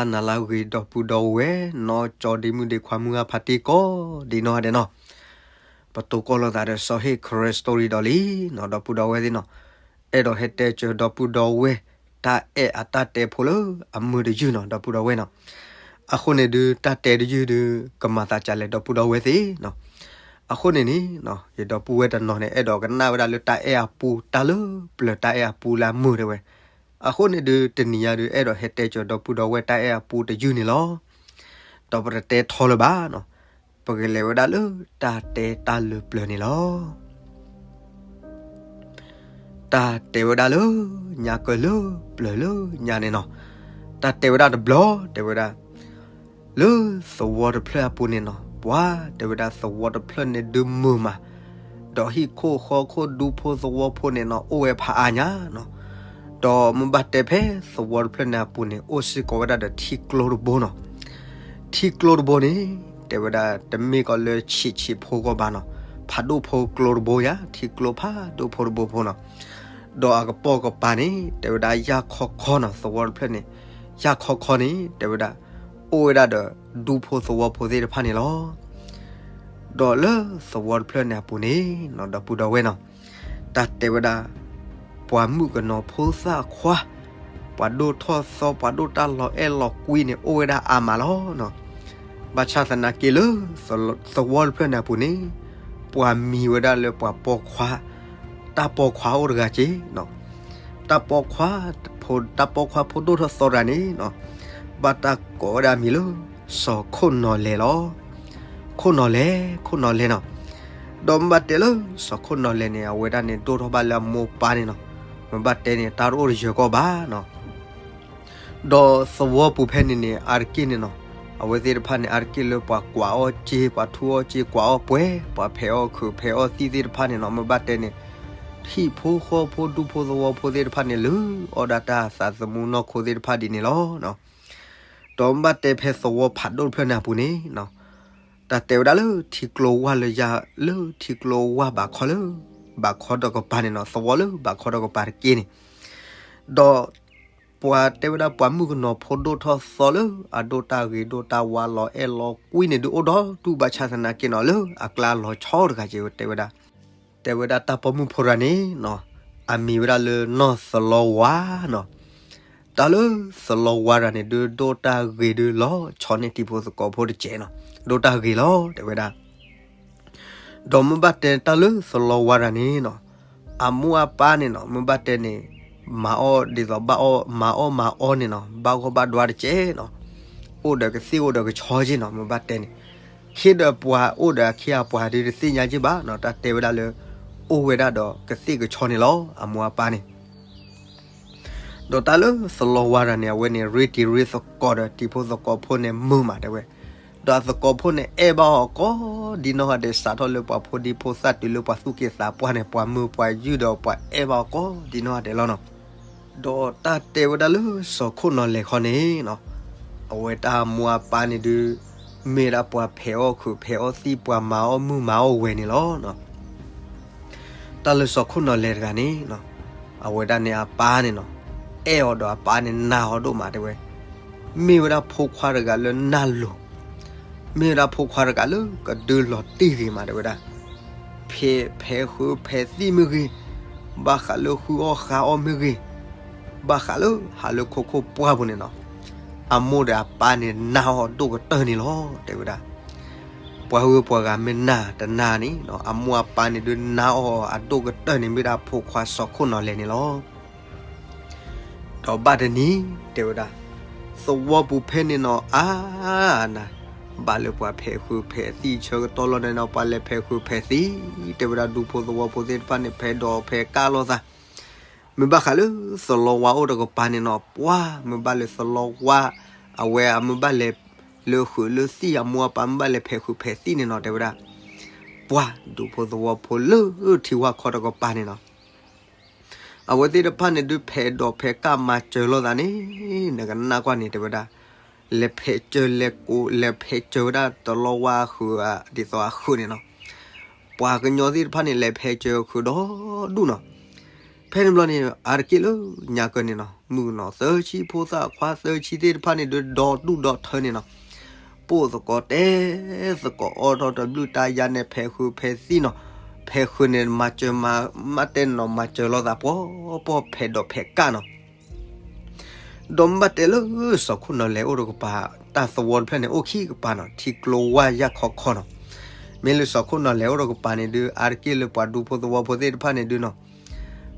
တၢ်နၤလၢအဂ့ၤ ဒီပုၢ်ဒီဝဲၢ်နီၢ်ကၠီ ဒ့မုၣ်ဒ့ခွါ မုၢ်ဂၢ်ဖါတံၢ်ကိးဒံးနီၢ်ဂၤဒဲးနီၤ, ပတိၢ်ကီၢ်လိာ်သးဒီး စီၤဟ့ၣ် Karen Story ဒီးလံနီၤ, ဒီပုၢ်ဒီဝဲၢ်သ့ၣ်နီၤ, အဲၣ်ဒိးဟဲတဲစၢၤဒီပုၢ်ဒီဝဲၢ် တၢ်အဲၣ်အတၢ်တဲဖိလၢအမုာ်တယုၢ်နီၤ, ဒီပုၢ်ဒီဝဲၢ်နီၤ, အဃိန့ၣ်ဒုး တၢ်တဲတယုၢ်ဒုး ကမၤသးဒ်လဲၣ် ဒီပုၢ်ဒီဝဲၢ်သ့ၣ်နီၤ, အဃိန့ၣ်န့ၣ် ယဒီပုၢ်ဝဲၢ်တနီၤန့ၣ် အဲၣ်ဒိးကနၣ်ဝဲဒၣ်လၢတၢ်အဲၣ်အပူ တၢ်လၢပျၢၤ တၢ်အဲၣ်အပူလၢအမုာ်တဲဝဲ, အဃိန့ၣ်ဒုး တနံၤညါဒုး အဲၣ်ဒိးဟဲတဲစၢၤဒီပုၢ်ဒီဝဲၢ် တၢ်အဲၣ်အပူတယုၢ်န့ၣ်လီၤ. ဒီးပတတဲထီလၢၤဘၣ်နီၤ, ပကလဲၤဝဲဒၣ်လၢတၢ်တဲတၢ်လၢပျၢၤန့ၣ်လီၤ. တၢ်တဲဝဲဒၣ်လၢ ညါကၢလၢပျၢၤလၢညါန့ၣ်နီၤ, တၢ်တဲဝဲဒၣ်တဘျီ တဲဝဲဒၣ် လၢသဝီတဖျၢၣ်အပူၤန့ၣ်နီၤ, ပှၤတဲဝဲဒၣ်သဝီတဖျၢၣ်န့ၣ်ဒုးမုာ်မး, ဒီးဟံၣ်ခိၣ်ဃီခိၣ် ဒူဖိသဝီဖိန့ၣ်နီၤ အိၣ်ဝဲဖးအါညါနီၤ, ဒီးမ့ၢ်ဘၣ်တဲဖဲသဝီတဖျၢၣ်န့ၣ်အပူၤန့ၣ် အိၣ်စ့ၢ်ကီးဝဲဒၣ်ဒီးထံကျိတဘိနီၤ, ထံကျိတဘိန့ၣ် တဲဝဲဒၣ်တမ့ၢ်ကီးလၢဆံးဆံးဖိကီးဘၣ်နီၤ, ဖးဒိၣ်ဖိကျိတဘိယါ, ထံကျိဖးဒိၣ်ဖိတဘိဖိနီၤ, ဒီးအကပိာ်ကပၤန့ၣ် တဲဝဲဒၣ်ယၢ်ခီခီနီၤ, သဝီတဖျၢၣ်န့ၣ် ယၢ်ခီခီန့ၣ် တဲဝဲဒၣ် အိၣ်ဝဲဒၣ်ဒီးဒူဖိသဝီဖိသ့ၣ်တဖၣ်န့ၣ်လီၤ. ဒီးလၢသဝီတဖျၢၣ်န့ၣ်အပူၤန့ၣ်နီၤ, ဒီပုၢ်ဒီဝဲၢ်နီၤ, တၢ်တဲဝဲဒၣ် ပှၤမုၣ်ကနီၤဖိသၣ်ခွါ, ပှၤဒိၣ်ထီၣ်သီ ပှၤဒိၣ်တၢ်လီၤအဲၣ်လီၤကွံန့ၣ် အိၣ်ဝဲဒၣ်အါမးလီၤနီၤ. ဘၣ်ဆၣ်သနာ်က့လၢ သဝီတဖျၢၣ်န့ၣ်အပူၤန့ၣ် ပှၤမံၤဝဲဒၣ်လၢပှၤပိာ်ခွါ, တၢ်ပိာ်ခွါအိၣ်တဂၤက့နီၤ, တၢ်ပိာ်ခွါ, တၢ်ပိာ်ခွါဖိဒိၣ်ထီၣ်သီတဂၤန့ၣ်နီၤ, ဘၣ်တၢ်ကိးဝဲဒၣ်အမံၤလၢ စီၤခိၣ်နီၢ်လဲၢ်လီၤ. ခိၣ်နီၢ်လဲၢ်, ခိၣ်နီၢ်လဲၢ်နီၤ, ဒီးမ့ၢ်ဘၣ်တဲလၢ စီၤခိၣ်နီၢ်လဲၢ်န့ၣ် အဝဲဒၣ်န့ၣ် ဒိၣ်ထီၣ်ဘၣ်လၢအမိၢ်ပၢ်န့ၣ်နီၤ, မ့ၢ်ဘၣ်တဲန့ၣ် တၢ်တအိၣ်တယၢၤကီးဘၣ်နီၤ. ဒီးသဝီပူၤဖဲန့ၣ်န့ၣ် အါတက့ၢ်န့ၣ်နီၤ, အဝဲသ့ၣ်တဖၣ်န့ၣ် အါတက့ၢ်လၢပှၤကွၢ်အီၣ်စ့ ပှၤထူအီၣ်စ့ ကွၢ်အီၣ်ပှဲၤ, ပှၤဖဲးအီၣ်ခုးဖဲးအီၣ်သံၣ်သ့ၣ်တဖၣ်န့ၣ်နီၤ, မ့ၢ်ဘၣ်တဲန့ၣ် ဟံၣ်ဖိဃီဖိဒူဖိသဝီဖိသ့ၣ်တဖၣ်န့ၣ် လုၢ်အီၣ်ဒၣ်တၢ်သးသမူနီၢ်ခိသ့ၣ်တဖၣ်ဒ်န့ၣ်လီၤ. ဒီးမ့ၢ်ဘၣ်တဲဖဲသဝီဖးဒိၣ်တဖျၢၣ်န့ၣ်အပူၤန့ၣ်နီၤ, တၢ်တဲဝဲဒၣ်လၢထံကျိဝၢ်လၢယၤ လၢထံကျိဝၢ်ဘးခီလၢ ဘးခီတကပၤန့ၣ်နီၤ, သဝီလၢဘးခီတကပၤတက့ၢ်န့ၣ်, ဒီးပှၤတဲဝဲဒၣ်ပှၤမုၣ်ကနီၤဖိဒိၣ်ထီၣ်သီလၢအဒိၣ်တၢ်ဂ့ၤဒိၣ်တၢ်ဝါလီၤအဲၣ်လီၤကွံန့ၣ်ဒုးအိၣ်ဒီးဒူၣ်ဘၣ်ဆၣ်သနာ်က့နီၤ, လၢအကျါလီၤဆီတဂၤက့ၤတဲဝဲဒၣ် တဲဝဲဒၣ်တၢ်ပိာ်မုၣ်ဖိတဂၤန့ၣ်နီၤ, အမံၤဝဲဒၣ်လၢနီၢ်သလီဝါနီၤ, တၢ်လၢသလီဝါတဂၤန့ၣ်ဒုး ဒိၣ်တၢ်ဂ့ၤဒုးလီၤဆီန့ၢ်တံၤဖိသကိးဖိတကဲးနီၤ, ဒိၣ်တၢ်ဂ့ၤလီၤတဲဝဲဒၣ်. ဒီးမ့ၢ်ဘၣ်တဲတၢ်လၢသလီဝါတဂၤန့ၣ်နီၤ, အမိၢ်အပၢ်န့ၣ်နီၤ, မ့ၢ်ဘၣ်တဲန့ၣ် မၤအီၣ်ဒ်သိးဘၣ်အီၣ်မၤအီၣ်မၤအီန့ၣ်နီၤ, ဘၣ်ဂီၢ်ဘၣ်ဒွါတကဲးနီၤ, အိၣ်ဒီးကသ့ၣ်အိၣ်ဒီးကဆီက့နီၤ, မ့ၢ်ဘၣ်တဲန့ၣ် ခ့ဒီးပှၤအိၣ်ဒီးအခ့အပှၤဒုးတသ့ၣ်ညါက့ဘၣ်နီၤ, တၢ်တဲဝဲဒၣ်လၢ အိၣ်ဝဲဒၣ်ဒီးကသ့ၣ်ကဆီန့ၣ်လီၤ, အမိၢ်အပၢ်န့ၣ် ဒီးတၢ်လၢသလီဝါတဂၤန့ၣ် အဝဲန့ၣ် ရ့တံၤရ့သကိးဒီးတံၤဖိသကိးဖိန့ၣ်မုာ်မးတဲဝဲ, ဒီးအသကိးဖိန့ၣ် အဲၣ်ဘၣ်အီၤကိးဒ်နီၢ်ဂၤဒဲး စးထီၣ်လၢပှၤဖိဒံဖိသၣ်တုၤလၢပှၤသူၣ်က့သးပှၢ်န့ၣ် ပှၤမုာ်ပှၤယုၢ်ဒီးပှၤအဲၣ်ဘၣ်အီၤကိးဒ်နီၢ်ဂၤဒဲးလီၤနီၤ. ဒီးတၢ်တဲဝဲဒၣ်လၢစီၤခိၣ်နီၢ်လဲၢ်ခီန့ၣ်နီၤ, အဝဲတၢ်အမိၢ်အပၢ်န့ၣ်ဒုး မ့ၢ်ဒၣ်ပှၤဖဲးအီၣ်ခုးဖဲးအီၣ်သံၣ် ပှၤမၤအီၣ်မုၢ်မၤအီၣ်ဝဲၤန့ၣ်လီၤ. တၢ်လၢစီၤခိၣ်နီၢ်လဲၢ်တဂၤန့ၣ်နီၤ, အဝဲဒၣ်န့ၣ်အပၢ်န့ၣ်နီၤ, အဲၣ်အီၤဒီးအပၢ်န့ၣ်နာ်အီၤဒိၣ်မးတဲဝဲ, မ့ၢ်ဝဲဒၣ်ဖိခွါတဂၤလၢနၢ်လိၤ, မ့ၢ်ဝဲဒၣ်ဖိခွါတဂၤလၢကဒုးလီၤတံၢ်ဂ့ၤမးတဲဝဲဒၣ်, ဖဲးဖဲးဃုဖဲးသံၣ်မ့ၢ်ဂ့ၤ, ဘၣ်ဃးလၢဃုအီၣ်ဃုအီမ့ၢ်ဂ့ၤ, ဘၣ်ဃးလၢဟးလၢခိခိၣ်ပှၢ်ပူၤန့ၣ်နီၤ, အမိၢ်ဒီးအပၢ်န့ၣ်နာ်အီၤဒိၣ်ကတၢၢ်န့ၣ်လီၤတဲဝဲဒၣ်. ပှၤဂုၤပှၤဂၤမ့ၢ်နာ်တနာ်န့ၣ်နီၤ, အမိၢ်အပၢ်န့ၣ်ဒုးနာ်အီၤအဒိၣ်ကတၢၢ်န့ၣ် မ့ၢ်ဒၣ်ဖိခွါစီၤခိၣ်နီၢ်လဲၢ်န့ၣ်လီၤ. ဒီးဘၣ်တနံၤတဲဝဲဒၣ်, သဝီပူၤဖဲန့ၣ်နီၤ အါနၤ, ဘၣ်လၢပှၤဖဲးဃုဖဲးသံၣ်ဆၢကတီၢ်လီၤန့ၣ်နီၤ, ပှၤလဲၤဖဲးဃုဖဲးသံၣ်, တဲဝဲဒၣ်ဒူဖိသဝီဖိသ့ၣ်တဖၣ်န့ၣ် ဖဲးဒိးဖဲးကၢ်လိာ်သး မ့ၢ်ဘၣ်ဃးလၢသလီဝါအိၣ်တကပၤန့ၣ်နီၤ, ပှၤမ့ၢ်ဘၣ်လၢသလီဝါ, အဝဲအမ့ၢ်ဘၣ်လဲၤလၢဃုးလၢသံၣ်, အမိၢ်အပၢ်မ့ၢ်ဘၣ်လဲၤဖဲးဃုးဖဲးသံၣ်န့ၣ်နီၤ, တဲဝဲဒၣ်, ပှၤဒူဖိသဝီဖိလၢထံဝါခီတကပၤန့ၣ်နီၤ, အဝဲသ့ၣ်တဖၣ်န့ၣ်ဒုးဖဲးဒိးဖဲးကၢ်မၤစၢၤလိာ်သးန့ၣ်, နကနၣ်ကွၢ်န့ၣ်တဲဝဲဒၣ်, လဲၤဖဲးစၢၤလဲၤကိး လဲၤဖဲးစၢၤဝဲဒၣ်သလီဝါဃုးဒ်သိးအဃုးန့ၣ်နီၤ, ပှၤကညီသ့ၣ်တဖၣ်န့ၣ် လဲၤဖဲးစၢၤဃုးဒီဒူၣ်နီၤ. ဖဲန့ၣ်ဘျီန့ၣ် အါတက့ၢ်လၢညါကၢန့ၣ်နီၤ မုၣ်ကနီၤသၢဆံ ဖိသၣ်ခွါသၢဆံသ့ၣ်တဖၣ်န့ၣ်ဒုး ဒီတူၢ်ဒီထၢန့ၣ်နီၤ, ပိၢ်သကိးတဲသကိး အီၣ်ထီၣ်တဘျုးတၢ်ယါန့ၣ် ဖဲးဃုာ်ဖဲးသံနီၤ, ဖဲးဃုာ်န့ၣ် မၤစၢၤမၤ မၤတဲနီၤ မၤစၢၤလိာ်သးပှီၢ်ပှီၢ် ဖဲးဒိးဖဲးကၣ်နီၤ. ဒီးမ့ၢ်ဘၣ်တဲလၢစီၤခိၣ်နီၤလဲၤအိၣ်တကပၤ တၢ်သဝီတဖျၢၣ်န့ၣ် အိၣ်ခံကပၤနီၤ, ထံကျိဝါယၢ်ခီခီနီၤ. မ့ၢ်လၢစီၤခိၣ်နီၤလဲၤအိၣ်တကပၤန့ၣ်ဒုး အါတက့ၢ်လၢပှၤဒူဖိသဝီဖိသ့ၣ်တဖၣ်န့ၣ်ဒုးနီၤ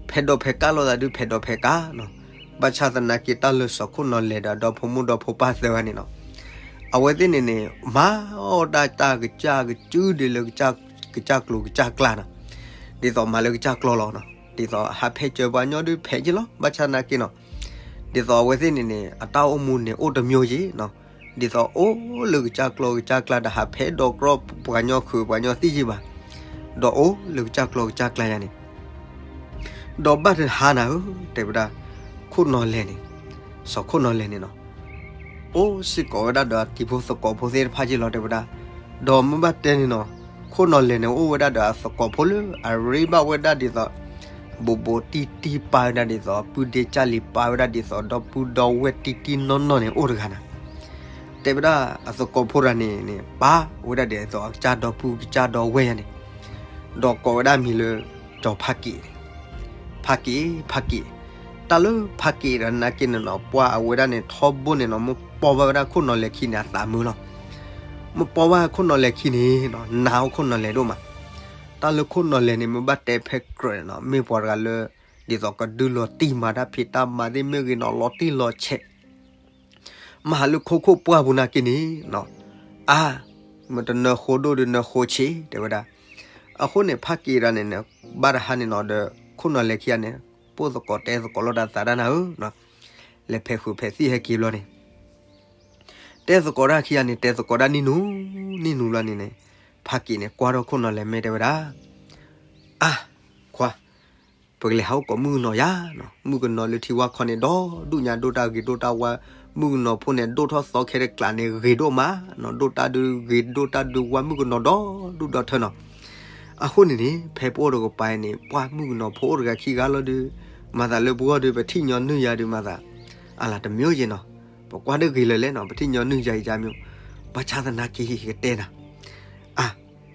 ဖဲးဒိးဖဲးကၣ်လိာ်သးဒုး ဖဲးဒိးဖဲးကၣ်နီၤ. ဘၣ်ဆၣ်သနာ်က့ တၢ်လၢစီၤခိၣ်နီၤလဲၤဒီး ဒီဖိမိၢ်ဒီဖိပၢ်သၢဂၤန့ၣ်နီၤ, အဝဲသ့ၣ်န့ၣ်န့ၣ် မၤအီၣ်ဒၣ်တၢ်ကစၢ်ကစၢ်ဒ်လၢ ကစၢ်ကျိၤကစၢ်ကျါနီၤ, ဒ်သိးမၤလၢကစၢ်ကျိၤလီၤနီၤ. ဒ်သိးဟးဖဲးစၢၤပှၤကညီဒုး ဖဲးက့ၤလီၤ. ဘၣ်ဆၣ်သနာ်က့နီၤ, ဒ်သိးအဝဲသ့ၣ်န့ၣ်န့ၣ် အတၢ်အိၣ်မူန့ၣ် အိၣ်တမျိုးက့ၤနီၤ, ဒ်သိးအိၣ်လၢကစၢ်ကျိၤကစၢ်ကျါ တဟးဖဲးဒိးကြီပှၤကညီဃုာ်ပှၤကညီသံယ့ၢ်ဘၣ်, ဒီးအိၣ်လၢကစၢ်ကျိၤကစၢ်ကျါယါန့ၣ် ဒီးဘၣ်တဟါနၤဧၢ တဲဝဲဒၣ်, ခိၣ်နီၤလဲၤန့ၣ်, စီၤခိၣ်နီၤလဲၤန့ၣ်နီၤ, အိၣ်စ့ၢ်ကီးဝဲဒၣ်ဒီးတံၤဖိသကိးဖိသ့ၣ်တဖၣ်က့ၤလီၤ တဲဝဲဒၣ်. ဒီးမ့ၢ်ဘၣ်တဲန့ၣ်နီၤ, ခိၣ်နီၤလဲၤန့ၣ် အိၣ်ဝဲဒၣ်ဒီးအသကိးဖိလၢအရ့ဘၣ်ဝဲဒၣ်ဒ်သိး ဘိးဘိးတံၢ်တံၢ်ပာ်ဝဲဒၣ်ဒ်သိး ပုၢ်ဒ့ကၢ်လံၤပာ်ဝဲဒၣ်ဒ်သိး ဒီပုၢ်ဒီဝဲၢ်တံၢ်တံၢ်နီၢ်နီၢ်န့ၣ် အိၣ်တဂၤနၤ. တဲဝဲဒၣ်အသကိးဖိတဂၤန့ၣ်န့ၣ် ပာ်ဝဲဒၣ်ဒ်သိးအကစၢ်ဒီပုၢ်ကစၢ်ဒီဝဲၢ်ယါန့ၣ်, ဒီးကိးဝဲဒၣ်မံၤလၢ ကၠီၤဖးက့ၤန့ၣ်, ဖးက့ၤ ဖးက့ၤ, တၢ်လၢဖးက့ၤတဂၤနာ်က့န့ၣ်နီၤ ပှၤအဝဲဒၣ်န့ၣ် ထီဘိန့ၣ်နီၤ မ့ၢ်ပိာ်ဘၣ်ဝဲဒၣ်ခိၣ်နီၤလဲၤခံန့ၣ် အသးမုာ်လီၤ. မ့ၢ်ပိာ်ဘၣ်ခိၣ်နီၤလဲၤခံန့ၣ်နီၤ နာ်အီၤခိၣ်နီၤလဲၤဒိၣ်မး. တၢ်လၢခိၣ်နီၤလဲၤန့ၣ် မ့ၢ်ဘၣ်တဲဖဲကြၢးန့ၣ်နီၤ မ့ၢ်ပှၤတဂၤလၢ ဒ်သိးကဒုးလီၤတံၢ်မၤတၢ်ဖံးတၢ်မၤသ့ၣ်မ့ၢ်ဂ့ၤနီၤ လီၤတံၢ်လီၤဆဲး မၤဟးလၢခိခိၣ်ပှၢ်ပူၤနာ်က့န့ၣ်နီၤ, အါ, မ့ၢ်တနၢဃိဒိၣ်ဒီးနၢဃိဆံး တဲဝဲဒၣ်. အဃိန့ၣ် ဖးက့ၤတဂၤန့ၣ်န့ၣ် ဘၣ်တဟါန့ၣ်နီၤဒီး ခိၣ်နီၤလဲၤခံဂၤန့ၣ် ပိၢ်သကိးတဲသကိးလိာ်တၢ်သးဒၣ်နၤဧၢ, လဲၤဖဲးဃုာ်ဖဲးသံဟဲက့ၤဘျီန့ၣ် တဲသကိးတၢ်ခံဂၤန့ၣ် တဲသကိးတၢ်နံၣ်နူ နံၣ်နူဘျီန့ၣ်န့ၣ် ဖးက့ၤန့ၣ် ကွၢ်ထီၣ်ခိၣ်နီၤလဲၤမ့ၢ်တဲဝဲဒၣ်, အါ, ခွါ, ပကလဲၤဟးအိၣ်ကိးမုၣ်ကနီၤယါနီၤ, မုၣ်ကနီၤလၢထံဝါခီန့ၣ် ဒီဒူၣ်ညါဒိၣ်တၢ်ဂ့ၤဒိၣ်တၢ်ဝါ, မုၣ်ကနီၤဖိန့ၣ် ဒိၣ်ထီၣ်သီခဲတကျးန့ၣ် ဂ့ၤဒိၣ်မးနီၤ, ဒိၣ်တၢ်ဒုးဂ့ၤဒိၣ်တၢ်ဒုးဝါ မုၣ်ကနီၤဒီဒူၣ်ဒီထၢနီၤ. အဃိန့ၣ်န့ၣ် ဖဲပအိၣ်တကပၤအံၤန့ၣ် ပှၢ်မုၣ်ကနီၤဖိအိၣ်တဂၤခံဂၤလီၤဒီး မၤသးလၢပဂီၢ်ဒီး ပထံၣ်ညီနုၢ်ယၤဒီးမၤသး, အလၤတမံၤယဲနီၤ, ပကွၢ်ဒၣ်ဂ့ၤလၢာ်လဲၣ်နီၤ, ပထံၣ်ညီနုၢ်ယၤယၤမံၤ, ဘၣ်ဆၣ်သနာ်က့ကတဲနၤ, အါ,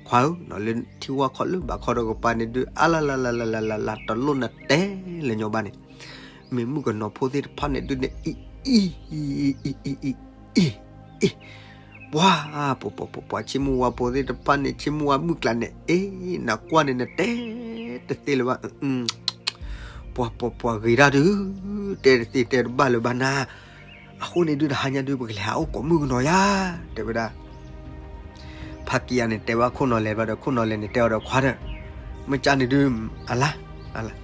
ခွါဧၢ, လၢထံဝါခီလၢဘးခီတကပၤန့ၣ်ဒုး အါလၢ်လၢ်လၢ်လၢ်လၢ်လၢ် တလိၣ်နတဲလၢၤညီဘၣ်န့ၣ်, မ့ၢ်မုၣ်ကနီၤဖိသ့ၣ်တဖၣ်န့ၣ်ဒုးန့ၣ် အံၤ အံၤ အံၤ အံၤ အံၤ အံၤ ပှၤ ပှၤ ပှၤ ပှၤ ဆ့မုၢ်ဝါဖိသ့ၣ်တဖၣ်န့ၣ် ဆ့မုၢ်ဝါမုၢ်ကျါန့ၣ် အ့ နကွၢ်န့ၣ် နတဲတသ့လၢၤဘၣ်, ပှၤ ပှၤ ပှၤဂ့ၤတၢ်ဒုး တဲတသ့တဲတဘၣ်လၢၤဘၣ်နၤ, အဃိန့ၣ်ဒုး တဟါညါဒုး ပကလဲၤဟးအိၣ်ကိးမုၣ်ကနီၤယါ, တဲဝဲဒၣ် ဖးက့ၤယါန့ၣ် တဲဘၣ်ခိၣ်နီၤလဲၤဘျီဒီး ခိၣ်နီၤလဲၤန့ၣ် တဲအီၤဒီး ခွါဒီး မ့ၢ်ကၢန့ၣ်ဒုး အလါ အလါ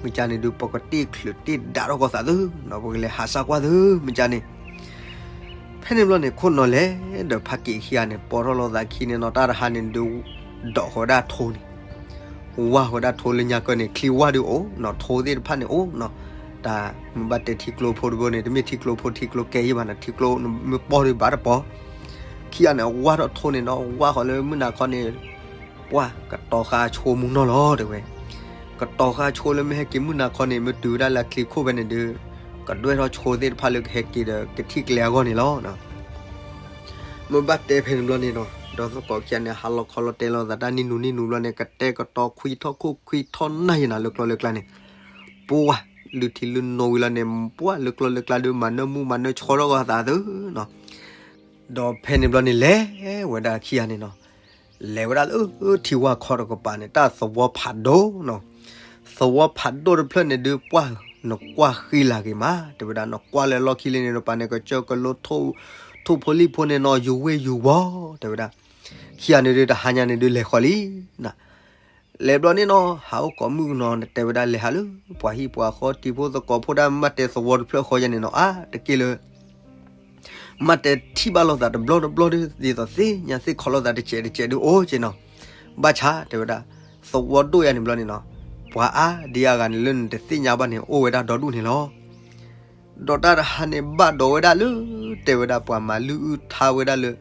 မ့ၢ်ကၢန့ၣ်ဒုး ပကတ့ၢ်ချုးတ့ၢ်ဒးထီၣ်ကီၢ်သးသုနီၤ, ပကလဲၤဟးစၢ်ကွၢ်သု မ့ၢ်ကၢန့ၣ်. ဖဲန့ၣ်ဘျီန့ၣ် ခိၣ်နီၤလဲၤဒီးဖးက့ၤခံဂၤန့ၣ် ပိာ်ထီၣ်လိာ်သးခံန့ၣ်နီၤ, တၢ်တဟါန့ၣ်ဒုး ဒိးဃီၤဝဲဒၣ်ထိန့ၣ် ဝါဃီၤဝဲဒၣ်ထိလၢညါကၢန့ၣ် ချံဝါဒုးအိၣ်နီၤ, ထိသ့ၣ်တဖၣ်န့ၣ်အိၣ်နီၤ, တၢ်မ့ၢ်ဘၣ်တဲထံကျိဖိတဘိန့ၣ် တမ့ၢ်ထံကျိဖိထံကျိကဲယံၣ်ဘၣ်နီၤ, ထံကျိမ့ၢ်ပီၢ်ဒုးဘၣ်တပီၤ, ခံဂၤန့ၣ် ဝါထီၣ်ထိန့ၣ်နီၤ, ဝါဃီၤလၢမုၢ်နၤခီန့ၣ် ပှၤကတီၤဃာ်ဆိမူနီၤလီၤ တဲဝဲ, ကတီၤဃာ်ဆိလၢမ့ၢ်ဟဲက့ၤမုၢ်နၤခီန့ၣ် မ့ၢ်တုၤဝဲဒၣ်လၢအချံခိၣ်ဖဲန့ၣ်ဒုး ကဒွဲၣ်ထီၣ်ဆိသ့ၣ်တဖၣ်လၢကဟဲက့ၤဒီး ကထံၣ်ကျဲအဂီၢ်န့ၣ်လီၤ. မ့ၢ်ဘၣ်တဲဖဲန့ၣ်ဘျီန့ၣ်နီၤ, ဒီးသကိးခံဂၤန့ၣ် ဟးလီၤခီလီၤတဲလိာ်သးတၢ်နံၣ်နူနံၣ်နူဘျီန့ၣ် ကတဲာ်ကတီၤခွံထီၣ်ခိၣ်ခွံထီၣ်နၢ်ယံၤနၤလၢကျီလၢကျါန့ၣ်, ပှၤလုၢ်ထံလုၢ်နိဝံၤလီၤန့ၣ် ပှၤလၢကျီလၢကျါဒုး မၤနၢမူမၤနၢဆှီထီၣ်ကီၢ်သးသုနီၤ. ဒီးဖဲန့ၣ်ဘျီန့ၣ် လဲၤဝဲဒၣ်ခံဂၤန့ၣ်နီၤ, လဲၤဝဲဒၣ်လၢထံဝါခီတကပၤန့ၣ် တၢ်သဝီဖးဒိၣ်နီၤ, သဝီဖးဒိၣ်တဖျၢၣ်န့ၣ်ဒုး ပှၤနကွၢ်ဃံလၤဂ့ၤမး တဲဝဲဒၣ်, နကွၢ်လၢလီၢ်ခံလံန့ၣ် နပာ်န့ၣ် ကစၢၢ်ကလိ ထိၣ်ဖိလံၣ်ဖိန့ၣ်နီၤ ယူၤဝ့ၢ်ယူၤဝီၤ တဲဝဲဒၣ်. ခံဂၤန့ၣ်ဒုး တဟါညါန့ၣ်ဒုး လဲၤဃီၤလံနၤ လဲၤဘျီန့ၣ်နီၤ ဟးအိၣ်ကိးမုၣ်ကနီၤ တဲဝဲဒၣ် လဲၤဟးလၢ ပှၤဟံၣ်ပှၤဃီ တံၤဖိသကိးဖိဒၣ် မ့ၢ်တဲသဝီတဖျၢၣ်ဃီယါန့ၣ်နီၤ အါတက့ၢ်လၢ မ့ၢ်တဲထံၣ်ဘၣ်လိာ်သးတဘျီတဘျီဒုး ဒ်သိးသ့ၣ်ညါသ့ၣ်ခီလိာ်သးတစဲးတစဲးဒုး အိၣ်က့နီၤ. ဘၣ်ဆၣ် တဲဝဲဒၣ် သဝီဒိၣ်ယါန့ၣ်ဘျီန့ၣ်နီၤ ပှၤအါဒံအါဂၤန့ၣ် လၢနတသ့ၣ်ညါဘၣ်န့ၣ် အိၣ်ဝဲဒၣ်ဒီဒူၣ်န့ၣ်လီၤ. ဒီးတၢ်တဟါန့ၣ် ဘၣ်ဒိးဝဲဒၣ်လၢ တဲဝဲဒၣ် ပှၤမၤလုၢ်အုၣ်ထါဝဲဒၣ်လၢ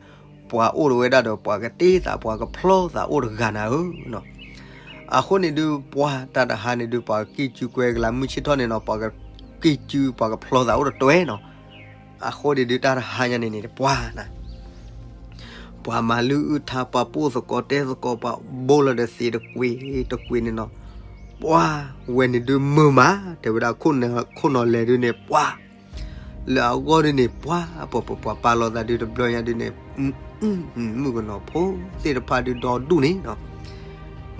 ပှၤအိၣ်ဒီးဝဲဒၣ်ဒီး ပှၤကတ့သး ပှၤကဖျီသးအိၣ်တဂၤနၤဧၢနီၤ. အဃိန့ၣ်ဒုး ပှၤတၢ်တဟါန့ၣ်ဒုး ပှၤကကံၢ်စုကွဲကလၤမုၢ်ဆ့ၣ်ထီၣ်န့ၣ်နီၤ, ပှၤကကံၢ်စု ပှၤကဖျီသးအိၣ်တတွဲနီၤ. အဃိန့ၣ်ဒုး တၢ်တဟါညါန့ၣ်န့ၣ် ပှၤ ပှၤမၤလုၢ်အုၣ်ထါ ပှၤပိာ်သကိးတဲသကိး ပှၤဘိလီၤဒီးသ့ၣ်တကွ့ၢ်တကွ့ၢ်န့ၣ်နီၤ, ပှၤဝဲန့ၣ်ဒုးမုာ်မး တဲဝဲဒၣ် ခိၣ်နၢ်လဲၤဒုးန့ၣ် ပှၤ လၢအဂီၢ်ဒုးန့ၣ် ပှၤ ပှၤပှၤပှၤပာ်လီၤသးဒုးတဘျီညါဒုးန့ၣ် မုၣ်ကနီၤဖိသ့ၣ်တဖၣ်ဒုးဒီဒူၣ်န့ၣ်နီၤ,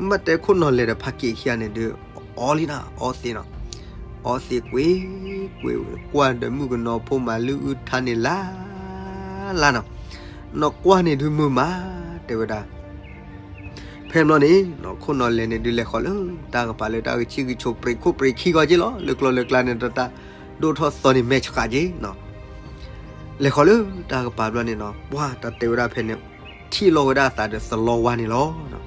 မ့ၢ်တဲခိၣ်နၢ်လဲၤဒီးဖးက့ၣ်ခံဂၤန့ၣ်ဒုး အီလံနီၤ အီသ့ၣ်နီၤ, အီသ့ၣ်ကွ့ၢ်ကွ့ၢ် ကွၢ်ဒီးမုၣ်ကနီၤဖိမၤလုၢ်အုၣ်ထါန့ၣ်လၢ်လၢ်နီၤ, နကွၢ်န့ၣ်ဒုးမုာ်မး တဲဝဲဒၣ် ဖဲဘျီန့ၣ် ခိၣ်နၢ်လဲၤန့ၣ်ဒုးလဲၤဃီၤလၢ တၢ်ကပၤလၢတၢ်ဂံၢ်ဆံၣ်ဂံၢ်ဆိး ပြံးခိၣ်ပြံးခံဂီၤက့လီၤ လၢကျိလၢကျါန့ၣ် တၢ်ဒိၣ်ထီၣ်သီန့ၣ်မဲာ်ဆှးက့နီၤ, လဲၤဃီၤလၢတၢ်ကပၤဘျီန့ၣ်နီၤ ပှၤတၢ်တဲဝဲဒၣ်ဖဲန့ၣ် ထံၣ်လီၤဝဲဒၣ်အသးဒီးသလီဝါန့ၣ်လီၤ.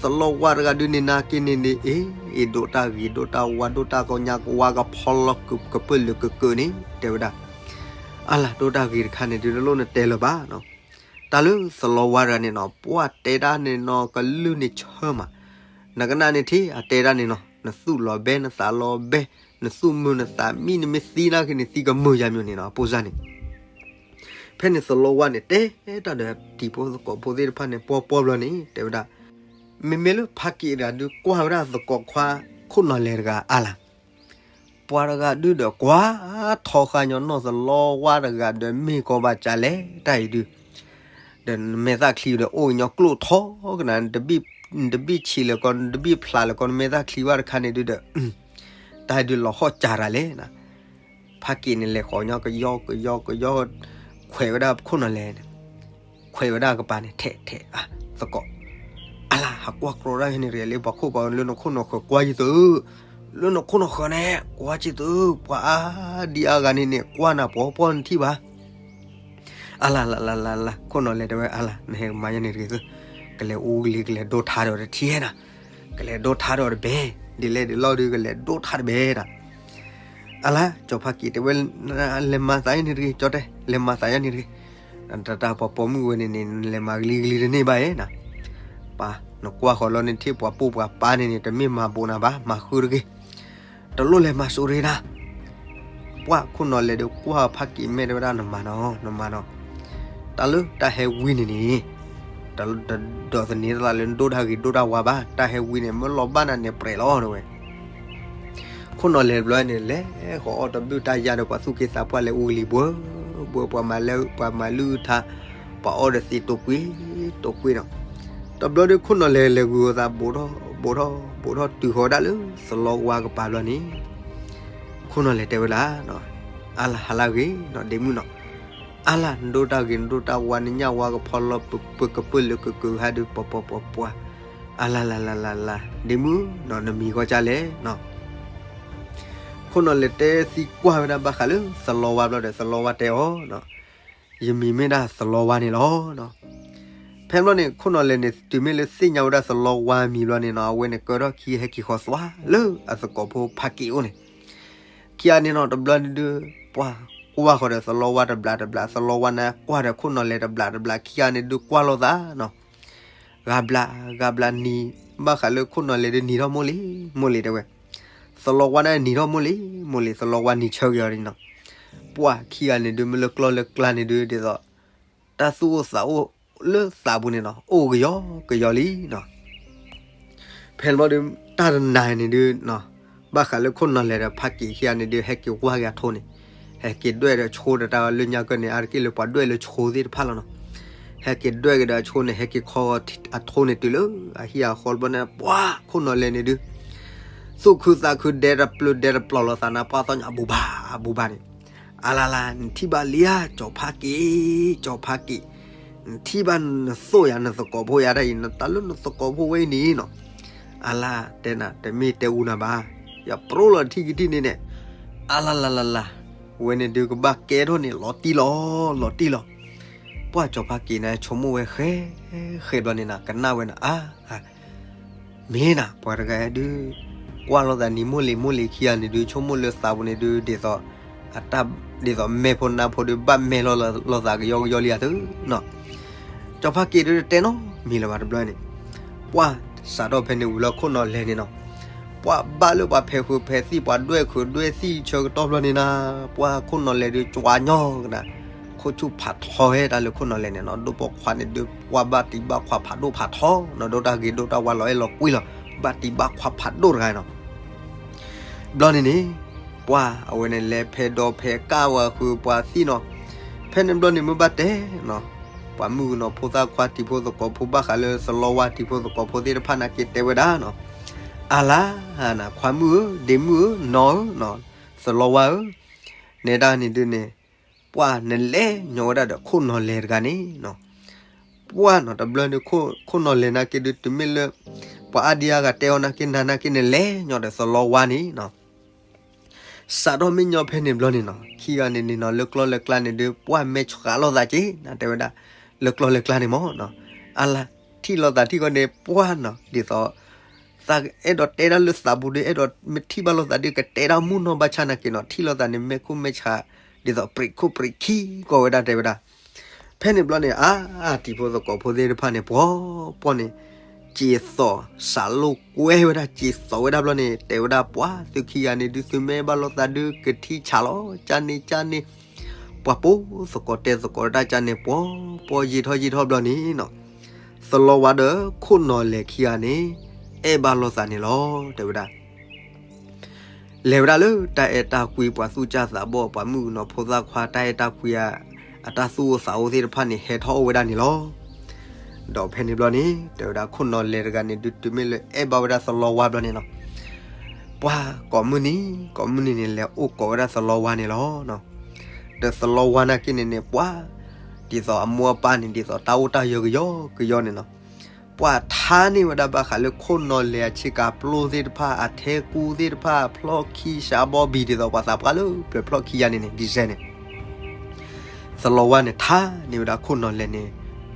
သလီဝါတဂၤဒုးန့ၣ် နာ်က့န့ၣ်န့ၣ် အ့ၣ် အ့ၣ်ဒိးတၢ်ဂ့ၤဒိးတၢ်ဝါဒိးတၢ်ကညါကဝါကဖီလီၤကပၢၢ်လၢကကၢန့ၣ် တဲဝဲဒၣ် အါလၢ် ဒိးတၢ်ဂ့ၤတခါန့ၣ်ဒုး တလိၣ်နတဲလၢၤဘၣ်နီၤ, တၢ်လၢသလီဝါတဂၤန့ၣ်နီၤ ပှၤတဲဒၣ်န့ၣ်နီၤ ကလုၢ်န့ၣ်ဆၢမး, နကနၣ်န့ၣ်ထံၣ် အတဲဒၣ်န့ၣ်နီၤ နသူၣ်လီၤဘဲ နသးလီၤဘဲ နသူၣ်မုာ်နသးမံ နမ့ၢ်သံနာ်က့န့ၣ် သံကမုာ်ယၤမ့ၢ်န့ၣ်နီၤ အပိစၢ်န့ၣ် ဖဲန့ၣ်သလီဝါန့ၣ် တဲတၢ်ဒီးတံၤဖိသကိးဖိသ့ၣ်တဖၣ်န့ၣ် ပှီၢ်ပှီၢ်ဘျီန့ၣ် တဲဝဲဒၣ် မ့မ့ၢ်လၢဖးက့ၣ်တဂၤဒုးကွၢ်ဝဲဒၣ်သကိးခွါ ခိၣ်နၢ်လဲၤတဂၤအါလၢ်, ပှၤတဂၤဒုးဒီးကွၢ်ထီဃာ်ညီနီၢ်သလီဝါတဂၤဒီး မ့ၢ်ကီဘၣ်ကလဲၣ် တၢ်အံၤဒုး ဒီးနမဲာ်သၣ်ချံဒီး အိၣ်ကညီကျိၣ်ထီကနၤ နတဘံၣ်ဆံးလၢၤကီး နတဘံၣ်ဖျးလၢၤကီး နမဲာ်သၣ်ချံဝဲတခါန့ၣ်ဒုးဒီး တၢ်ဒုးလီၤဟီၣ်ကၢ်တၢ်လဲၣ်နီၤ, ဖးက့ၣ်န့ၣ် လဲၤဃီၤညီကယီကယီကယီ ခွဲးဝဲဒၣ်ခိၣ်နၢ်လဲၤန့ၣ် ခွဲးဝဲဒၣ်ကပၤန့ၣ် ထဲးထဲး အါ သကိး အါလၢ် ဟးကွၢ်ကြီဒၣ်ယဲန့ၣ် ရ့ၣ်လၢပှၤခိၣ်ပှၤလၢနခိၣ်နဃၢၤကွၢ်ယသု လၢနခိၣ်နဃၢၤန့ၣ် ကွၢ်က့သု ပှၤအါဒံအါဂၤန့ၣ်န့ၣ် ကွၢ်နၤပှီၢ်ပှီၢ်နထံၣ်ဘၣ် အါလၢ်လၢ်လၢ်လၢ် ခိၣ်နၢ်လဲၤတဲဝဲ အါလၢ် နဟဲကမၤယဲန့ၣ်တဂ့ၤသု ကလဲၤအူကလံၤ ကလဲၤဒိထါဒီးတထံၣ်နၤ ကလဲၤဒိထါဒီးတဘဲ ဒ်လဲၣ်ဒ်လဲၣ်ဒုး ကလဲၤဒိထါတဘဲဒၣ် အါလၢ် ကၠီၤဖးက့ၤတဲဝဲ လဲၤမၤသးယဲန့ၣ်တဂ့ၤ ကၠီတဲ လဲၤမၤသးယဲန့ၣ်တဂ့ၤ တၢ်တၢ်ပှၤပိာ်မုၣ်ဝဲန့ၣ်န့ၣ် လဲၤမၤကလံၤကလံၤတန့ၢ်ဘၣ်အံၤနၤ ပှၤ နကွၢ်ဃီၤလီၤန့ၣ်ထံၣ်ပှၤပိာ်ပှၤပၢ်န့ၣ်န့ၣ် တမ့ၢ်မၤဘူးနၤဘၣ် မၤဃုတဂ့ၤ တလိၣ်လဲၤမၤစိၤတဂ့ၤနၤ ပှၤခိၣ်နၢ်လဲၤဒီးကွၢ်ဖးက့ၤမဲာ်တဲဝဲဒၣ် နမၤနီၤ နမၤနီၤ တၢ်လၢတၢ်ဟဲဝံၤန့ၣ်န့ၣ် တဒိးသန့ၤသးလၢနဒိၣ်တၢ်ဂ့ၤဒိၣ်တၢ်ဝါဘၣ် တၢ်ဟဲဝံၤန့ၣ် မ့ၢ်လီၤဘၣ်နၤန့ၣ် ပြဲးလီၤတဲဝဲ ခိၣ်နၢ်လဲၤတဘျီန့ၣ် လဲၤဃီၤအီၣ်တဘျုးတၢ်ယါဒီးပှၤသူၣ်က့သးပှၢ်လဲၤအူကလံၤဘှၢဘှၢ ပှၤမၤလၢ ပှၤမၤလုၢ်ထါ ပှၤအီၣ်ဒီးသ့ၣ်တိာ်ကွံာ်တိာ်ကွံာ်နီၤ တဘျီဒီးခိၣ်နၢ်လဲၤလဲၤဂုာ်အသး ဘူးထီၣ်ဘူးထီၣ်ဘူးထီၣ်တုၤဃီၤဒၣ်လၢသလီဝါကပၤဘျီန့ၣ် ခိၣ်နၢ်လဲၤတဲဝဲဒၣ် အါလၢ် ဟးလၢဂ့ၤနီၤ ဒ့မုၣ်နီၤ အါလၢ် နဒိၣ်တၢ်ဂ့ၤ နဒိၣ်တၢ်ဝါ နညၣ်ဝါကဖီလီၤ ပကပၢၢ်လၢကကၢဟဲဒုး ပှၤပှၤပှၤပှၤ အါလၢ်လၢ်လၢ်လၢ်လၢ် ဒ့မုၣ်နီၤ နမံၤဃီကလဲၣ်နီၤ ခိၣ်နၢ်လဲၤတဲသံကွၢ်ဝဲဒၣ်ဘၣ်ဃးလၢသလီဝါဘျီဒီး သလီဝါတဲအီၤနီၤ ယမံၤမ့ၢ်ဒၣ်သလီဝါန့ၣ်လီၤနီၤ ဖဲဘျီန့ၣ် ခိၣ်နၢ်လဲၤန့ၣ် တုၤမ့ၢ်လၢသ့ၣ်ညါဝဲဒၣ်သလီဝါမံၤဘျီန့ၣ်နီၤ အဝဲန့ၣ်ကၢထီၣ်ခံဟဲက့ၤဃီၤသွါလၢအသကိးဖိဖးက့ၤအိၣ်န့ၣ် ခံဂၤန့ၣ်နီၤ တဘျီဒုး ပှၤကွၢ်ဃီၤဒီးသလီဝါတဘျးတဘျး သလီဝါန့ၣ်ကွၢ်ဒီးခိၣ်နၢ်လဲၤတဘျးတဘျး ခံဂၤန့ၣ်ဒုးကွၢ်လိာ်သးနီၤ ဂၤဘျး ဂၤဘျးနံၤ ဘၣ်ဃးလၢခိၣ်နၢ်လဲၤဒုးနံၤထီၣ်မိၢ်လံ မိၢ်လံတဲဝဲ သလီဝါန့ၣ်နံၤထီၣ်မိၢ်လံ မိၢ်လံ သလီဝါနံၤဆၢက့ၤအီၤန့ၣ်နီၤ ပှၤခံဂၤန့ၣ်ဒုး မ့ၢ်လၢကျီၢ်လၢကျါန့ၣ်ဒုး ဒ်သိး တၢ်သူၣ်အိၣ်သးအိၣ်လၢသးပူၤန့ၣ်နီၤ အိၣ်ကယီကယီလံနီၤ ဖဲန့ၣ်ဘျီဒီး တၢ်တနၤန့ၣ်ဒုး ဘၣ်ဃးလၢခိၣ်နၢ်လဲၤဒီးဖးက့ၤခံဂၤန့ၣ်ဒုး ဟဲက့ၤဝါက့ၤအထိန့ၣ် ဟဲက့ၤဒွဲၣ်ဒီးဆိတတၢ်လၢညါကၢၢ်န့ၣ် အါတက့ၢ်လၢပှၤဒွဲၣ်လၢဆိသ့ၣ်တဖၣ်လီၤနီၤ ဟဲက့ၤဒွဲၣ်က့ၤဒီးအဆိန့ၣ် ဟဲက့ၤခီအထိန့ၣ်တုၤလၢအဟံၣ်အဃီဘျီန့ၣ် ပှၤခိၣ်နၢ်လဲၤန့ၣ်ဒုး သူၣ်ခုသးခုဒဲတပျုာ်ဒဲတပျီၤလိာ်သးနၤ ပှၤသီညါအဘူးဘၣ်အဘူးဘၣ်န့ၣ် အလၢ်လၢ် နထံၣ်ဘၣ်လံဧါ ကၠီၤဖးက့ၤ ကၠီၤဖးက့ၤ နထံၣ်ဘၣ်နသိၣ်ယၤနသကိးဖိယၤတၢ်အံၤ နတၢ်လၢနသကိးဖိဝဲအံၤန့ၣ်နီၤ အလၢ် တဲနၤ တမ့ၢ်တဲအူနၤဘၣ် ယပြိလီၤထံကထံၣ်န့ၣ်န့ၣ် အလၢ်လၢ်လၢ်လၢ် ဝဲန့ၣ်ဒုးကဘၣ်ကဲထီၣ်န့ၣ် လီၤတံၢ်လီၤ လီၤတံၢ်လီၤ ပှၤကၠီၤဖးက့ၤန့ၣ် ဆိကမိၣ်ဝဲဃဲ ဃဲဘျီန့ၣ်နၤ ကနၣ်ဝဲနၤ အါ မ့ၢ်နၤ ပှၤတဂၤဒုး ကွၢ်လိာ်သးနံၤမိၢ်လံၤမိၢ်လံၤခံဂၤန့ၣ်ဒုး ဆိကမိၣ်လၢသးပူၤန့ၣ်ဒုး ဒ်သိး အတၢ် ဒ်သိးမဲာ်ဖိနါဖိဒုး ဘၣ်မဲာ်လီၤလိာ်သးကယီကယီလံဧါသုနီၤ ကၠီၤဖးက့ၤဒုးတတဲနီတမံၤလၢၤဘၣ်တဘျီန့ၣ် ပှၤ စးထီၣ်ဖဲန့ၣ်ဝံၤလီၤခိၣ်နီၢ်လဲၢ်န့ၣ်နီၤ, ပှၤဘၣ်လၢပှၤဖဲးဃုာ်ဖဲးသံၣ် ပှၤဒွဲၣ်ခုးဒွဲၣ်သံၣ်ဆၢကတီၢ်ဘျီန့ၣ်နီၤ, ပှၤခိၣ်နီၢ်လဲၢ်ဒုးကွၢ်ညီကနၤ, ခိၣ်ဆူၣ်ဖးထီဟဲတၢ်လၢခိၣ်နီၢ်လဲၢ်န့ၣ်နီၤ, ဒိၣ်ပိာ်ခွါန့ၣ်ဒုးပှၤဘၣ်တံၢ်ဘၣ်ခွါဖးဒိၣ်ဖးထီနီၤ, ဒိၣ်တၢ်ဂ့ၤဒိၣ်တၢ်ဝါလီၤအဲၣ်လီၤကွံလီၤ, ဘၣ်တံၢ်ဘၣ်ခွါဖးဒိၣ်တဂၤနီၤ. ဘျီန့ၣ်န့ၣ် ပှၤအဝဲန့ၣ်လဲၤဖဲးဒိးဖဲးကၢ်ဝဲဃုာ်ပှၤသံၣ်နီၤ, ဖဲန့ၣ်ဘျီန့ၣ်မ့ၢ်ဘၣ်တဲနီၤ, ပှၤမုၣ်ကနီၤဖိသၣ်ခွါတံၤဖိသကိးဖိဘၣ်ဃးလၢသလီဝါတံၤဖိသကိးဖိသ့ၣ်တဖၣ်နာ်က့တဲဝဲဒၣ်နီၤ, အလါနၤ ခွါမုၣ်ဧၢ, ဒ့မုၣ်ဧၢ, နီၢ်ဧၢနီၤ, သလီဝါဧၢ, နဲဒၣ်န့ၣ်ဒုးန့ၣ် ပှၤနလဲၤညီဝဲဒၣ်ဒီးခိၣ်နီၢ်လဲၢ်တဂၤန့ၣ်နီၤ, ပှၤနီၤတဘျီန့ၣ် ခိၣ်နီၢ်လဲၢ်နာ်က့ဒုး တုၤမ့ၢ်လၢ ပှၤအါဒံအါဂၤတဲအီၤနာ်က့ နၤနာ်က့န့ၣ် လဲၤညီဒီးသလီဝါန့ၣ်နီၤ, စးထီၣ်မ့ၢ်ညီဖဲန့ၣ်ဘျီန့ၣ်နီၤ, ခံဂၤန့ၣ်န့ၣ်နီၤ လၢကျီၢ်လၢကျါန့ၣ်ဒုး ပှၤမဲာ်ဆှးလိာ်သးက့ၤ နတဲဝဲဒၣ်, လၢကျီၢ်လၢကျါန့ၣ်မ့ၢ်နီၤ, အလါ ထံၣ်လိာ်သးထံၣ်ဃီန့ၣ် ပှၤနီၤ ဒ်သိး သးအဲၣ်ဒိးတဲတၢ်လၢသးပူၤဒီး အဲၣ်ဒိးမ့ၢ်ထံၣ်ဘၣ်လိာ်သးဒီး ကတဲတၢ်မုၢ်နီၢ်ဘၣ်ဆၣ်နာ်က့နီၤ, ထံၣ်လိာ်သးန့ၣ် မဲာ်ခိၣ်မဲာ်ဆှး ဒ်သိးပြံးခိၣ်ပြံးခံကီၢ်ဝဲဒၣ်တဲဝဲဒၣ်. ဖဲန့ၣ်ဘျီန့ၣ် အါ တံၤဖိသကိးဖိသ့ၣ်တဖၣ်န့ၣ် ပှီၤပှီၤန့ၣ် စံးသိးစးလိာ်ကွဲဝဲဒၣ် စံးသိးဝဲဒၣ်ဘျီန့ၣ် တဲဝဲဒၣ် ပှၤသုခံဂၤန့ၣ်ဒုး သုမ့ၢ်အဲၣ်ဘၣ်လိာ်သးဒုး ကထံၣ်ဆးလီၤ ကန့ၣ်ကန့ၣ်, ပှၤပိာ်သကိးတဲသကိးတၢ်ကန့ၣ် ပှီၤပှီၤယံာ်ထီၣ်ယံာ်ထီၣ်ဘျီန့ၣ်နီၤ, သလီဝါဒီးခိၣ်နီၢ်လဲၢ်ခံဂၤန့ၣ် အဲၣ်ဘၣ်လိာ်သးန့ၣ်လီၤ တဲဝဲဒၣ်. လဲၤဝဲဒၣ်လၢတၢ်အဲၣ်တၢ်ကွံ ပှၤသူၣ်စၢ်သးဘီၣ် ပှၤမုၣ်ကနီၤဖိသၣ်ခွါ တၢ်အဲၣ်တၢ်ကွံ အတၢ်သူၣ်အိၣ်သးအိၣ်သ့ၣ်တဖၣ်န့ၣ် ဟဲထီၣ်အိၣ်ဝဲဒၣ်န့ၣ်လီၤ. ဒီးဖဲန့ၣ်ဘျီန့ၣ် တဲဝဲဒၣ်ခိၣ်နီၢ်လဲၢ်တဂၤန့ၣ်ဒုး တုၤမ့ၢ်လၢအဲၣ်ဘၣ်ဝဲဒၣ်သလီဝါဘျီန့ၣ်နီၤ, ပှၤကိးမုၢ်နံၤ ကိးမုၢ်နံၤန့ၣ် လဲၤအိၣ်ကိးဝဲဒၣ်သလီဝါန့ၣ်လီၤ. ဒီးသလီဝါနာ်က့န့ၣ်န့ၣ် ပှၤ ဒ်သိးအမိၢ်အပၢ်န့ၣ် ဒ်သိးတၢ်အိၣ်တၢ်ယၢၤကယီကယီန့ၣ်နီၤ, ပှၤထါန့ၢ်ဝဲဒၣ်ဘၣ်ဃးလၢခိၣ်နီၢ်လဲၢ်အဆ့ကၤပျိသ့ၣ်တဖၣ် အထဲကူသ့ၣ်တဖၣ် ဖျီၣ်ခံ စးဘီဘံၣ် ဒ်သိးပှၤသးပှၢ်လၢပျၢၤဖျီၣ်ခံယါန့ၣ်န့ၣ် ဒ်စဲန့ၣ် သလီဝါန့ၣ်ထါန့ၢ်ဝဲဒၣ်ခိၣ်နီၢ်လဲၢ်န့ၣ်,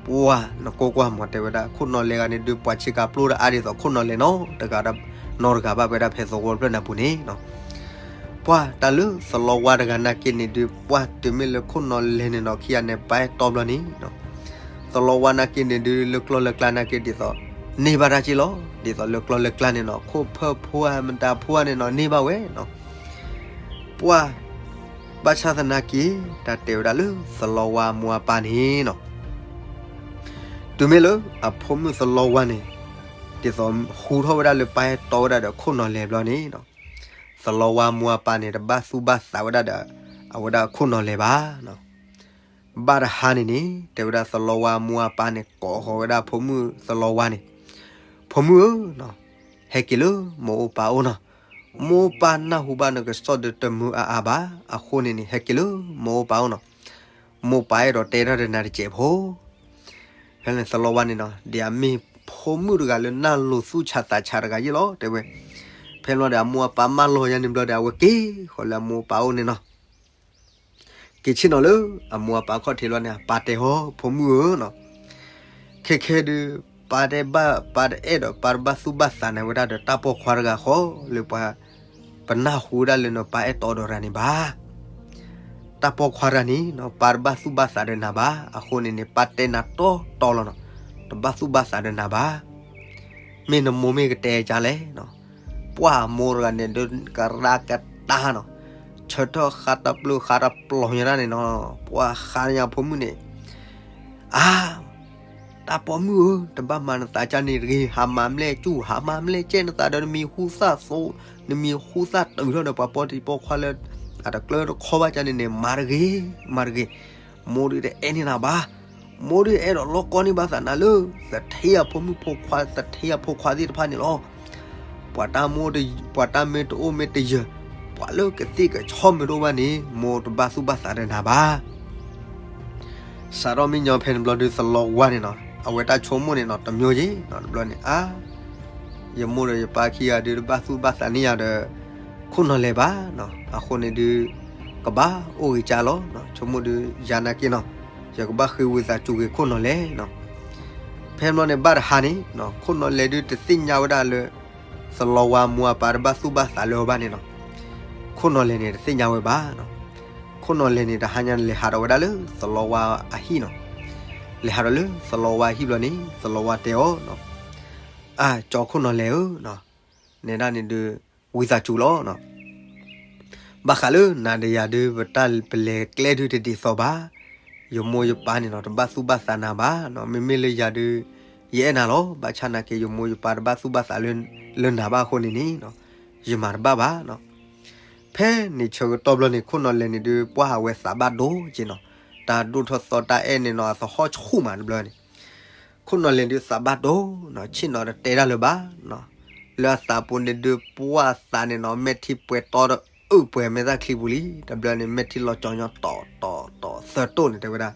ပှၤနကိးကွၢ်မၤတဲဝဲဒၣ် ခိၣ်နီၢ်လဲၢ်ဂၤန့ၣ်ဒုး ပှၤဆ့ကၤပျိတအါဒ်သိးခိၣ်နီၢ်လဲၢ်နီတဂၤ, နီတဂၤဘၣ်ဝဲဒၣ်ဖဲသဝီဖျၢၣ်နၢ်ပူၤန့ၣ်နီၤ, ပှၤတၢ်လၢသလီဝါတဂၤနာ်က့န့ၣ်ဒုး ပှၤတုၤမ့ၢ်လၢခိၣ်နီၢ်လဲၢ်န့ၣ်နီၤ ခံဂၤန့ၣ် ပာ်အဲၣ်တီဘျီန့ၣ်နီၤ, သလီဝါနာ်က့န့ၣ်ဒုး လၢကျီၢ်လၢကျါနာ်က့ဒ်သိး န့ၢ်ဘၣ်တၢ်က့ၢ်လီၤ. ဒ်သိးလၢကျီၢ်လၢကျါန့ၣ်နီၤ ခိၣ်ဖၢၣ်ဖိဧါ မတၤဖိဧါန့ၣ်နီၤ န့ၢ်ဘၣ်ဝဲနီၤ, ပှၤ ဘၣ်ဆၣ်သနာ်က့ တၢ်တဲဝဲဒၣ်လၢသလီဝါအမိၢ်အပၢ်န့ၣ်နီၤ, တုၤမ့ၢ်လၢအဖိမုၣ်သလီဝါန့ၣ် ဒ်သိးဟူထီၣ်ဝဲဒၣ်လၢပာ်အဲၣ်တီဝဲဒၣ်ဒီးခိၣ်နီၢ်လဲၢ်ဘျီန့ၣ်နီၤ, သလီဝါအမိၢ်အပၢ်န့ၣ် တဘၣ်သူၣ်ဘၣ်သးဝဲဒၣ်ဒီး အဝဲဒၣ်ခိၣ်နီၢ်လဲၢ်ဘၣ်နီၤ. ဘၣ်တဟါန့ၣ်န့ၣ် တဲဝဲဒၣ်သလီဝါအမိၢ်အပၢ်န့ၣ် ကိးဃီၤဝဲဒၣ်ဖိမုၣ်သလီဝါန့ၣ်, ဖိမုၣ်ဧၢနီၤ, ဟဲက့ၤလၢမိၢ်အိၣ်ပၢ်အိၣ်နီၤ, မိၢ်ပၢ်နၢ်ဟူဘၣ်နကစီၣ်ဒီးတမုာ်အါအါဘၣ်, အဃိန့ၣ်န့ၣ် ဟဲက့ၤလၢမိၢ်အိၣ်ပၢ်အိၣ်နီၤ, မိၢ်ပၢ်အဲၣ်ဒိးတဲတၢ်ဒီးနၤတစဲးဖိ ဖဲန့ၣ်သလီဝါန့ၣ်နီၤ ဒ်အမ့ၢ်ဖိမုၣ်တဂၤလၢနၢ်လိၤသူၣ်ဆးသးဆးတဂၤယ့ၢ်လီၤ တဲဝဲ, ဖဲန့ၣ်ဘျီဒီးအမိၢ်အပၢ်မၢလီၤယါန့ၣ်ဘျီဒီး အဝဲက့ၤဃီၤလၢအမိၢ်အပၢ်အိၣ်န့ၣ်နီၤ, က့ၤဆ့ၣ်နီၤလၢအမိၢ်အပၢ်ခီၣ်ထံးလီၤန့ၣ် အပၢ်တဲဟီ ဖိမုၣ်ဧၢနီၤ, ခဲခဲဒုး ပၢ်တဘၣ် ပၢ်တအဲၣ်ဒိး ပၢ်တဘၣ်သူၣ်ဘၣ်သးနၤဝဲဒၣ်ဒီးတၢ်ပိာ်ခွါတဂၤဃီလၢပှၤ ပနၢ်ဟူဝဲဒၣ်လၢနပၢ်အဲၣ်တီဒီးတဂၤန့ၣ်ဘၣ်. တၢ်ပိာ်ခွါတဂၤန့ၣ်နီၤ ပၢ်တဘၣ်သူၣ်ဘၣ်သးဒီးနၤဘၣ်. အဃိန့ၣ်န့ၣ် ပၢ်တဲနၤတီတီလီၤနီၤ, တဘၣ်သူၣ်ဘၣ်သးဒီးနၤဘၣ်. မ့ၢ်နမိၢ်မ့ၢ်ကတဲကလဲၣ်နီၤ, ပှၤမိၢ်တဂၤန့ၣ်ဒုး ကရၢကတၢနီၤ, ဆၢထၢၣ်ဃါတပျုၢ်ဃါတပျီၤညါတၢ်န့ၣ်နီၤ, ပှၤဃါညါဖိမုၣ်န့ၣ် အါ တၢ်ပိာ်မုၣ်ဧၢ, တဘၣ်မၤနသးကၢ်န့ၣ်တဂ့ၤ, ဟးမၤမလဲၣ်ကူၣ်, ဟးမၤမလဲၣ်ကဲနသးဒီး နမံၤဟူသၣ်သိ, နမံၤဟူသၣ်တုၤထီၣ်ဒီး ပှၤပိာ်တံၤပိာ်ခွါလၢ အတကျၢတခီဘၣ်ကၢ်န့ၣ်န့ၣ် မၤတဂ့ၤ, မၤတဂ့ၤ, မိၢ်ဒုးတအဲၣ်န့ၢ်နၤဘၣ်. မိၢ်ဒုးအဲၣ်ဒိးလီၢ်ကီၢ်န့ၢ်ဘၣ်သးနၤလၢ သထ့အဖိမုၣ်ဖိခွါ သထ့အဖိခွါသ့ၣ်တဖၣ်န့ၣ်လီၤ. ပှၤတၢ်မိၢ်တ ပှၤတၢ်မ့ၢ်တအိၣ်မ့ၢ်တယၢၤ, ပှၤလၢကသ့ၣ်ကဆီၣ်မ့ၢ်တအိၣ်ဘၣ်န့ၣ် မိၢ်တဘၣ်သူၣ်ဘၣ်သးဒီးနၤဘၣ်. စးထီၣ်မ့ၢ်ညီဖဲန့ၣ်ဘျီဒုးသလီဝါန့ၣ်နီၤ, အဝဲတၢ်ဆိကမိၣ်န့ၣ်နီၤ တမျိုးယ့ၤနီၤ, တဘျီန့ၣ် အါ ယမိၢ်ဒီးယပၢ်ခံဂၤဒုး တဘၣ်သူၣ်ဘၣ်သးန့ၢ်ယၤဒီး ခိၣ်နီၢ်လဲၢ်ဘၣ်နီၤ, အဃိန့ၣ်ဒုး ကဘၣ်အိၣ်ဂ့ၤကၢ်လီၤနီၤ, ဆိကမိၣ်ဒုးယၤနာ်က့နီၤ, ယကဘၣ်ဃ့ဝံသးစူၤက့ၤခိၣ်နီၢ်လဲၢ်နီၤ. ဖဲန့ၣ်ဘျီန့ၣ် ဘၣ်တဟါန့ၣ်နီၤ, ခိၣ်နီၢ်လဲၢ်ဒုးတသ့ၣ်ညါဝဲဒၣ်လၢ သလီဝါမိၢ်အပၢ်တဘၣ်သူၣ်ဘၣ်သးလၢအီၤဘၣ်န့ၣ်နီၤ, ခိၣ်နီၢ်လဲၢ်န့ၣ် တသ့ၣ်ညါဝဲဘၣ်နီၤ. ခိၣ်နီၢ်လဲၢ်န့ၣ် တဟါညါန့ၣ် လဲၤဟးထီၣ်ဝဲဒၣ်လၢသလီဝါအဟံၣ်နီၤ, လဲၤဟးထီၣ်လၢသလီဝါအဟံၣ်ဘျီန့ၣ် သလီဝါတဲအီၤနီၤ, အၢ ကၠီခိၣ်နီၢ်လဲၢ်ဧၢ, နဲဒၣ်န့ၣ်ဒုး ဝံသးစူၤလီၤနီၤ. ဘၣ်ဃးလၢနၤဒီးယၤဒုး ပတၢ်ပလဲၤကျဲဒုးတဒ်သိးဘၣ်. ယမိၢ်ယပၢ်န့ၣ်နီၤ တဘၣ်သူၣ်ဘၣ်သးနၤဘၣ်နီၤ. မ့မ့ၢ်လၢယၤဒုး ယအဲၣ်နၤလီၤ. ဘၣ်ဆၣ်နာ်က့ ယမိၢ်ယပၢ်တဘၣ်သူၣ်ဘၣ်သးလၢ လၢနၤဘၣ်အဃိန့ၣ်န့ၣ်နီၤ ယမၤတဘၣ်ဘၣ်နီၤ. ဖဲန့ၣ်ဆၢကတီၢ်ဘျီန့ၣ် ခိၣ်နီၢ်လဲၢ်န့ၣ်ဒုး ပှၢ်အဝဲသးဘၣ်ဒိက့နီၤ. တၢ်ဒိၣ်ထီၣ်သီတၢ်အဲၣ်န့ၣ်နီၤ အသဟီၣ်ဆူၣ်မးတဘျီန့ၣ် ခိၣ်နီၢ်လဲၢ်ဒုးသးဘၣ်ဒိနီၤ, ဆ့ၣ်နီၤတတဲတၢ်လၢၤဘၣ်နီၤ. လၢအသးပူၤန့ၣ်ဒုး ပှၢ်သးန့ၣ်နီၤ မဲာ်ထံပှဲၤတီဒီး အုၣ်ပှဲၤမဲာ်သၣ်ချံပူၤလံ. တဘျီန့ၣ် မဲာ်ထံလီၤကၠီၤညီတီတီတီသၢတိၢ်န့ၣ် တဲဝဲဒၣ်.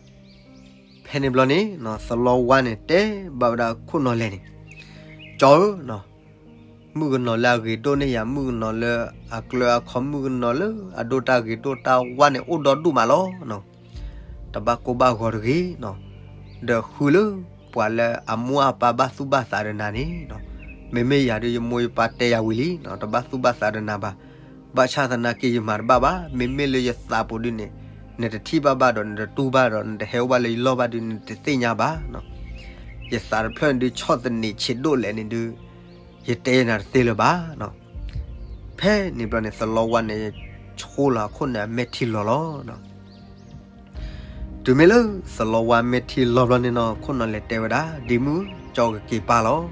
ဖဲန့ၣ်ဘျီန့ၣ်နီၤ သလီဝါန့ၣ်တဲဘၣ်ဝဲဒၣ်ခိၣ်နီၢ်လဲၢ်န့ၣ်, ကၠီဧၢနီၤ, မုၣ်ကနီၤလၢအဂ့ၤဒိၣ်န့ၢ်ယၤ, မုၣ်ကနီၤလၢအကျၢၤအခီ, မုၣ်ကနီၤလၢအဒိၣ်တၢ်ဂ့ၤဒိၣ်တၢ်ဝါန့ၣ် အိၣ်ဒီဒူၣ်မးလီၤနီၤ. တဘၣ်ကိၢ်ဘၣ်ဂီၤတဂ့ၤနီၤ, ဒီးဃုလၢပှၤလၢအမိၢ်အပၢ်ဘၣ်သူၣ်ဘၣ်သးဒီးနၤန့ၣ်နီၤ. မ့မ့ၢ်ယၤဒုး ယမိၢ်ယပၢ်တဲယၤဝံၤလံနီၤ, တဘၣ်သူၣ်ဘၣ်သးဒီးနၤဘၣ်. ဘၣ်ဆၣ်သနာ်က့ ယမၤတဘၣ်ဘၣ်. မ့မ့ၢ်လၢယသးပူၤဒုးန့ၣ် နတထံၣ်ဘၣ်ဘၣ်ဒီး နတတူၢ်ဘၣ်ဒီး နတဟဲအိၣ်ဘၣ်လၢယလီၢ်ဘၣ်ဒုး နတသ့ၣ်ညါဘၣ်နီၤ. ယသးတဖျၢၣ်န့ၣ်ဒုး ဆီၣ်သနံးဆံးဒိၣ်လဲၣ်န့ၣ်ဒုး ယတဲနၤတသ့လၢၤဘၣ်နီၤ. ဖဲန့ၣ်ဘျီန့ၣ် သလီဝါန့ၣ် ဆိလီၤခိၣ်နီၢ်လဲၢ်အမဲာ်ထံလီၤလီၤနီၤ. တုၤမ့ၢ်လၢသလီဝါမဲာ်ထံလီၤဘျီန့ၣ်နီၤ ခိၣ်နီၢ်လဲၢ်တဲဝဲဒၣ်, ဒ်မုၣ်ဧၢ, ကၠီကက့ၤပၢ်လီၤ.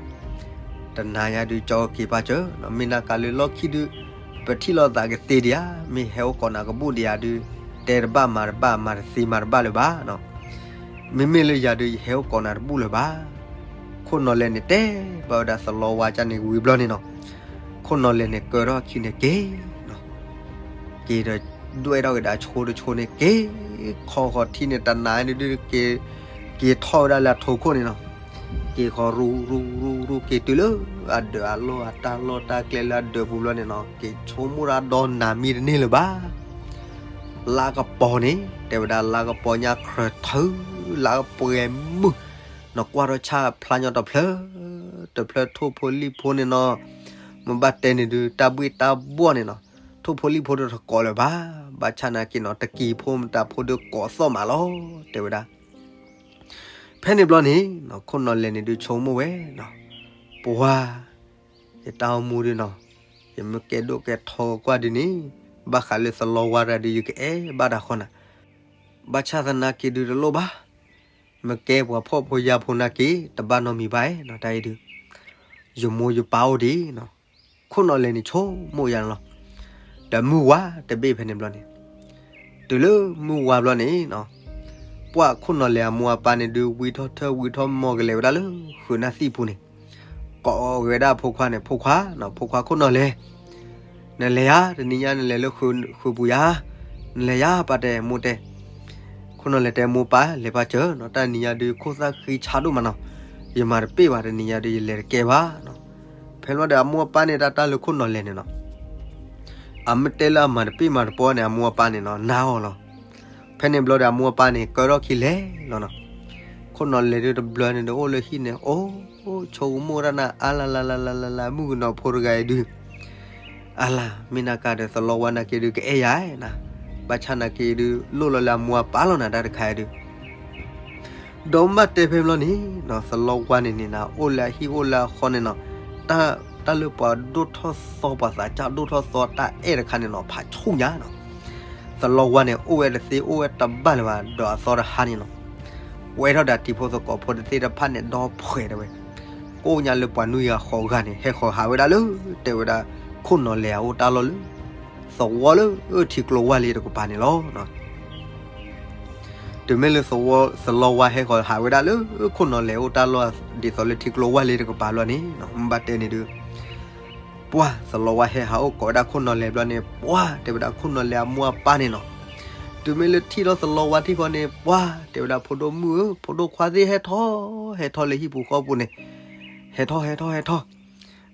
တနၤညါဒုး ကၠီကက့ၤပၢ်စၢၤနီၤ, မ့ၢ်နာ်က့လၢလီၢ်ခံဒုး ပထံၣ်လိာ်သးကသ့ဒံးဧါ, မ့ၢ်ဟဲအိၣ်ကိးနၤကဘူၣ်ဒံးဧါဒုး တဲတဘၣ်မၤတဘၣ် မၤတသ့မၤတဘၣ်လၢၤဘၣ်နီၤ. မ့မ့ၢ်လၢယၤဒုး ယဟဲအိၣ်ကိးနၤတဘူၣ်လၢၤဘၣ်. ခိၣ်နီၢ်လဲၢ်န့ၣ်တဲဘၣ်ဝဲဒၣ်သလီဝါကန့ၣ်ဝံၤဘျီန့ၣ်နီၤ, ခိၣ်နီၢ်လဲၢ်န့ၣ်ကၢထီၣ်အခံန့ၣ်က့ၤနီၤ, က့ၤဒီးဒွဲၣ်ထီၣ်က့ၤဒီးအဆိတဆိန့ၣ် က့ၤခီဃီၤထံန့ၣ် တနၤန့ၣ်ဒုး က့ၤထီၣ်ဝဲဒၣ်လၢအထိခိၣ်န့ၣ်နီၤ, က့ၤဃီၤရူရူရူရူ က့ၤတုၤလၢအဒၢးအလီၢ် အတၢ်လီၢ်တၢ်ကျဲလၢအဒၢးပူၤဘျီန့ၣ်နီၤ က့ၤဆိကမိၣ်တၢ်ဒီနၤမံတန့ၢ်လၢၤဘၣ်. လါကပီၤန့ၣ် တဲဝဲဒၣ်လါကပီၤညါခရၢၣ်ထၢၣ် လါကပှဲၤမုၢ်နီၤ ကွၢ်ထီၣ်ဆၣ်ဖျါညီတဖျၢၣ် တဖျၢၣ်ထိၣ်ဖိလံၣ်ဖိန့ၣ်နီၤ, မ့ၢ်ဘၣ်တဲန့ၣ်ဒုး တၢ်ဘှ့ၣ်တၢ်ဘှီၣ်န့ၣ်နီၤ, ထိၣ်ဖိလံၣ်ဖိတကိးလၢၤဘၣ်. ဘၣ်ဆၣ်နာ်က့နီၤ တကံၤဖိမတၤဖိဒုးကိးသီၣ်မးလီၤ တဲဝဲဒၣ်. ဖဲန့ၣ်ဘျီန့ၣ်နီၤ ခိၣ်နီၢ်လဲၢ်န့ၣ်ဒုးဆိကမိၣ်ဝဲနီၤ, ပှၤ ယတၢ်အိၣ်မူဒုးနီၤ, ယမ့ၢ်ကဲဒိၣ်ကဲထီကွၢ်ဒုးန့ၣ်, ဘၣ်ဃးလၢသလီဝါတဂၤဒုး ယကအဲၣ်ဘၣ်တၢ်ဃီနၤ, ဘၣ်ဆၣ်သနာ်က့ဒုးတလိၣ်ဘၣ်, မ့ၢ်ကဲပှၤဖှီၣ်ဖိယာ်ဖိနာ်က့ တဘၣ်နီတမံၤဘၣ်နီၤ တၢ်အံၤဒုး, ယမိၢ်ယပၢ်အိၣ်ဒံးနီၤ, ခိၣ်နီၢ်လဲၢ်န့ၣ်ဆိကမိၣ်ယါန့ၣ်လီၤ. ဒီးမုၢ်ဝါတဘ့ၣ်ဖဲန့ၣ်ဘျီန့ၣ် တုၤလၢမုၢ်ဝါဘျီန့ၣ်နီၤ, ပှၤခိၣ်နီၢ်လဲၢ်အမိၢ်အပၢ်န့ၣ်ဒုး ဝံထီၣ်ထၢၣ်ဝံထီၣ်မီၢ်ကလဲၤဝဲဒၣ်လၢဃုာ်နၢ်သံၣ်ပူၤန့ၣ်, ကိးဂဲၤဒၣ်ဖိခွါန့ၣ်, ဖိခွါနီၤ, ဖိခွါခိၣ်နီၢ်လဲၢ်, နလဲၤယါ, တနံၤညါနလဲၤလၢဃုာ်ပူၤယါ, နလဲၤယါ ပၢ်တဲ မိၢ်တဲ. ခိၣ်နီၢ်လဲၢ်တဲမိၢ်ပၢ် လဲၤပၢ်စၢၤနီၤ, တၢ်နံၤညါဒုး ခိၣ်သၣ်ဃံဆါဒိၣ်မးနီၤ, ယမၤတပ့ၢ်ဘၣ်, တနံၤညါဒုး ယလဲၤတကဲဘၣ်နီၤ. ဖဲလီၤဒီးအမိၢ်အပၢ်န့ၣ် တၢ်တၢ်လၢခိၣ်နီၢ်လဲၢ်န့ၣ်နီၤ အမ့ၢ်တဲလၢအမၤတပ့ၢ်မၤတပီန့ၣ် အမိၢ်အပၢ်န့ၣ်နီၤ နာ်အီၤလီၤ. ဖဲန့ၣ်ဘျီဒီးအမိၢ်အပၢ်န့ၣ် ကၢထီၣ်ခံလဲၤလီၤနီၤ. ခိၣ်နီၢ်လဲၢ်ဒုးတဘျီန့ၣ်ဒီးအိၣ်လၢဟံၣ်န့ၣ် အိၣ် ဆိကမိၣ်တၢ်နၤ အါလါလါလါလါလါ မုၣ်ကနီၤဖိတဂၤအံၤဒုး အါလါ မ့ၢ်နာ်က့ဒီး သလီဝါနာ်က့ဒုး ကအဲၣ်ယၤနၤ, ဘၣ်ဆၣ်နာ်က့ဒုး လိၣ်လီၤလၢအမိၢ်အပၢ်လီၤနၤ တၢ်တခါအံၤဒုး ဒီးမ့ၢ်ဘၣ်တဲဖဲဘျီန့ၣ်နီၤ သလီဝါန့ၣ်န့ၣ်နၤ အိၣ်လၢအဟံၣ်အိၣ်လၢအဃီန့ၣ်နီၤ, တၢ် တၢ်လၢပှၤဒိၣ်ထီၣ်သီ ပှၤသးစၢ်ဒိၣ်ထီၣ်သီတၢ်အဲၣ်တခါန့ၣ်နီၤ ဖးဆူၣ်ညါနီၤ. သလီဝါန့ၣ် အိၣ်ဝဲတသ့အိၣ်ဝဲတဘၣ်လၢၤဘၣ် ဒီးအသီတဟါန့ၣ်နီၤ ဝဲထီၣ်ဒီးတံၤဖိသကိးဖိတသ့ၣ်တဖၣ်န့ၣ် ဒီဖှဲးတဲဝဲ, ကိးညါလၢပှၤနွံဂၤဃိးဂၤန့ၣ် ဟဲဃီၤဟးဝဲဒၣ်လၢ တဲဝဲဒၣ် ခိၣ်နီၢ်လဲၢ်အအိၣ်တၢ်လီၢ်လၢ သဝီလၢထံကျိဝါလ့တကပၤန့ၣ်လီၤ. တုၤမ့ၢ်လၢသဝီ သလီဝါဟဲဃီၤဟးဝဲဒၣ်လၢ ခိၣ်နီၢ်လဲၢ်အအိၣ်တၢ်လီၢ် ဒ်သိးလၢထံကျိဝါလ့တကပၤဘျီန့ၣ်နီၤ မ့ၢ်ဘၣ်တဲန့ၣ်ဒုး ပှၢ်သလီဝါဟဲဟးအိၣ်ကိးဝဲဒၣ်ခိၣ်နီၢ်လဲၢ်ဘျီန့ၣ် ပှၢ်တဲဝဲဒၣ်ခိၣ်နီၢ်လဲၢ်အမိၢ်အပၢ်န့ၣ်နီၤ တုၤမ့ၢ်လၢထံၣ်ထီၣ်သလီဝါထံၣ်ဃီန့ၣ် ပှၢ်တဲဝဲဒၣ်ဖိဒိၣ်မုၣ်ဧၢ ဖိဒိၣ်ခွါသ့ၣ်ဟဲထီၣ် ဟဲထီၣ်လၢဟံၣ်ပူၤဃီပူၤန့ၣ် ဟဲထီၣ်ဟဲထီၣ်ဟဲထီၣ်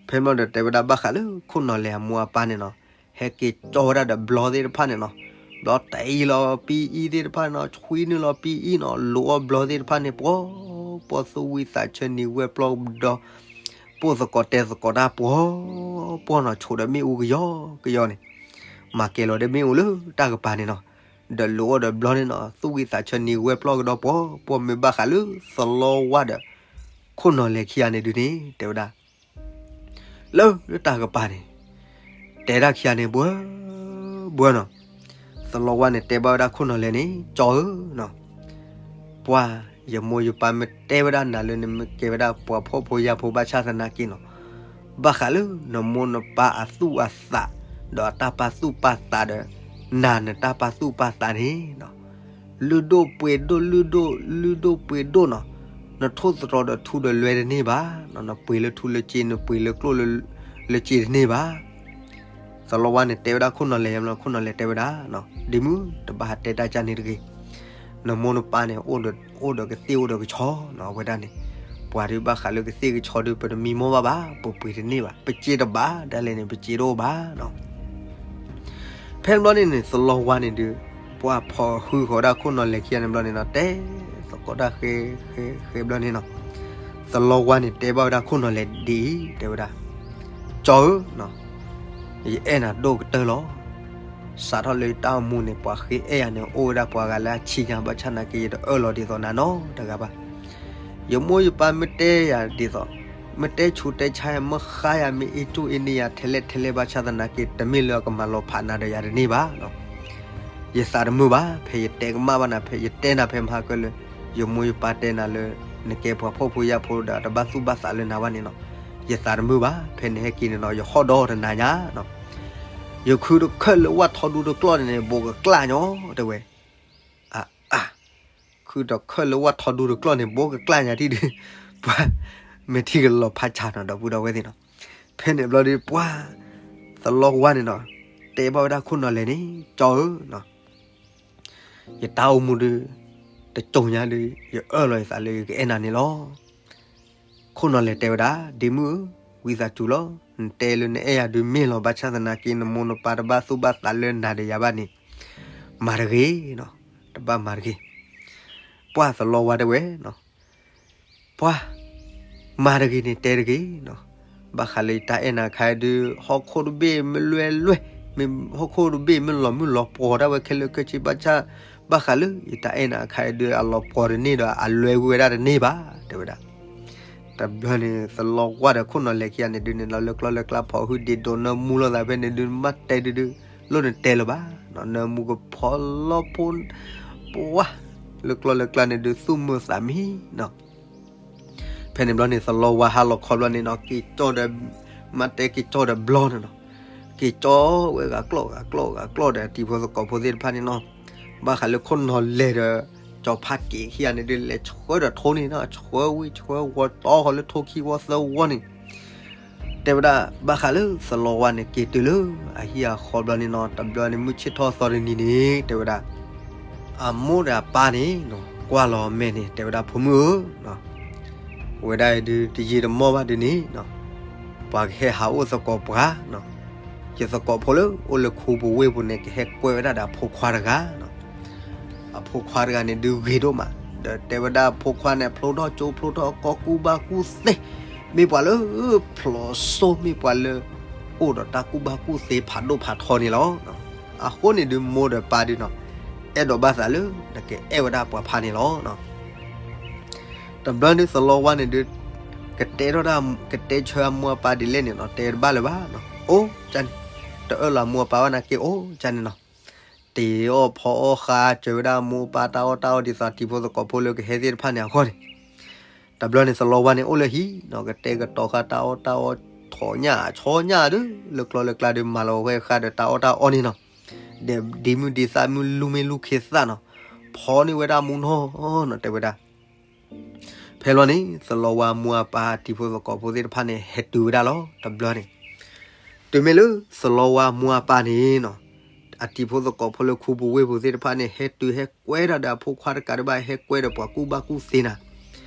ဖဲမ့ၢ်ဒီးတဲဝဲဒၣ်ဘၣ်ဃးလၢခိၣ်နီၢ်လဲၢ်အမိၢ်အပၢ်န့ၣ်နီၤ ဟဲက့ၤကၠီဝဲဒၣ်ဒီးဘျီသ့ၣ်တဖၣ်န့ၣ်နီၤ ဘျီတအံၤလီၤပံအံသ့ၣ်တဖၣ်န့ၣ်နီၤ ဆွံနုာ်လီၤပံအံနီၤ လိာ်အီၣ်ဘျီသ့ၣ်တဖၣ်န့ၣ် ပှီၤပှီၤသူၣ်ဝံသးဆၢနံၤဝဲပျီဒီး ပိၢ်သကိးတဲသကိးတၢ်ပှီၤပှီၤနီၤ ဆိးဒီးမ့ၣ်အူကယီကယီန့ၣ် မၤကဲၤလီၤဒီးမ့ၣ်အူလၢတၢ်ကပၤန့ၣ်နီၤ ဒီးလိာ်အီၣ်ဒီးဘျီန့ၣ်နီၤ သူၣ်ဝံသးဆၢနံၤဝဲပျီကဒီးပှီၤပှီၤ မ့ၢ်ဘၣ်ဃးလၢသလီဝါဒီး ခိၣ်နီၢ်လဲၢ်ခံဂၤန့ၣ်ဒုးန့ၣ် တဲဝဲဒၣ် လၢတၢ်ကပၤန့ၣ် တဲဒၣ်ခံဂၤန့ၣ် ဘှၢဘှၢနီၤ. သလီဝါန့ၣ်တဲဘၣ်ဝဲဒၣ်ခိၣ်နီၢ်လဲၢ်န့ၣ် ကၠီဧၢနီၤ, ပှၢ် ယမိၢ်ယပၢ်မ့ၢ်တဲဝဲဒၣ်နၤလၢနမ့ၢ်ကဲဝဲဒၣ်ပှၤဖှီၣ်ဖိယာ်ဖိဘၣ်ဆၣ်သနာ်က့နီၤ, ဘၣ်ဃးလၢနမိၢ်နပၢ်အသူၣ်အသး ဒီးအတၢ်ပာ်သူၣ်ပာ်သးဒီး နၤနတၢ်ပာ်သူၣ်ပာ်သးန့ၣ်နီၤ လုၢ်ဒိၣ်ပှ့ၤဒိၣ် လုၢ်ဒိၣ် လုၢ်ဒိၣ်ပှ့ၤဒိၣ်နီၤ, နထိၣ်သတြီၤဒီးထူဒီးလွဲတန့ၢ်ဘၣ်, နပှ့ၤလၢထူလၢစ့ နပှ့ၤလၢကျိၣ်လၢစ့တန့ၢ်ဘၣ်. သလီဝါန့ၣ်တဲဝဲဒၣ်ခိၣ်နီၢ်လဲၢ်ယါမ့ၢ် ခိၣ်နီၢ်လဲၢ်တဲဝဲဒၣ်, ဒ်မုၢ်တဘၣ်ဟးတဲတၢ်ကၢ်န့ၣ်တဂ့ၤ, နမိၢ်နပၢ်န့ၣ် အိၣ်ဒီးကသ့ၣ်အိၣ်ဒီးကဆီနီၤ အဝဲဒၣ်န့ၣ်, ပှၤဒုးဘၣ်ဃးလၢကသ့ၣ်ကဆီဒုး ပတမံမီၢ်ဘၣ်ဘၣ်, ပပှ့ၤတန့ၢ်ဘၣ်, ပစ့တဘၣ် ဒ်လဲၣ်န့ၣ် ပစ့တအိၣ်ဘၣ်နီၤ. ဖဲန့ၣ်ဘျီန့ၣ်န့ၣ် သလီဝါန့ၣ်ဒုး ပှၢ်ဖီၣ်ဟုဃီၤဝဲဒၣ်ခိၣ်နီၢ်လဲၢ်ခံဂၤန့ၣ်ဘျီန့ၣ်နီၤ တဲသကိးတၢ်ဃဲ ဃဲ ဃဲဘျီန့ၣ်နီၤ, သလီဝါန့ၣ်တဲဘၣ်ဝဲဒၣ်ခိၣ်နီၢ်လဲၢ်ဒ်အံၤ တဲဝဲဒၣ်, ကၠီဧၢ, ယအဲၣ်နၤဒိၣ်ကတၢၢ်လီၤ. စးထီၣ်လၢယတၢ်အိၣ်မူန့ၣ် ပှၤဃ့အဲၣ်ယၤန့ၣ် အိၣ်ဝဲဒၣ်ပှၤဂၤလၢအဆံညါ ဘၣ်ဆၣ်သနာ်က့ ယတအၢၣ်လီၤဒ်သိးနၤနီတဂၤဘၣ်. ယမိၢ်ယပၢ်မ့ၢ်တဲယၤဒ်သိး, မ့ၢ်တဲဆူးတဲဆါယၤ မ့ၢ်ဃါယၤ မ့ၢ်အ့ၣ်တူၢ်အ့ၣ်န့ၢ်ယၤ ထဲလဲၣ်ထဲလဲၣ်ဘၣ်ဆၣ်သနာ်က့ တမ့ၢ်လၢအကမၤလီၤဖးနၤဒီးယၤတန့ၢ်ဘၣ်. ယသးတမုာ်ဘၣ် ဖဲယတဲကမၣ်ဘၣ်နၤ ဖဲယတဲနၤဖဲမဟါကၢလၢ ယမိၢ်ယပၢ်တဲနၤလၢ နကဲပှၤဖှီၣ်ဖိယာ်ဖိဒီးတဘၣ်သူၣ်ဘၣ်သးလၢနၤဘၣ်န့ၣ်နီၤ, ယသးတမုာ်ဘၣ် ဖဲနဟဲက့ၤန့ၣ်နီၤ ယဟီၣ်ဒီတနၤညါနီၤ, ယခုတခၢၣ်လၢဝၣ်ထီဒူတကျီၢ်န့ၣ်န့ၣ် ဘိးကကျၣ်ညီ တဲဝဲ အါအါ, ခုတခၢၣ်လၢဝၣ်ထီဒူတကျီၢ်န့ၣ် ဘိးကကျၣ်ညါထံၣ်ဒုး, ပှၤ မ့ၢ်ထံၣ်ကလီၤဖးဆါနီၤ ဒီပုၢ်ဒီဝဲၢ်သ့ၣ်နီၤ. ဖဲန့ၣ်ဘျီဒုး ပှၢ် သလီဝါန့ၣ်နီၤ တဲဘၣ်ဝဲဒၣ်ခိၣ်နီၢ်လဲၢ်န့ၣ် ကၠီဧၢနီၤ, ယတၢ်အိၣ်မူဒုး တစိၤညါဒုး ယအၢၣ်လီၤယသးလၢယကအဲၣ်နၤန့ၣ်လီၤ. ခိၣ်နီၢ်လဲၢ်တဲဝဲဒၣ် ဒ့မုၣ်ဧၢ, ဝံသးစူၤလီၤ. နတဲလၢနအဲၣ်ယၤဒုးမ့ၢ်လီၤ ဘၣ်ဆၣ်သနာ်က့ နမိၢ်နပၢ်တဘၣ်သူၣ်ဘၣ်သးလၢနၤဒီးယၤဘၣ်န့ၣ် မၤတဂ့ၤနီၤ, တဘၣ်မၤတဂ့ၤ. ပှၢ်သလီဝါတဲဝဲနီၤ, ပှၢ် မၤတဂ့ၤန့ၣ်တဲတဂ့ၤနီၤ, ဘၣ်ဃးလၢယတၢ်အဲၣ်နၤအခါဒုး ဟီၣ်ခိၣ်တဘ့ၣ်မ့ၢ်လွဲလွဲ, မ့ၢ်ဟီၣ်ခိၣ်တဘ့ၣ်မ့ၢ်လီၤမုၢ်လီၤပှီၤဒၣ်ဝဲခဲလၢာ်ခဲဆ့ဘၣ်ဆၣ်, ဘၣ်ဃးလၢယတၢ်အဲၣ်နၤအခါဒုး အလီၤပှီၤတန့ၢ်ဒီး အလွဲဝဲဒၣ်တန့ၢ်ဘၣ် တဲဝဲဒၣ်. တဘျီန့ၣ် သလီဝါဒီးခိၣ်နီၢ်လဲၢ်ခံဂၤန့ၣ်ဒုးန့ၣ်လီၤ လၢကျီၢ်လၢကျါဖီၣ်ဟုဒ့ဒိးနၢမူလိာ်သးဖဲန့ၣ်ဒုး မ့ၢ်တဲဒုးဒုး လိၣ်နတဲလၢၤဘၣ်, နၢမူကဖီလီဖိ ပှၢ် လၢကျီၢ်လၢကျါန့ၣ်ဒုး သူၣ်မုာ်သးမံနီၤ. ဖဲန့ၣ်ဘျီန့ၣ် သလီဝါဟါလီၤခီဘျီန့ၣ်နီၤ က့ၤကၠီဒီး မ့ၢ်တဲက့ၤကၠီဒီးဘျီန့ၣ်နီၤ, က့ၤကၠီဝဲဂၤကျီၢ်ဂၤကျီၢ်ဂၤကျီၢ်ဒီး တံၤဖိသကိးဖိသ့ၣ်တဖၣ်န့ၣ်နီၤ, ဘၣ်ဃးလၢခိၣ်နီၢ်လဲၢ်ဒီး ကၠီဖးက့ၤခံဂၤန့ၣ်ဒုး လဲၤဆှၢဒီးထိန့ၣ်နီၤ, ဆှၢဝံၤဆှၢဝီၤတီဃီၤလၢထိခံဝီသၢဝီန့ၣ် တဲဝဲဒၣ် ဘၣ်ဃးလၢသလီဝါန့ၣ် က့ၤတုၤလၢအဟံၣ်အဃီဘျီန့ၣ်နီၤ, တဘျီန့ၣ် မုၢ်ဆ့ၣ်ထီၣ်သီတနံၤန့ၣ် တဲဝဲဒၣ် အမိၢ်ဒီးအပၢ်န့ၣ်နီၤ ကွၢ်လီၤအမဲာ်န့ၣ် တဲဝဲဒၣ် ဖိမုၣ်ဧၢ, ဝဲဒၣ်အံၤဒုး တယံာ်တမီၢ်ဘၣ်ဒုးန့ၣ်နီၤ, ပှၤကဟဲဟးအိၣ်သကိးပှၤနီၤ, ယသကိးဖိလၢအိၣ်လၢခူပူၤဝ့ၢ်ပူၤန့ၣ် ကဟဲကွဲဝဲဒၣ်ဒီးအဖိခွါတဂၤနီၤ. အဖိခွါတဂၤန့ၣ်ဒုးဂ့ၤဒိၣ်မး, ဒီးတဲဝဲဒၣ်အဖိခွါန့ၣ် ဖျိထီၣ်ကၠိဖျိထီၣ်ကီၢ်ကူၣ်ဘၣ်ကူၣ်သ့, မ့ၢ်ပှၤလၢ ဖျိစိ မ့ၢ်ပှၤလၢ အိၣ်ဒီးတၢ်ကူၣ်ဘၣ်ကူၣ်သ့ဖးဒိၣ်ဖးထီန့ၣ်လီၤ. အဃိန့ၣ်ဒုးမိၢ်ဒီးပၢ်ဒုးနီၤ, အဲၣ်ဒိးဘၣ်သးလၢ နကအဲၣ်ဝဲဒၣ်ပှၤဖးန့ၣ်လီၤ. တဘျီန့ၣ်သလီဝါန့ၣ်ဒုး ကတဲထီၣ်ဒၣ် ကတဲဆၢအမိၢ်အပၢ်ဒ်လဲၣ်န့ၣ်နီၤ, တဲတဘၣ်လၢၤဘၣ်နီၤ, အိၣ်ကန့ၣ်, တအၢၣ်လီၤအမိၢ်အပၢ်ဘၣ်နာ်က့ အိၣ်ကန့ၣ်နီၤ. တ့အီၣ်ဖီအီၣ်ဃါစၢၤဝဲဒၣ်အမိၢ်အပၢ်တၢ်အီၣ်တၢ်အီဒ်သိးတံၤဖိသကိးဖိလၢကဟဲသ့ၣ်တဖၣ်န့ၣ်အဂီၢ်န့ၣ်, တဘျီန့ၣ်သလီဝါန့ၣ်အိၣ်လၢဟံၣ်နီၤ, ကတဲာ်ကတီၤဃာ်တၢ်အီၣ်တၢ်အီ ထိးညၣ်ဆီညၣ်ဒုး လၢကျီၢ်လၢကျါဒုး မၤလီၤဝဲဃာ်ဒီးတၢ်အီၣ်တၢ်အီန့ၣ်နီၤ, ဒီးဒ်မုၢ်ဒ်သၣ်မုၢ်လူမ့ၢ်လူခ့သၣ်နီၤ, ဖီန့ၢ်ဝဲဒၣ်မူနီၢ်နီၤ တဲဝဲဒၣ်. ဖဲလီၤန့ၣ် သလီဝါမိၢ်အပၢ်တံၤဖိသကိးဖိသ့ၣ်တဖၣ်န့ၣ် ဟဲတုၤဝဲဒၣ်လီၤ. တဘျီန့ၣ် တုၤမ့ၢ်လၢသလီဝါမိၢ်အပၢ်န့ၣ်နီၤ, အတံၤဖိသကိးဖိလၢခူပူၤဝ့ၢ်ပူၤသ့ၣ်တဖၣ်န့ၣ် ဟဲတုၤဟဲကွဲဒၣ်ဒီးအဖိခွါတကးဒံးဘၣ် ဟဲကွဲဒီးပှၤကူၣ်ဘၣ်ကူၣ်သ့နၤ, ဒ်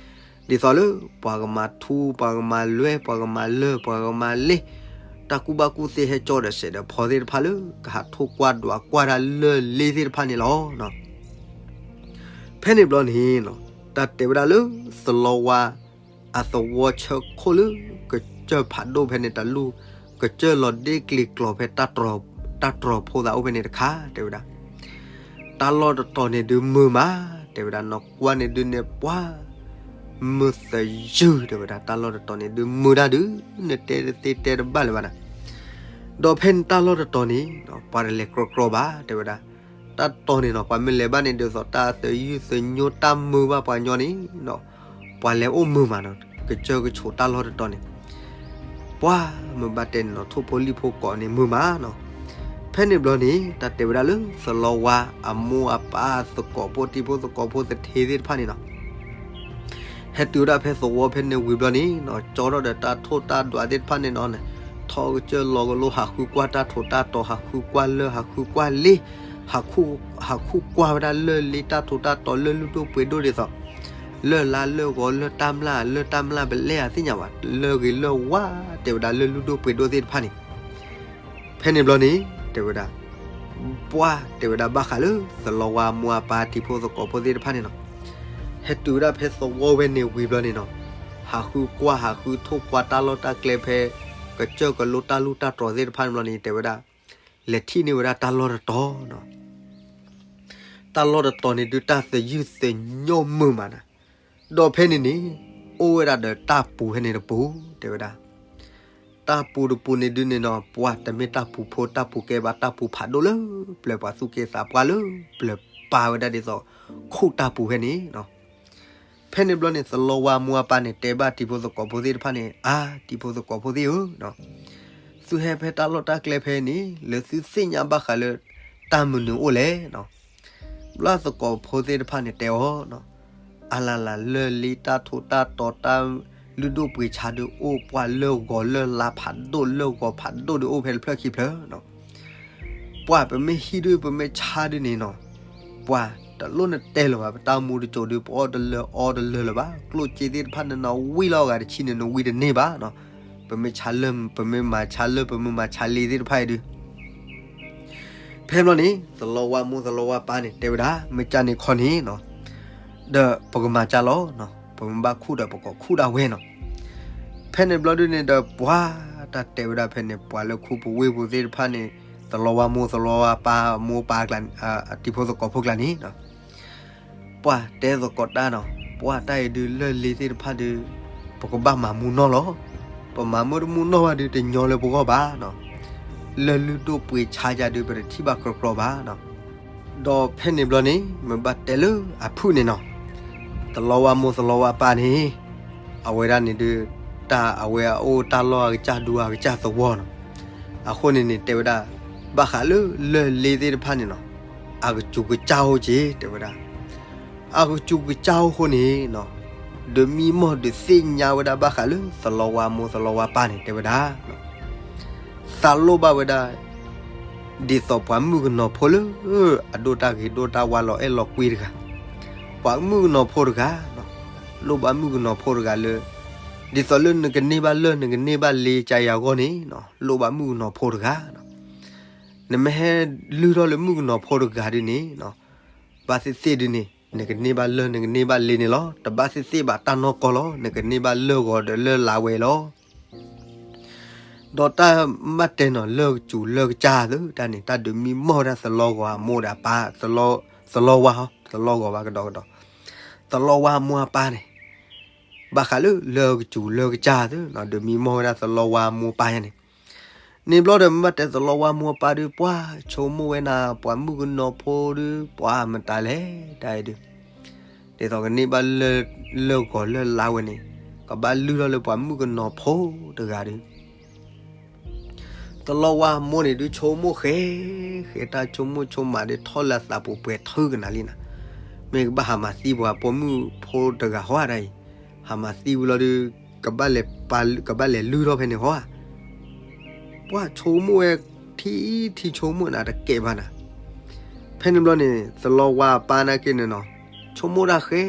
သိးလၢ ပှၤကမၤထူ ပှၤကမၤလွဲ ပှၤကမၤလၢ ပှၤကမၤလ့ တၢ်ကူၣ်ဘၣ်ကူၣ်သ့ဟဲကၠီဒီးစဲးဒီးဖီသ့ၣ်တဖၣ်လၢ ကဟးထိၣ်ကွၢ်ဒွးကွၢ်တၢ်လၢလ့သ့ၣ်တဖၣ်န့ၣ်လီၤ. ဖဲန့ၣ်ဘျီန့ၣ်နီၤ, တၢ်တဲဝဲဒၣ်လၢ သလီဝါ အသဝီဆၢခိၣ်လၢ ကစၢၢ်ဖးဒိၣ်ဖဲန့ၣ်တလူၢ်, ကစၢၢ်လီၤဒ့ကျံၤကျိၤဖဲ တၢ်တြီၤဖိသးအိၣ်ဖဲန့ၣ်တခါ တဲဝဲဒၣ်. တၢ်လီၢ်တတီၤန့ၣ်ဒုးမုာ်မး တဲဝဲဒၣ်, နကွၢ်န့ၣ်ဒုးန့ၣ်ပှၤ မုာ်သယုၢ် တဲဝဲဒၣ်, တၢ်လီၢ်တတီၤန့ၣ်ဒုး မုာ်တၢ်ဒုး နတဲတသ့တဲတဘၣ်လၢၤဘၣ်နၤ. ဒီးဖဲန့ၣ်တၢ်လီၢ်တတီၤန့ၣ် ပှၤတလဲၤကြီကြီဘၣ် တဲဝဲဒၣ်. တၢ်တီၤန့ၣ်နီၤ ပှၤမ့ၢ်လဲၤဘၣ်န့ၣ် ဒ်သိးတၢ်သယုၢ်သညိ တၢ်မုာ်ဘၣ်ပှၤညီန့ၣ်နီၤ, ပှၤလဲၤအိၣ်မုာ်မးနီၤ, ကစၢၢ်ကဆိးတၢ်လီၢ်တတီၤန့ၣ် ပှၤမ့ၢ်ဘၣ်တဲန့ၣ်နီၤ ထိၣ်ဖိလံၣ်ဖိကိးန့ၣ်မုာ်မးနီၤ. ဖဲန့ၣ်ဘျီန့ၣ် တၢ်တဲဝဲဒၣ်လၢ သလီဝါအမိၢ်အပၢ်သကိးဖိ တံၤဖိသကိးဖိသထ့သ့ၣ်တဖၣ်န့ၣ်နီၤ ဟဲတုၤဝဲဒၣ်ဖဲသဝီဖဲန့ၣ်ဝံၤဘျီန့ၣ်နီၤ ကၠီထီၣ်ဒီးတၢ်ထိၣ်တၢ်ဒွးသ့ၣ်တဖၣ်န့ၣ်နီၤ, ထီၣ်ကစၢၢ်လီၤကလိ ဟးဃုကွၢ်တၢ်ထိးတၢ်တီၤ ဟးဃုကွၢ်လၢၢ် ဟးဃုကွၢ်လ့ ဟးဃုကွၢ်ဝဲဒၣ်လၢၢ်လ့ တၢ်ထိးတၢ်တီၤ လၢၢ်လုၢ်ဒိၣ်ပှ့ၤဒိၣ်ဒ်သိး လၢၢ်လါလၢၢ်ဂီၤ လၢၢ်တၢ်မျၢ် လၢၢ်တၢ်မျၢ်ပလဲၢ်အသ့ၣ်ညါဘၣ် လၢၢ်ဂ့ၤလၢၢ်ဝါ တဲဝဲဒၣ်လၢၢ်လုၢ်ဒိၣ်ပှ့ၤဒိၣ်သ့ၣ်တဖၣ်န့ၣ် ဖဲန့ၣ်ဘျီန့ၣ် တဲဝဲဒၣ် ပှၢ်တဲဝဲဒၣ်ဘၣ်ဃးလၢ သလီဝါအမိၢ်အပၢ်တံၤဖိသကိးဖိသ့ၣ်တဖၣ်န့ၣ်နီၤ ဟဲတုၤဝဲဒၣ်ဖဲသဝီဝဲန့ၣ်ဝံၤဘျီန့ၣ်နီၤ ဟးဃုကွၢ် ဟးဃုထိၣ်ကွၢ်တၢ်လီၢ်တၢ်ကျဲဖဲ ကစၢၢ်ကလိတၢ်လုၢ်တၢ်တြီၤသ့ၣ်တဖၣ်န့ၣ်ဘျီန့ၣ် တဲဝဲဒၣ် လဲၤထံၣ်န့ၢ်ဝဲဒၣ်တၢ်လီၢ်တတီၤနီၤ တၢ်လီၢ်တတီၤန့ၣ်ဒုး တၢ်သယုၢ်သညိမုာ်မးနၤ, ဒီးဖဲန့ၣ်န့ၣ် အိၣ်ဝဲဒၣ်ဒီးတၢ်ပူၤဖဲန့ၣ်တပူၤ တဲဝဲဒၣ်, တၢ်ပူၤတပူၤန့ၣ်ဒုးန့ၣ်နီၤ ပှၢ်တမ့ၢ်တၢ်ပူၤဖိတၢ်ပူၤကဲဘၣ် တၢ်ပူၤဖးဒိၣ်လၢပျၢၤ ပှၤသူၣ်က့သးပှၢ်လၢပျၢၤ ပာ်ဝဲဒၣ်ဒ်သိး ခူၣ်တၢ်ပူၤဖဲန့ၣ်နီၤ ဖဲန့ၣ်ဘျီန့ၣ် သလီဝါအမိၢ်အပၢ်န့ၣ် တဲဘၣ်တံၤဖိသကိးဖိသ့ၣ်တဖၣ်န့ၣ် အါ တံၤဖိသကိးဖိသ့ၣ်ဧၢ, သုဟဲဖဲတၢ်လီၢ်တၢ်ကျဲဖဲန့ၣ် လၢသုသ့ၣ်ညါဘၣ်ဃးလၢ တၢ်မနုၤအိၣ်လဲၣ်နီၤ, ဘျီသကိးဖိသ့ၣ်တဖၣ်န့ၣ်တဲအီၤနီၤ, အလၢ်လၢ် လၢၢ်လ့တၢ်ထိးတၢ်တီၤ တၢ်လုၢ်ဒိၣ်ပှ့ၤဆါဒုးအိၣ် ပှၢ်လၢၢ်ဂီၤလၢၢ်လါဖးဒိၣ် လၢၢ်ဂီၤဖးဒိၣ်ဒုးအိၣ်ဖဲတဖျၢၣ်ခံဖျၢၣ်နီၤ ပှၢ်ပမ့ၢ်ဟံၣ်ဒုး ပမ့ၢ်ဆါဒုးန့ၣ်နီၤ, ပှၢ်တလိၣ်နတဲလၢၤဘၣ် ပတၢ်မူတစိၤဒုး ပအီၣ်တလၢအီတလၢလၢၤဘၣ် ကျိၣ်စ့သ့ၣ်တဖၣ်န့ၣ်နီၤ ဝံၣ်လီၤဂၤတဆံန့ၣ် နဝံၣ်တန့ၢ်ဘၣ်နီၤ, ပမ့ၢ်ဆါလၢၢ် ပမ့ၢ်မၤဆါလၢၢ် ပမ့ၢ်မၤဆါလ့သ့ၣ်တဖၣ်အံၤဒုး ဖဲဘျီန့ၣ် သလီဝါမိၢ်သလီဝါပၢ်န့ၣ် တဲဝဲဒၣ် မ့ၢ်ကၢ်န့ၣ်ခီန့ၣ်နီၤ, ဒီးပကမၤကၢ်လီၤနီၤ, ပမ့ၢ်ဘၣ်ခူၣ်ဒီးပကီးခူၣ်ဒၣ်ဝဲနီၤ, ဖဲန့ၣ်ဘျီဒုးန့ၣ်ဒီး ပှၢ်တၢ်တဲဝဲဒၣ်ဖဲန့ၣ် ပှၤလၢခူပူၤဝ့ၢ်ပူၤသ့ၣ်တဖၣ်န့ၣ် သလီဝါမိၢ်သလီဝါပၢ် မိၢ်ပၢ် တံၤဖိသကိးဖိကျါန့ၣ်နီၤ ပှၢ်တဲသကိးတၢ်နီၤ, ပှၢ်တၢ်အံၤဒုးလၢၢ်လ့သ့ၣ်တဖၣ်ဒုး ပကဘၣ်မၤမူနီၢ်လီၤ, ပမၤမူတမူနီၢ်ဘၣ်ဒုး တညီလၢပဂီၢ်ဘၣ်နီၤ, လၢၢ်လုၢ်ဒိၣ်ပှ့ၤဆါယၤဒုး ပတထံၣ်ဘၣ်ကြီကြီဘၣ်နီၤ, ဒီးဖဲန့ၣ်ဘျီန့ၣ် မ့ၢ်ဘၣ်တဲလၢအဖုၣ်န့ၣ်နီၤ, သလီဝါမိၢ်သလီဝါပၢ်န့ၣ် အဝဲဒၣ်န့ၣ်ဒုး တၢ်အဝဲအအိၣ်တၢ်လီၢ်အကစၢ်ဒူအကစၢ်သဝီနီၤ, အဃိန့ၣ်န့ၣ် တဲဝဲဒၣ် ဘၣ်ဃးလၢလၢၢ်လ့သ့ၣ်တဖၣ်န့ၣ်နီၤ, အကစူးကစၢ်အိၣ်က့ၤ တဲဝဲဒၣ် အကစူးကစၢ်အိၣ်ဃိန့ၣ်နီၤ, ဒုးမံမီၢ်ဒုးသ့ၣ်ညါဝဲဒၣ်ဘၣ်ဃးလၢသလီဝါမိၢ်သလီဝါပၢ်န့ၣ် တဲဝဲဒၣ် သးလိၣ်ဘၣ်ဝဲဒၣ် ဒ်သိးပှၤမုၣ်ကနီၤဖိလၢ အဒိၣ်တၢ်ဂ့ၤဒိၣ်တၢ်ဝါလီၤအဲၣ်လီၤကွံတဂၤ, ပှၤမုၣ်ကနီၤဖိတဂၤ, လိၣ်ဘၣ်မုၣ်ကနီၤဖိတဂၤလၢ ဒ်သိးလၢနကန့ၢ်ဘၣ်လၢၢ် နကန့ၢ်ဘၣ်လ့ကယၤအဂီၢ်န့ၣ် လိၣ်ဘၣ်မုၣ်ကနီၤဖိတဂၤ, နမ့ၢ်ဟဲလုၢ်ထီၣ်လၢမုၣ်ကနီၤဖိတဂၤဒုးန့ၣ် ဘၣ်သ့ၣ်သ့ၣ်ဒုးန့ၣ် နကန့ၢ်ဘၣ်လၢၢ် နကန့ၢ်ဘၣ်လ့န့ၣ်လီၤ, တဘၣ်သ့ၣ်သ့ၣ်ဘၣ်တၢ်နီၢ်ကီၢ်လီၤ, နကန့ၢ်ဘၣ်လၢၢ်ဂီၤဒီးလၢၢ်လါဝဲလီၤ. ဒီးတၢ်ဘၣ်တဲနီၤ လၢၢ်ကစူးလၢၢ်ကစၢ်သ့ၣ်တဖၣ်န့ၣ် တၢ်ဒုးမံမီၢ်ဝဲဒၣ်သလီဂီၤအမိၢ်ဒီးအပၢ်, သလီဝါဟီ သလီဂီၤဘၣ်ကဒီးကဒီး, သလီဝါအမိၢ်အပၢ်န့ၣ် ဘၣ်ဃးလၢလၢၢ်ကစူးလၢၢ်ကစၢ်သ့ၣ်တဖၣ်နီၤ ဒုးမံမီၢ်ဝဲဒၣ်သလီဝါအမိၢ်အပၢ်ယါန့ၣ်, န့ၣ်ဘျီဒီးမ့ၢ်ဘၣ်တဲသလီဝါအမိၢ်အပၢ်ဒုး ပှၢ်ဆိကမိၣ်ဝဲနၤ ပှၤမုၣ်ကနီၤဖိဒုး ပှၢ်မတၤလဲၣ်တၢ်အံၤဒုး ဒ်သိးကန့ၢ်ဘၣ်လၢၢ်ဂီၤလၢၢ်လါဝဲန့ၣ် ကဘၣ်လုၢ်ထီၣ်လၢပှၤမုၣ်ကနီၤဖိတဂၤဒုး သလီဝါအမိၢ်န့ၣ်ဒုးဆိကမိၣ်ဃဲ ဃဲတၢ်ဆိကမိၣ်ဆိကမးဒုးထီၣ်လၢအသးပူၤပှဲၤထီကနၤလံနၤ, မ့ၢ်ကဘၣ်ဟးမၤသံပှၤပိာ်မုၣ်ဖိတဂၤဟီဧါတၢ်အံၤ, ဟးမၤသံဝံၤလီၤဒုး ကဘၣ်လဲၤလုၢ်ထီၣ်ဖဲန့ၣ်ဟီဧါ ပှၢ်ဆိကမိၣ်ဝဲ ထံထံဆိကမိၣ်နၤတကဲဘၣ်နၤ, ဖဲန့ၣ်ဘျီန့ၣ် သလီဝါအပၢ်နာ်က့န့ၣ်နီၤ ဆိကမိၣ်တၢ်ဃဲ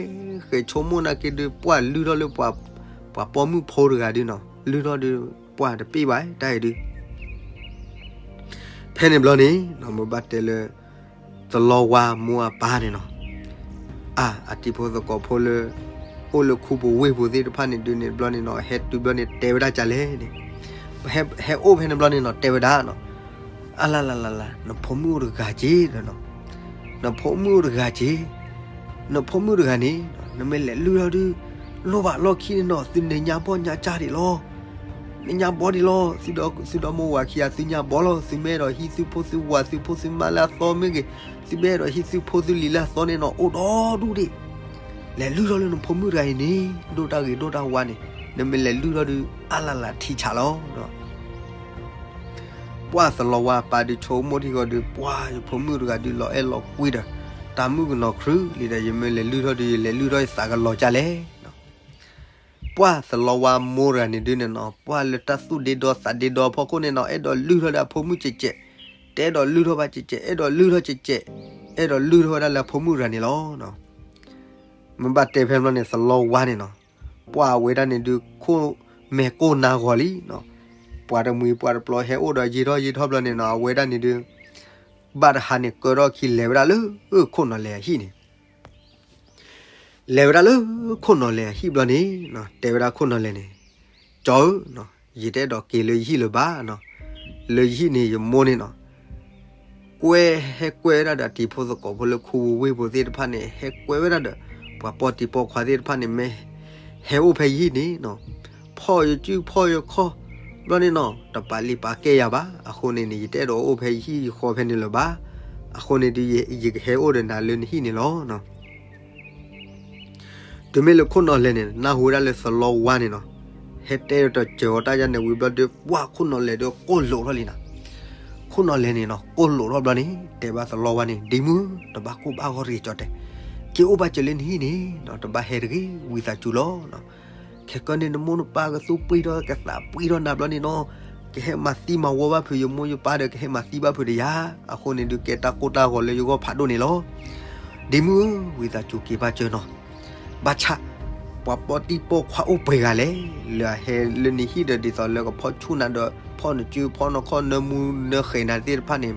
ဃဲဆိကမိၣ်နာ်က့ဒုး ပှၢ်လုၢ်ထီၣ်လၢ ပှၤပိာ်မုၣ်ဖိတဂၤဒုးနီၤ လုၢ်ထီၣ်ဒုး ပှၢ်တပ့ၢ်ဘၣ်တၢ်အံၤဒုး ဖဲန့ၣ်ဘျီန့ၣ် မ့ၢ်ဘၣ်တဲလၢ သလီဝါမိၢ်အပၢ်န့ၣ်နီၤ, အါ အတံၤဖိသကိးဖိလၢ အိၣ်လၢခူပူၤဝ့ၢ်ပူၤသ့ၣ်တဖၣ်န့ၣ်ဒုးန့ၣ်ဘျီန့ၣ်နီၤ ဟဲတုၤဘျီန့ၣ်တဲဝဲဒၣ်ကလဲၣ်န့ၣ်, ဟဲအိၣ်ဖဲန့ၣ်ဘျီန့ၣ်နီၤ တဲဝဲဒၣ်နီၤ, အါလၢလၢလၢလၢ နဖိမုၣ်အိၣ်တဂၤက့ၤဒီးနီၤ, နဖိမုၣ်အိၣ်တဂၤက့ၤ, နဖိမုၣ်တဂၤန့ၣ် နမ့ၢ်လဲၤလုၢ်ထီၣ်ဒုး လိၣ်ဘၣ်လီၢ်ခံန့ၣ်နီၤ သုန့ၣ်ညါဘီၣ်ညါကၢ်ဒံးလီၤ. န့ၣ်ညါဘီဒံးလီၤ. သုဒီးသုဒီမိၢ်ဝၤခံဂၤ သုညါဘီလီၤ. သုမ့ၢ်အဲၣ်ဒိးဟံးသုဖိသုဝၤ သုဖိသုမါလၢအသီမ့ၢ်ဂ့ၤ, သုမ့ၢ်အဲၣ်ဒိးဟံးသုဖိသုလံၤလၢအသီန့ၣ်နီၤ အိၣ်ဒီဒူၣ်ဒံး. လဲၤလုၢ်ထီၣ်လၢနဖိမုၣ်တဂၤအံၤန့ၣ် ဒိၣ်တၢ်ဂ့ၤဒိၣ်တၢ်ဝါန့ၣ် နမ့ၢ်လဲၤလုၢ်ထီၣ်ဒုး အါလၢ်လၢ်ထံဆးလီၤ. ပှၢ်သလီဝါပၢ်ဒုးဆိကမိၣ်ထံဂီၤဒုး ပှၢ်ယဖိမုၣ်တဂၤဒုးလီၤအဲၣ်လီၤကွံဒီး တၢ်မုၣ်ကနီၤခရံာ်လံဒီး ယမ့ၢ်လဲၤလုၢ်ထီၣ်ဒုး ယလဲၤလုၢ်ထီၣ်ယသးကလီၤကၢ်လဲၣ်. ပှၢ်သလီဝါမိၢ်တဂၤန့ၣ်ဒုးန့ၣ်နီၤ ပှၢ်လၢတၢ်သူၣ်ဒ့ဒီသးဒ့ဒီအဖီခိၣ်န့ၣ်နီၤ အဲၣ်ဒိးလုၢ်ထီၣ်ဒီးအဖိမုၣ်ကဲးကဲး, တအဲၣ်ဒိးလုၢ်ထီၣ်ဘၣ်ကဲးကဲး, အဲၣ်ဒိးလုၢ်ထီၣ်ကဲးကဲး, အဲၣ်ဒိးလုၢ်ထီၣ်ဝဲဒၣ်လၢအဖိမုၣ်တဂၤန့ၣ်လီၤ. မ့ၢ်ဘၣ်တဲဖဲဘျီန့ၣ် သလီဝါန့ၣ်နီၤ ပှၢ်အဝဲဒၣ်န့ၣ်ဒုး ခိၣ်မဲာ်ကိၢ်နါဂီၤလံနီၤ, ပှၤတမှံၤပှၤတပျီၤဟဲအိၣ်ဒီးယံာ်ထီၣ်ယံာ်ထီၣ်ဘျီန့ၣ်နီၤ အဝဲဒၣ်န့ၣ်ဒုး ဘၣ်တဟါန့ၣ်ကၢထီၣ်ခံလဲၤဝဲဒၣ်လၢခိၣ်နီၤလဲၤအဟံၣ်န့ၣ် လဲၤဝဲဒၣ်လၢခိၣ်နီၤလဲၤအဟံၣ်ဘျီန့ၣ် တဲဝဲဒၣ်ခိၣ်နီၤလဲၤန့ၣ်, ကၠီဧၢ, ယတအဲၣ်ဒိးက့ၤလၢယဟံၣ်လၢၤဘၣ်နီၤ, လၢယဟံၣ်န့ၣ်ယမိၢ်န့ၣ်နီၤ, ကွဲ ဟဲကွဲဝဲဒၣ်ဒီးတံၤဖိသကိးဖိလၢခူပူၤဝ့ၢ်ပူၤသ့ၣ်တဖၣ်န့ၣ် ဟဲကွဲဝဲဒၣ်ဒီး ပှၤပိာ်တံၤပိာ်ခွါသ့ၣ်တဖၣ်န့ၣ် မ့ၢ်ဟဲအိၣ်ဖဲယဟံၣ်န့ၣ်နီၤ, ဖီၣ်ယစုဖီၣ်ယခီၣ်, ဘျီန့ၣ်နီၤ တပာ်လုၢ်ပာ်ကဲယၤဘၣ်, အဃိန့ၣ်န့ၣ် ယတအဲၣ်ဒိးအိၣ်ဖဲယဟံၣ်ယဃီဖဲန့ၣ်လၢၤဘၣ်, အဃိန့ၣ်ဒုး ယကဟဲအိၣ်ဒီးနၤလၢနဟံၣ်န့ၣ်လီၤ. တုၤမ့ၢ်လၢခိၣ်နီၤလဲၤန့ၣ် နၢ်ဟူဝဲဒၣ်လၢသလီဝါန့ၣ်နီၤ, ဟဲတဲတစၢၤအီၤတၢ်ယါန့ၣ်ဝံၤဘျီဒီး ပှၢ်ခိၣ်နီၤလဲၤဒီးကိၢ်လိာ်ထီၣ်လံနီၤ, ခိၣ်နီၤလဲၤန့ၣ်နီၤ ကိၢ်လိာ်ထီၣ်ဘျီန့ၣ် တဲဘၣ်သလီဝါန့ၣ် ဒ်မုၢ် တဘၣ်ကိၢ်ဘၣ်ဂီၢ်တဂ့ၤ ကၠီတဲ, က့ၤအိၣ်ဘၣ်စၢၤလၢနဟံၣ်န့ၣ်နီၤ တဘၣ်ဟဲတဂ့ၤ ဝံသးစူၤလီၤ. ခဲကနံၣ်န့ၣ် နမိၢ်နပၢ်ကသူၣ်ပှံၢ်ထီၣ်ကသးပှံၢ်ထီၣ်နၤဘျီန့ၣ်နီၤ, ကဟဲမၤသံမၤဝီဘၣ်ဖုးယမိၢ်ယပၢ်ဒီး ကဟဲမၤသံဘၣ်ဖုးဒီးယၤ, အဃိန့ၣ်ဒုး ကဲတၢ်ကိၢ်တၢ်ဂီၤလၢယဂီၢ်ဖးဒိၣ်န့ၣ်လီၤ. ဒ်မုၢ်ဧၢ ဝံသးစူၤက့ၤဘၣ်စၢၤနီၤ, ဘၣ်ဆၣ် ပှၤပိာ်တံၤပိာ်ခွါအိၣ်ပှဲၤဂၤလဲၣ်, လၢအဟဲလၢနဟံၣ်ဒီး ဒ်သိးလၢကဖီၣ်ဆူၣ်နၤဒီး ဖီၣ်နစုဖီၣ်နခီၣ် နၢမူနဃဲၤနၤသ့ၣ်တဖၣ်န့ၣ်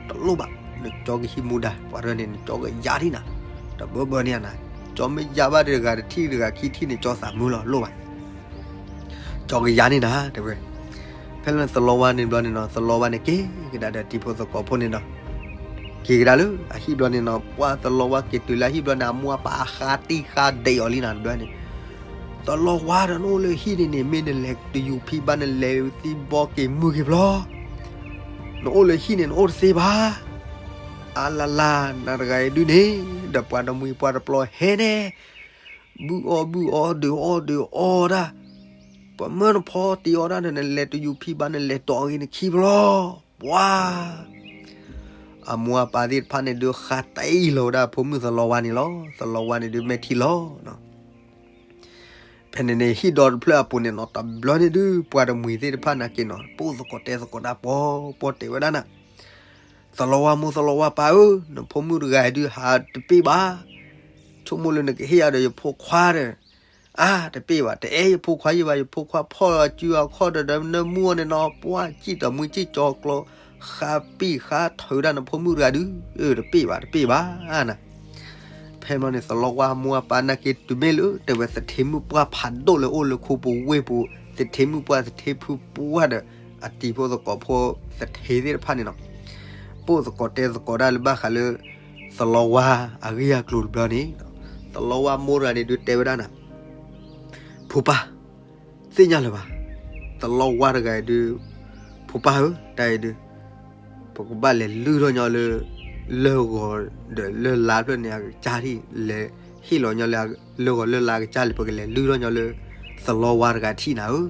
တလိၣ်ဘၣ်, နကၠီကဟံးမူဒါ ပှၤတဖၣ်န့ၣ် နကၠီကယါဒံးနၤ, တဘၢဘၢန့ၣ်နၤ, ကၠီမ့ၢ်ယါဘၣ်တဂၤတထံၣ်တဂၤခံထံၣ်န့ၣ် ကၠီသးမုာ်လီၤ လိၣ်ဘၣ် ကၠီကယါန့ၣ်နၤ တဲဝဲ. ဖဲလၢသလီဝါန့ၣ်ဘျီန့ၣ်နီၤ သလီဝါန့ၣ်က့ၤကဒါဒီးတံၤဖိသကိးဖိန့ၣ်ဒီး က့ၤကဒါလၢအဟံၣ်ဘျီန့ၣ်နီၤ ပှၢ်သလီဝါက့ၤတုၤလၢအဟံၣ်ဘျီန့ၣ် အမိၢ်အပၢ်အဃါတံၢ်ဃါဒဲးအီၤလံနၤတဘျီန့ၣ်, သလီဝါဒီး နအိၣ်လၢဟံၣ်န့ၣ်န့ၣ် မ့ၢ်နလဲၤတယူၤဖံးဘၣ် နလဲၤသံဘီက့ၤမုၢ်က့ၤဘျီ နအိၣ်လၢဟံၣ်န့ၣ် နအိၣ်တသ့ဘၣ်. အါလၢ်လၢ် နၤတဂၤအံၤဒုးန့ၣ် ဒီးပှၤတမှံၤပှၤတပျီၤဟဲန့ၣ် ဘုၣ်အီၣ်ဘုၣ်အီ ဒုးအီၣ်ဒုးအီတၢ်, ပမၢနဖီတ့အီၣ်တၢ်ဒီး နလဲၤတယူၤဖံးဘၣ် နလဲၤတီၢ်ဂ့ၤနခံဘျီ, ပှၤ အမိၢ်အပၢ်သ့ၣ်တဖၣ်န့ၣ်ဒုး ဃါတံၢ်လီၤဝဲဒၣ်ဖိမုၣ်သလီဝါန့ၣ်လီၤ. သလီဝါန့ၣ်ဒုး မဲာ်ထံလီၤ ဖဲန့ၣ်န့ၣ် ဟံၣ်ဒီတဖျၢၣ်အပူၤန့ၣ်နီၤ တဘျီန့ၣ်ဒုး ပှၤတမှံၤသ့ၣ်တဖၣ်နာ်က့နီၤ ပိာ်သကိးတဲသကိးတၢ်ပီၤပီၤတဲဝဲဒၣ်နၤ, သလီဝါမိၢ်သလီဝါပၢ်ဧၢ, နဖိမုၣ်တဂၤအံၤဒုး ဟးတပ့ၢ်ဘၣ်, ဆိကမိၣ်လၢနကဟ့ၣ်ယၤဒီးယဖိခွါဒီး, အါ တပ့ၢ်ဘၣ်, တအဲၣ်ယဖိခွါယံၤဘၣ်, ယဖိခွါဖီၣ်အစုအခီၣ်ဒီး နၢမူအီၤန့ၣ်နီၤ ပှၢ်စံၣ်တမှံစံၣ်ကၠီကျီ ဃါပံၣ်ဃါထုးဒၣ်နဖိမုၣ်တဂၤဒုး, တပ့ၢ်ဘၣ် တပ့ၢ်ဘၣ်နၤ ဖဲမီန့ၣ် သလီဝါမိၢ်အပၢ်နာ်က့ တုၤမ့ၢ်လၢ တဲဝဲသထ့မုၣ်ပှၢ်ဖးဒိၣ်လၢအိၣ်လၢခူပူၤဝ့ၢ်ပူၤ, သထ့မုၣ်ပှၢ်သထ့ဖုပှၢ်ဒီး အတံၤဖိသကိးဖိသထ့သ့ၣ်တဖၣ်န့ၣ်နီၤ, ပိာ်သကိးတဲသကိးတၢ်လၢဘၣ်ဃးလၢ သလီဝါအဂ့ၢ်အကျိၤတဘျီန့ၣ်, သလီဝါမိၢ်တဂၤန့ၣ်ဒုးတဲဝဲဒၣ်နၤ ဖိပၢ်, သ့ၣ်ညါလၢၤဘၣ်, သလီဝါတဂၤအံၤဒုး, ဖိပၢ်ဧၢ, တၢ်အံၤဒုး, ပကဘၣ်လဲၤလုၢ်ထီၣ်ညီလၢ လၢၢ်ဂီၤဒီးလၢၢ်လါဖျၢၣ်န့ၣ်အကစၢ်ထံၣ်, လဲၤဟ့ၣ်လီၤညီလၢ လၢၢ်ဂီၤလၢၢ်လါအကစၢ်လံ ပကလဲၤလုၢ်ထီၣ်ညီလၢ သလီဝါတဂၤထံၣ်နၤဧၢ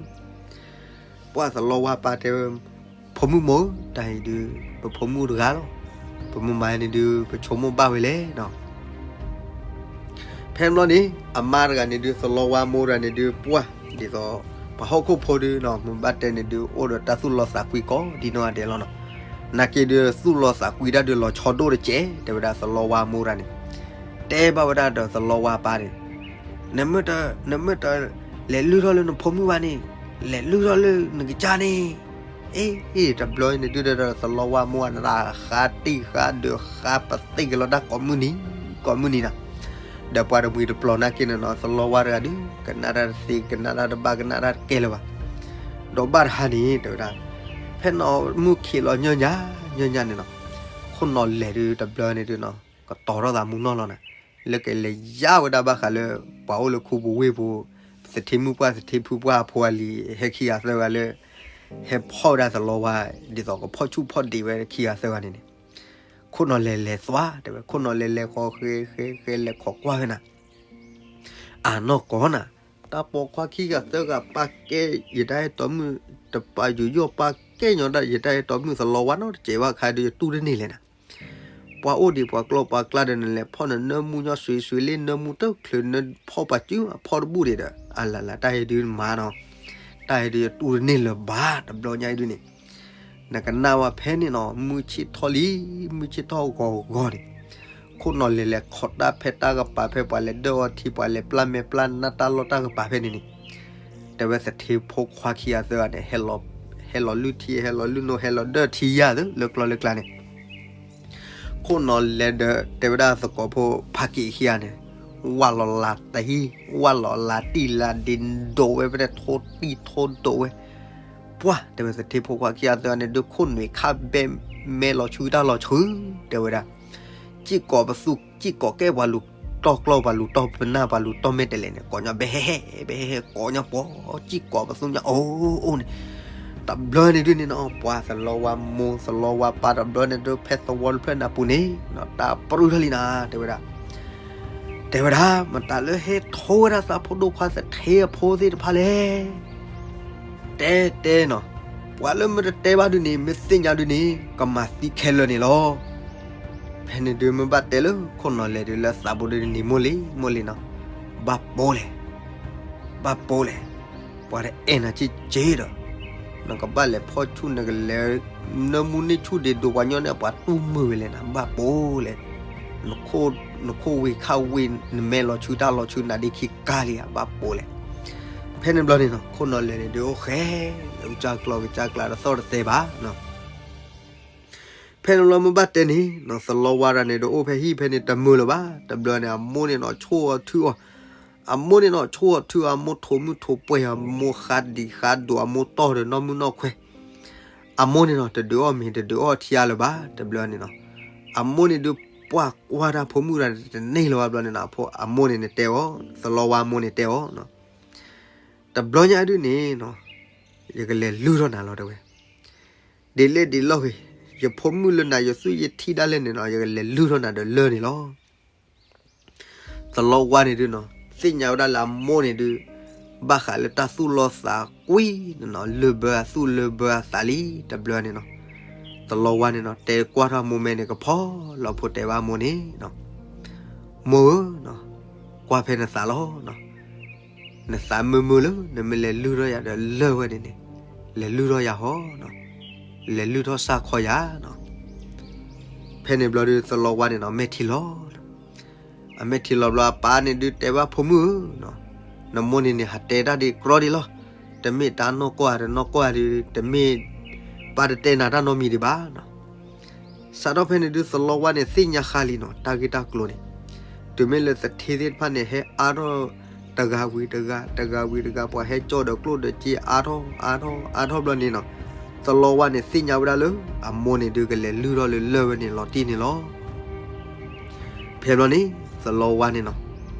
ပှၢ်သလီဝါပၢ်တဲဝဲ, ဖိမုၣ်မိၢ်ဧၢ, တၢ်အံၤဒုး, ပဖိမုၣ်တဂၤလီၤ, ပမုၢ်မၤန့ၣ်ဒုး ပဆိကမိၣ်ဘၣ်ဝဲလဲၣ်နီၤ. ဖဲဘျီန့ၣ် အမါတဂၤန့ၣ်ဒုး သလီဝါမိၢ်တဂၤန့ၣ်ဒုး ပှၢ်ဒ်သိး ပှၤဟီၣ်ခိၣ်ဖိဒုးနီၤ မ့ၢ်ဘၣ်တဲန့ၣ်ဒုး အိၣ်ဒီးတၢ်သူၣ်လီသးကွံကိးဒ်နီၢ်ဂၤဒဲးလီၤနီၤ. နာ်က့ဒုး သူၣ်လီသးကွံတၢ်ဒုးလီၤဆီဒိၣ်တက့ၢ် တဲဝဲဒၣ်သလီဝါမိၢ်တဂၤန့ၣ်, တဲဘၣ်ဝဲဒၣ်ဒီးသလီဝါပၢ်န့ၣ်, နမ့ၢ်တ, နမ့ၢ်တလဲၤလုၢ်ထီၣ်လၢနဖိမုၣ်ဘၣ်န့ၣ်, လဲၤလုၢ်ထီၣ်လၢနကစၢ်န့ၣ်, အ့ အ့ တဘျီန့ၣ်ဒုးဒီး သလီဝါမိၢ်အနၢ်ဃါတံၢ်ဃါဒုး ဃါပသ့ၣ်ကလီၤတၢ်ကိးမုၢ်နံၤ, ကိးမုၢ်နံၤနီၤ. ဒီးပှၤတမှံၤတပျီၤနာ်က့န့ၣ်နီၤ သလီဝါတဂၤဒုး ကနၣ်တၢ်တသ့ ကနၣ်တၢ်တဘၣ် ကနၣ်တၢ်တကဲလၢၤဘၣ်. ဒီးဘၣ်တဟါန့ၣ် တဲဝဲဒၣ်, ဖဲနီၢ်မုၢ်ခံးလီၤညါညါ, ညါညါန့ၣ်နီၤ, ခိၣ်နီၤလဲၤဒုးတဘျီန့ၣ်ဒုးနီၤ ကတီၤထီၣ်သးမူနီၢ်လီၤနၤ. လၢကလဲၤယါဝဲဒၣ်ဘၣ်ဃးလၢ ပှၤအိၣ်လၢခူပူၤဝ့ၢ်ပူၤ သထ့မုၣ်ပှၢ်သထ့ဖုပှၢ်အဖိအလံၤ ဟဲခံဂၤသၢဂၤလၢ ဟဲဖီၣ်ဝဲဒၣ်သလီဝါ ဒ်သိးကဖီၣ်ဆူၣ်ဖီၣ်ဒံးဝဲခံဂၤသၢဂၤန့ၣ်န့ၣ် ခိၣ်နီၢ်လဲၤလဲၤသွါ တဲဝဲ ခိၣ်နီၢ်လဲၤလဲၤဃီ ဃဲဃဲဃဲလဲၤခိးကွၢ်ဝဲနၤ အနီၢ်ကီၢ်နၤ တၢ်ပိာ်ခွါခံဂၤသၢဂၤပာ်ကဲ ယတၢ်အဲၣ်တီမုၣ် တပာ်ယူးယီၣ်ပာ်ကဲညီဒၣ် ယတၢ်အဲၣ်တီမုၣ်သလီဝါနီတစဲးဘၣ်ခါဒီး ယတူၢ်တန့ၢ်လဲၣ်နၤ ပှၤအိၣ်ဒံးပှၤကျီပှၤကျါဒီး နလဲၤဖီၣ်နနၢမူညီဆွ့ဆွ့လ့ နၢမူတချုး နဖီၣ်ပှၤစု အဖီၣ်တဘူၣ်ဒံးဒီး အလၢ်လၢ် တၢ်အံၤဒုးမၤနီၤ တၢ်အံၤဒုးယတူၢ်တန့ၢ်လၢၤဘၣ် တဘျီညါအံၤဒုးန့ၣ် နကနၣ်ဝဲဖဲန့ၣ်နီၤ မုၢ်ဆ့ၣ်ထီၣ်လံ မုၢ်ဆ့ၣ်ထီၣ်ဂီၤဂီၤန့ၣ် ခိၣ်နီၢ်လဲၤလဲၤခိးတၢ်ဖဲတၢ်ကပၤ ဖဲပှၤလဲၤဒၢၣ်အီထံ ပှၤလဲၤပျၢ်မဲာ်ပျၢ်နါတၢ်လီၢ်တၢ်ကပၤဖဲန့ၣ်န့ၣ် တဲဝဲသထ့ဖိခွါခံဂၤသၢဂၤန့ၣ် ဟဲလီၤလုၢ်ထံ ဟဲလီၤလုၢ်နိ ဟဲလီၤဒၢၣ်ထံယၢ်သၢ လၢကျီလၢကျါန့ၣ် ခိၣ်နီၢ်လဲၤဒီး တဲဝဲဒၣ်သကိးဖိ ဖါက့ၤခံဂၤန့ၣ် ဝၢ်လီၤလၤတဟံၣ် ဝၢ်လီၤလၤတံၢ်လၤဒ့ဒိးဝဲ ဖဲန့ၣ်ထိၣ်တံၢ်ထိၣ်ဒိးဝဲ ပှၢ် တဲဝဲသထ့ဖိခွါခံဂၤသၢဂၤန့ၣ် ဒုးခိၣ်နွံခါဘဲမဲလီၤဆှုတၢ်လီၤဆှု တဲဝဲဒၣ် စံၣ်ကိးပသူ စံၣ်ကိးကဲပှၤလူၤတီၢ်ကျီၢ် ပှၤလူၤတီၢ်ပနၢ် ပှၤလူၤတီၢ်မဲာ်တဲးလဲးန့ၣ် ကိးညီဘဲဟဲဟဲ ဘဲဟဲဟဲ ကိးညီပှီၤ စံၣ်ကိးပသူညါအိၣ်အိၣ်န့ၣ် တဘျီန့ၣ်ဒုးန့ၣ်နီၤ ပှၤသလီဝါမိၢ်သလီဝါပၢ်တဘျီန့ၣ်ဒုး ဖဲသဝီတဖျၢၣ်န့ၣ်အပူၤန့ၣ် တၢ်ပြူၢ်ထီၣ်လံနၤ တဲဝဲဒၣ် တဲဝဲဒၣ် မတၤလၢဟဲထိဝဲဒၣ်သးဖိဒိၣ်ခွါသထ့အဖိသ့ၣ်တဖၣ်လဲၣ် တဲတဲနီၤ ပှၤလၢမ့ၢ်တတဲဘၣ်ဒုးန့ၣ် မ့ၢ်သ့ၣ်ညါဒုးန့ၣ် ကမၤသံခဲလၢာ်န့ၣ်လီၤ. ဖဲန့ၣ်ဒုးမ့ၢ်ဘၣ်တဲလၢခိၣ်နီၢ်လဲၤဒုးလၢသးဘိဒုးန့ၣ် မိၢ်လံ မိၢ်လံနီၤ ဘၣ်ပိာ်လဲၣ် ဘၣ်ပိာ်လဲၣ် ပှၤတအဲၣ်နၤက့ၤက့ၤဒီး နကဘၣ်လဲၤဖီၣ်ဆူၣ် နကလဲၤ နၢမူန့ၢ်ဆူၣ်ဒ့ဒိးပှၤညီန့ၣ် ပှၤတူၢ်မုာ်ဝဲလဲၣ်နၤ ဘၣ်ပိာ်လဲၣ် နခိၣ်ဝ့ၤခါဝ့ၤ နမဲလီၤဆှုတၢ်လီၤဆှုနၤဒ့ခံကါလံဧါ ဘၣ်ပိာ်လဲၣ်. ဖဲန့ၣ်ဘျီန့ၣ်နီၤ ခိၣ်နီၢ်လဲၤန့ၣ်ဒုးအိၣ်ဃဲ လၢကစၢ်ကျီကစၢ်ကျါတသီၣ်တသဲဘၣ်နီၤ ဖဲန့ၣ်ဘျီမ့ၢ်ဘၣ်တဲန့ၣ်နီၤ သလီဝါတဂၤန့ၣ်ဒုးအိၣ်ဖဲဟံၣ်ဖဲန့ၣ်တမုာ်လၢၤဘၣ် တဘျီန့ၣ် အမိၢ်န့ၣ်နီၤ ဆိၣ်အီၤထုအီၤ အမိၢ်န့ၣ်နီၤ ဆိၣ်အီၤထုအီၤ အမိၢ်ထိးမုၢ်ထိးပှဲၤ အမိၢ်ဃါဒံးဃါဒိး အမိၢ်တီၢ်ဒီးနီၢ်မုၣ်နီၢ်ခွဲ အမိၢ်န့ၣ်နီၤ တဒုးအီၣ်မ့ၤ တဒုးအီၣ်ထံအါလၢၤဘၣ် တဘျီန့ၣ်နီၤ အမိၢ်န့ၣ်ဒုး ပှၢ်ကွၢ်တၢ်ဖိမုၣ်တဂၤန့ၣ်တန့ၢ်လၢၤဘၣ် ဘျီန့ၣ်နီၤ အမိၢ်န့ၣ်န့ၣ်တဲအီၤ သလီဝါအမိၢ်န့ၣ်တဲအီၤ တဘျီညါဒုးန့ၣ်နီၤ ယကလဲၤလုၢ်ထီၣ်နၤလီၤတဲဝဲ ဒ်လဲၣ်ဒ်လဲၣ်ဂ့ၤ ယဖိမုၣ်လၢနၤ ယသူၣ်ယထံၣ်ဒၣ်လဲာ်န့ၣ်နီၤ ယကလဲၤလုၢ်ထီၣ်နၤဒီးလၢၢ်န့ၣ်လီၤ. သလီဝါန့ၣ်ဒုးနီၤ သ့ၣ်ညါဝဲဒၣ်လၢအမိၢ်န့ၣ်ဒုး ဘၣ်ဃးလၢတၢ်သူၣ်လီသးကွံန့ၣ်နီၤ လၢၢ်ဘၢအသူၣ်လၢၢ်ဘၢအသးလံ တဘျီန့ၣ်နီၤ သလီဝါန့ၣ်နီၤ တဲကွၢ်ထီၣ်မိၢ်မဲန့ၣ်ကဖီလီၤဖိတဲဘၣ်မိၢ်န့ၣ်နီၤ မိၢ်ဧၢနီၤ ကွၢ်ဖဲနသးလီၤနီၤ နသးမုာ်မုာ်လၢ နမ့ၢ်လဲၤလုၢ်ထီၣ်ယၤဒီးလၢၢ်ဝဲန့ၣ်န့ၣ် လဲၤလုၢ်ထီၣ်ယၤဟီနီၤ လဲၤလုၢ်ထီၣ်စၢ်ခီယၤနီၤ ဖဲန့ၣ်ဘျီဒုးသလီဝါန့ၣ်နီၤ မဲာ်ထံလီၤ အမဲာ်ထံလီၤဘျီ အပၢ်န့ၣ်ဒုးတဲဘၣ်ဖိမုၣ်ဧၢနီၤ နမိၢ်န့ၣ်န့ၣ် ဟးတဲတၢ်ဒ်ကြီဒံးလီၤ. တမ့ၢ်တၢ်နီၢ်ကီၢ်ဧါ တနီၢ်ကီၢ်ဧါဒုး တမ့ၢ် ပၢ်တတဲနၤတၢ်နီတမံၤဒံးဘၣ်နီၤ စးထီၣ်ဖဲန့ၣ်ဒုး သလီဝါန့ၣ် သ့ၣ်ညါဃါလံနီၤ တၢ်ဂ့ၢ်တၢ်ကျိၤန့ၣ် တုၤမ့ၢ်လၢသထ့သ့ၣ်တဖၣ်န့ၣ် ဟဲအါထီၣ် တဂၤဝံၤတဂၤ တဂၤဝံၤတဂၤ ပှၤဟဲကၠီၣ်ဒီးကျိၣ်ဒီးစ့အါထီၣ် အါထီၣ် အါထီၣ်ဘျီန့ၣ်နီၤ သလီဝါန့ၣ် သ့ၣ်ညါဝဲဒၣ်လၢ အမိၢ်န့ၣ်ဒုးကလဲၤလုၢ်ထီၣ်လၢလၢၢ်ဝဲန့ၣ်လီၤတံၢ်န့ၣ်လီၤ. ဖဲဘျီန့ၣ် သလီဝါန့ၣ်နီၤ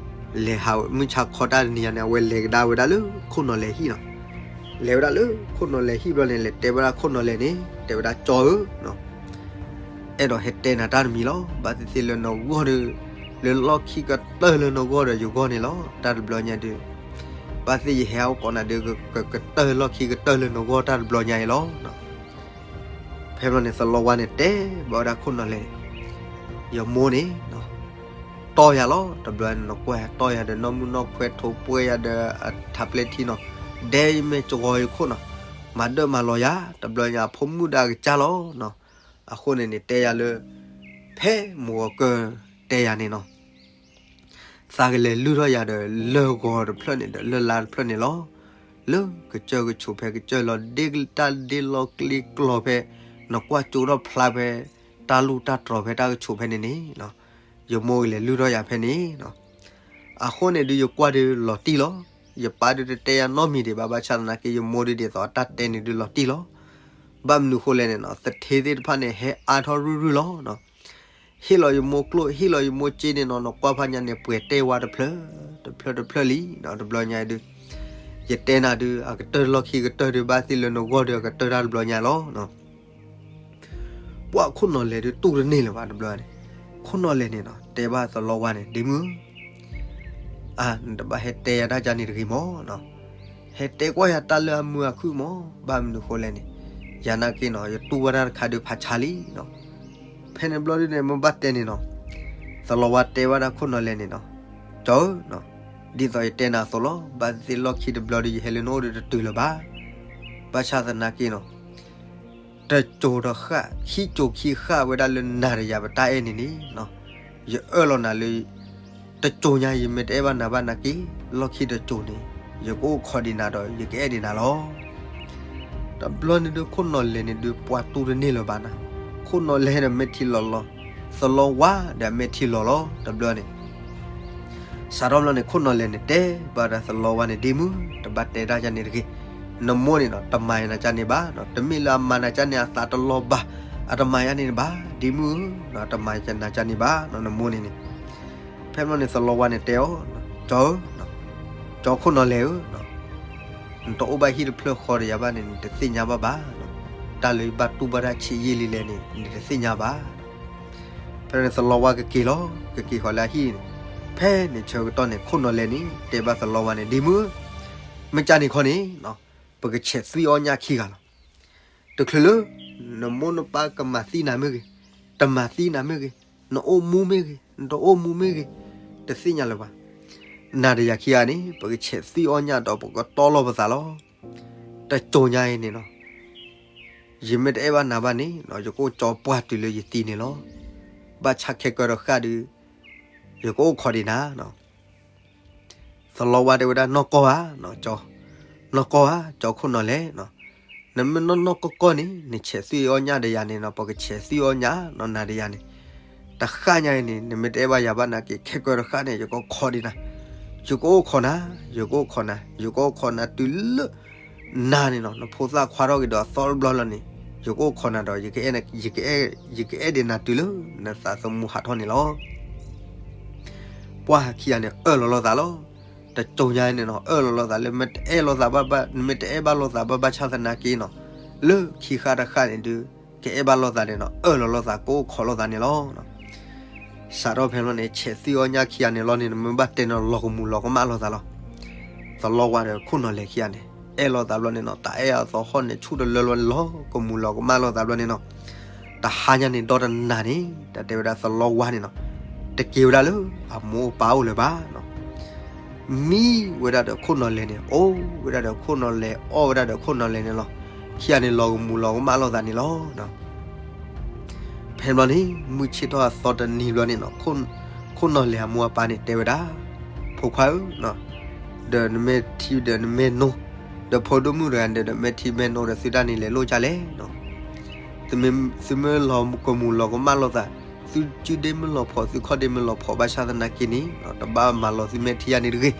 လဲၤဟးမုၢ်ဆါခီတၢ်တနံၤညါန့ၣ် အဝဲလဲၤကဒါဝဲဒၣ်လၢခိၣ်နီၢ်လဲၤဟံၣ်နီၤ လဲၤဝဲဒၣ်လၢခိၣ်နီၢ်လဲၤဟံၣ်ဘျီန့ၣ် လဲၤတဲဝဲဒၣ်ခိၣ်နီၢ်လဲၤန့ၣ် တဲဝဲဒၣ်ကၠီဧၢ အဲၣ်ဒိးဟဲတဲနၤတၢ်တမံၤလီၤ. ဘၣ်သ့ၣ်သ့ၣ်လၢနဂီၢ်ဒီး လၢလီၢ်ခံကတၢၢ်လၢနဂီၢ်ဒီးယဂီၢ်န့ၣ်လီၤ. တၢ်တဘျီညါဒုး ဘၣ်သ့ၣ်ယဟဲအိၣ်ကိးနၤဒုး ကကတၢၢ်လီၢ်ခံကတၢၢ်လၢနဂီၢ်တၢ်တဘျီညါအံၤလီၤ. ဖဲဘျီန့ၣ် သလီဝါန့ၣ်တဲဘၣ်ဝဲဒၣ်ခိၣ်နီၢ်လဲၤန့ၣ် ယမိၢ်န့ၣ် တီၢ်ယၤလီၤ. တဘျီန့ၣ် နကွၢ်တီၢ်ယၤဒီးနီၢ်မုၢ်နီၢ်ခွဲထိးပှဲၤယၤဒီးအထးပျဲၢ်ထံနီၤ ဒဲယမဲာ်ကဂီၤယခိၣ်နီၤ မၤဒၢၣ်မၤလီၤယၤ တဘျီညါအဖိမုၣ်ဒၣ်ကစၢ်လီၤ. အဃိန့ၣ်န့ၣ် တဲယၤလၢ ဖဲမုၢ်ဂီၤကၢၢ်တဲယၤန့ၣ်နီၤ သးကလဲၤလုၢ်ထီၣ်ယၤဒီးလၢၢ်ဂီၤတဖျၢၣ်န့ၣ်ဒီးလၢၢ်လါတဖျၢၣ်န့ၣ်လီၤ. လၢကစၢၢ်ကဆိးဖဲကစၢၢ်လီၤ ဒ့တၢ်ဒ့လီၤကျ့ကျီၤဖဲ နကွၢ်ကၠိထီၣ်ဖျါဖဲ တၢ်လူၢ်တၢ်တြီၤဖဲတၢ်ကဆိးဖဲန့ၣ်န့ၣ် ယမိၢ်ကလဲၤလုၢ်ထီၣ်ယၤဖဲန့ၣ် အဃိန့ၣ်ဒုးယကွၢ်ဒုးလီၤတံၢ်လီၤ. ယပၢ်ဒုးတတဲယၤနီတမံၤဒံးဘၣ် ဘၣ်ဆၣ်သနာ်က့ ယမိၢ်ဒုးဒ်သိးတၢ်တဲန့ၣ်ဒုးလီၤတံၢ်လီၤ. ဘၣ်မနုၤဃိလဲၣ်န့ၣ်နီၤ သထ့သ့ၣ်တဖၣ်န့ၣ် ဟဲအါထီၣ်ရုၢ်ရုၢ်လီၤ. ဟ့ၣ်လီၤယမိၢ်ကျိၣ် ဟ့ၣ်လီၤယမိၢ်စ့န့ၣ်နီၤ, နကွၢ်ဖးညါန့ၣ် ပှဲၤတဲဝါတဖျၢၣ် တဖျၢၣ်တဖျၢၣ်လံနီၤ, တဘျီညါဒုး ယတဲနၤဒုး အကတၢၢ်လီၢ်ခံကတၢၢ်ဒုး ဘၣ်သ့ၣ်လၢနဂီၢ်ဒုး အကတၢၢ်တၢ်တဘျီညါလီၤ. ပှၤခိၣ်နီၢ်လဲၢ်ဒုးတူၢ်တန့ၢ်လၢၤဘၣ်တဘျီန့ၣ်, ခိၣ်နီၢ်လဲၢ်န့ၣ်နီၤ တဲဘၣ်သလီဝါန့ၣ် ဒ့မုၣ်ဧၢ, အါ နတဘၣ်ဟဲတဲယၤတၢ်ကန့ၣ်တဂ့ၤမၢ်နီၤ, ဟဲတဲကွၢ်ယၤတၢ်လၢအမုာ်အခုၣ်မၢ်, ဘၣ်မနုၤဃိလဲၣ်န့ၣ်, ယၤနာ်က့နီၤ ယတူၢ်ဘၣ်တၢ်တခါဒုးဖးဆါလံနီၤ. ဖဲန့ၣ်ဘျီဒုးန့ၣ် မ့ၢ်ဘၣ်တဲန့ၣ်နီၤ, သလီဝါတဲဘၣ်ဒၣ်ခိၣ်နီၢ်လဲၢ်န့ၣ်နီၤ, ကၠီဧၢ, ဒ်သိးယတဲနၤအသိးလီၤ, ဘၣ်သ့ၣ်သ့ၣ်လီၢ်ခံတဘျီဒုး ယဟဲလၢနအိၣ်ဒုးတတုၤလၢၤဘၣ်. ဘၣ်ဆၣ်သနာ်က့နီၤ တစိၤတဃၣ် ခံစိၤခံဃၣ်ဝဲဒၣ်လၢနၤဒီးယၤပတၢ်အဲၣ်န့ၣ်န့ၣ်, ယအၢၣ်လီၤနၤလၢ တစိၤညါ ယမ့ၢ်တအဲၣ်ဘၣ်နၤဘၣ်နာ်က့, လီၢ်ခံတစိၤန့ၣ် ယကအိၣ်ခိးဒံးနၤဒီး ယကအဲၣ်ဒံးနၤလီၤ. တဘျီန့ၣ်ဒုး ခိၣ်နီၢ်လဲၢ်န့ၣ်ဒုး ပှၤတူၢ်တန့ၢ်လၢၤဘၣ်နၤ, ခိၣ်နီၢ်လဲၢ်ဒီးမဲာ်ထံလီၤလီၤ, သလီဝါဒီးအမဲာ်ထံလီၤလီၤ တဘျီန့ၣ် စးထီၣ်ဘျီန့ၣ် ခိၣ်နီၢ်လဲၢ်န့ၣ် တဲဘၣ်ဒီးသလီဝါန့ၣ် ဒ့မုၣ် တဘၣ်တဲတၢ်ကန့ၣ်တဂ့ၤ, နမိၢ်န့ၣ်နီၤ တမၤယၤနၤကန့ၣ်ဘၣ်, တမ့ၢ်လၢအမၤနၤကန့ၣ်အသးတလီၤဘၣ်, အတမၤယၤန့ၣ်ဘၣ်, ဒ့မုၣ်ဧၢ, တမၤယၤနၤကန့ၣ်ဘၣ် နမိၢ်န့ၣ်န့ၣ်. ဖဲဘျီန့ၣ် သလီဝါန့ၣ်တဲအီၤ, ကၠီဧၢ, ကၠီခိၣ်နီၢ်လဲၢ်ဧၢ, နတအိၣ်ဘၣ်ဟံၣ်တဖျၢၣ်ဃီဒီးယၤဘၣ်န့ၣ် နတသ့ၣ်ညါဘၣ်ဘၣ်, တၢ်လၢယဘၣ်တူၢ်ဘၣ်တၢ်ဆံးယံာ်လံလဲၣ်န့ၣ် နတသ့ၣ်ညါဘၣ်. ဖဲန့ၣ်သလီဝါကက့ၤလီၤ, ကက့ၤဃီၤလၢအဟံၣ်န့ၣ်, ဖဲန့ၣ်ဆၢကတီၢ်န့ၣ် ခိၣ်နီၢ်လဲၢ်န့ၣ် တဲဘၣ်သလီဝါန့ၣ် ဒ့မုၣ်ဧၢ, မ့ၢ်ကန့ၣ်ခီန့ၣ် ပကဆဲးသွံၣ်အီၣ်ညၣ်ခံဂၤလီၤ. တချုးလၢ နမိၢ်နပၢ်ကမၤသံနၤမ့ၢ်ဂ့ၤ, တမၤသံနၤမ့ၢ်ဂ့ၤ, နအိၣ်မူမ့ၢ်ဂ့ၤ, နတအိၣ်မူမ့ၢ်ဂ့ၤ, တသ့ၣ်ညါလၢၤဘၣ်. နၤဒီးယၤခံဂၤန့ၣ် ပကဆဲးသွံၣ်အီၣ်ညၣ်ဒီးပကတီၢ်လီၤပသးလီၤ. တစိၤညါအံၤန့ၣ်နီၤ ယမ့ၢ်တအဲၣ်ဘၣ်နၤဘၣ်န့ၣ် ယကအိၣ်ကၠီပှၢ်တုၤလၢယသံန့ၣ်လီၤ. ဘၣ်ဆၣ်ခဲကၢဒီးဃၣ်ဒုး ယကအိၣ်ခိးဒံးနၤ. သလီဝါတဲဝဲဒၣ် နီၢ်ကီၢ်ဧါ, နီၢ်ကီၢ်ဧါ, ကၠီခိၣ်နီၢ်လဲၢ်, နမ့ၢ်နီၢ်နီၢ်ကီၢ်ကီၢ်န့ၣ် နဆဲးသွံၣ်အီၣ်ညၣ်ဒီးယၤန့ၣ်နီၤ ပကဆဲးသွံၣ်အီၣ်ညၣ်နီၤ နၤဒီးယၤန့ၣ်, တဃၣ်ညါအံၤန့ၣ် နမ့ၢ်တအဲၣ်ဘၣ်ယၤဘၣ်နာ်က့ ခဲကၢတဃၣ်န့ၣ် ယကခိးဒံးနၤ, ယကအိၣ်ခိးနၤ, ယကအိၣ်ခိးနၤ, ယကအိၣ်ခိးနၤတုၤလၢ နၤန့ၣ်နီၤ နဖိသၣ်ခွါထီၣ်က့ၤဒီးအသီတဘျီလီၤန့ၣ် ယကအိၣ်ခိးနၤဒီး ယကအဲၣ်ဒံးနၤတုၤလၢ နသးသမူဟးထီၣ်န့ၣ်လီၤ. ပှၢ်ခံဂၤန့ၣ် အၢၣ်လီၤလိာ်သးလီၤ. တစိၤညါန့ၣ်နီၤ အၢၣ်လီၤလိာ်သးလၢ မ့ၢ်တအဲၣ်လိာ်သးဘၣ်ဘၣ် မ့ၢ်တအဲၣ်ဘၣ်လိာ်သးဘၣ်ဘၣ်ဆၣ်သနာ်က့နီၤ လၢခံဃၣ်တဃၣ်န့ၣ်ဒုး ကအဲၣ်ဘၣ်လိာ်သးန့ၣ်နီၤ အၢၣ်လီၤလိာ်သး ကအိၣ်ခိးလိာ်သးန့ၣ်လီၤ. စးထီၣ်ဖဲလီၤန့ၣ် ဆဲးသွံၣ်အီၣ်ညၣ်ခံဂၤန့ၣ်လီၤန့ၣ် နမ့ၢ်ဘၣ်တဲနီၤလီၤကမူးလီၤကမၣ်လိာ်သးလီၤ. သလီဝါဒီးခိၣ်နီၢ်လဲၢ်ခံဂၤန့ၣ် အဲၣ်လိာ်သးဘျီန့ၣ်နီၤ တၢ်အဲၣ်အသီဟီၣ်န့ၣ် ဆူၣ်တလၢလီၤန့ၣ်လီၤ ကမူးလီၤကမၣ်လိာ်သးဘျီန့ၣ်နီၤ တဟါညါန့ၣ် ဒီတနၤန့ၣ် တၢ်တဲဝဲဒၣ်သလီဝါန့ၣ်နီၤ တက့ၤဝဲဒၣ်လၢအမိၢ်အပၢ်အိၣ်လၢၤဘၣ်နီၤ မံဝဲဒၣ်ဒီးခိၣ်နီၢ်လဲၢ်န့ၣ် အိၣ်ဝဲဒၣ်ဒီးခိၣ်နီၢ်လဲၢ် အီၣ်ဝဲဒၣ်ဒီးခိၣ်နီၢ်လဲၢ်န့ၣ်လီၤ. ခံဂၤန့ၣ် လီၤကမူးလီၤကမၣ်လိာ်သးန့ၣ်လီၤ. ဖဲဘျီန့ၣ် မုၢ်ဆ့ၣ်ထီၣ်အသီတနံၤဘျီန့ၣ်နီၤ ခိၣ်နီၢ်လဲၢ်အမိၢ်အပၢ်န့ၣ် တဲဝဲဒၣ် ဖိခွါဧၢ, ဒီးနမ့ၢ်ထံဒီးနမ့ၢ်နိ, ဒီးဖိဒိၣ်မုၣ်တဂၤဒီး ဒီးမ့ၢ်ထံမ့ၢ်နိဒီး သုတၢ်န့ၣ်လဲၤလိၣ်ကၢ်လဲၣ်နီၤ သုမ့ၢ်လီၤကမူးလီၤကမၣ်လိာ်သး, သုစုဒ့မ့ၢ်လီၤဖှီၣ် သုခီၣ်ဒ့မ့ၢ်လီၤဖှီၣ် ဘၣ်ဆၣ်သနာ်က့န့ၣ် တဘၣ်မၤလီၤသုမဲာ်ထံယါန့ၣ်တဂ့ၤ.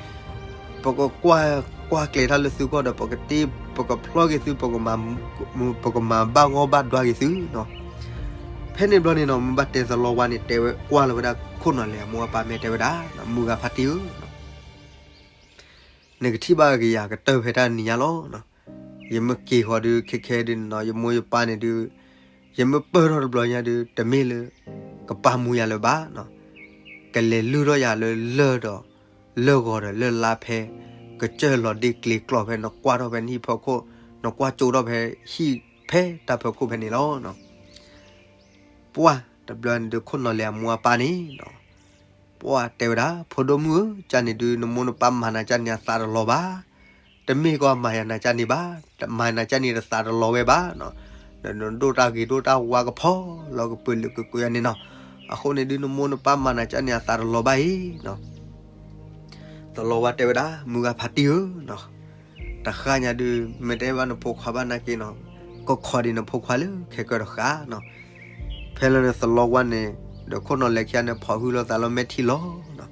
ပကကွၢ်ကွၢ်ကျဲၤတၢ်လၢသုဂီၢ်ဒီး ပကတ့ ပကဖျီက့ၤသု ပကမၤဘၣ်ဂီၢ်ဘၣ်ဒွါက့ၤသုနီၤ. ဖဲန့ၣ်ဘျီန့ၣ်နီၤ မ့ၢ်ဘၣ်တဲသလီဝါန့ၣ် တဲဝဲကွၢ်လီၤဝဲဒၣ်ခိၣ်နီၢ်လဲၢ်အမိၢ်အပၢ် မ့ၢ်တဲဝဲဒၣ် မုၢ်ဂၤဖါတံၢ်ဧၢ နကထံၣ်ဘၣ်ကယၤကတၢၢ်ဖဲတၢ်နံၤညါလီၤ. ယမ့ၢ်က့ၤဃီၤဒုး ခဲခဲဒုးနီၤ ယမိၢ်ယပၢ်န့ၣ်ဒုး ယမ့ၢ်ပၢၢ်ထီၣ်တဘျီညါဒုး တမ့ၢ်လၢ ကပာ်မူယၤလၢၤဘၣ်နီၤ. ကလဲၤလုၢ်ထီၣ်ယၤလၢလၢၢ်ဒီး လၢၢ်ဂီၤဒီးလၢၢ်လါဖဲ ကစၢၢ်လီၤဒ့ကျ့ကျီၢ်ဖဲ နကွၢ်ထီၣ်ဖဲနဟံၣ်ဖီခိၣ် နကွၢ်ကၠိထီၣ်ဖဲဟံၣ်ဖဲတၢ်ဖီခိၣ်ဖဲန့ၣ်လီၤ. ပှၢ်တဘျီန့ၣ်ဒုး ခိၣ်နီၢ်လဲၢ်အမိၢ်အပၢ်န့ၣ်နီၤ ပှၢ်တဲဝဲဒၣ် ဖိဒိၣ်မုၣ်ဧၢ, ကန့ၣ်ဒုး နမိၢ်နပၢ်မၤနၤကန့ၣ် အသးတလီၤဘၣ်. တမ့ၢ်ကီမၤယၤနၤကန့ၣ်ဘၣ်, မၤနၤကန့ၣ်တသးတလီၤဝဲဘၣ်နီၤ. နဒိၣ်တၢ်ဂ့ၤဒိၣ်တၢ်ဝါကဖီလီၤကပၢၤလုာ်ကကွဲးယၤန့ၣ်နီၤ. အဃိန့ၣ်ဒုး နမိၢ်နပၢ်မၤနၤကန့ၣ် အသးတလီၤဘၣ်အံၤနီၤ. သလီဝါတဲဝဲဒၣ် မုၢ်ဂၤဖါတံၢ်ဧၢနီၤ, တဃၣ်ညါဒုး မ့ၢ်တအဲၣ်ဘၣ်နဖိခွါဘၣ်နာ်က့နီၤ, ကခိးဒံးနဖိခွါလၢခဲကၢတဃၣ်နီၤ. ဖဲလၢန့ၣ်သလီဝါန့ၣ် ဒီးခိၣ်နီၢ်လဲၢ်ခံဂၤန့ၣ် ဖီၣ်ဟုလိာ်သးလၢမဲာ်ထံလီၤနီၤ.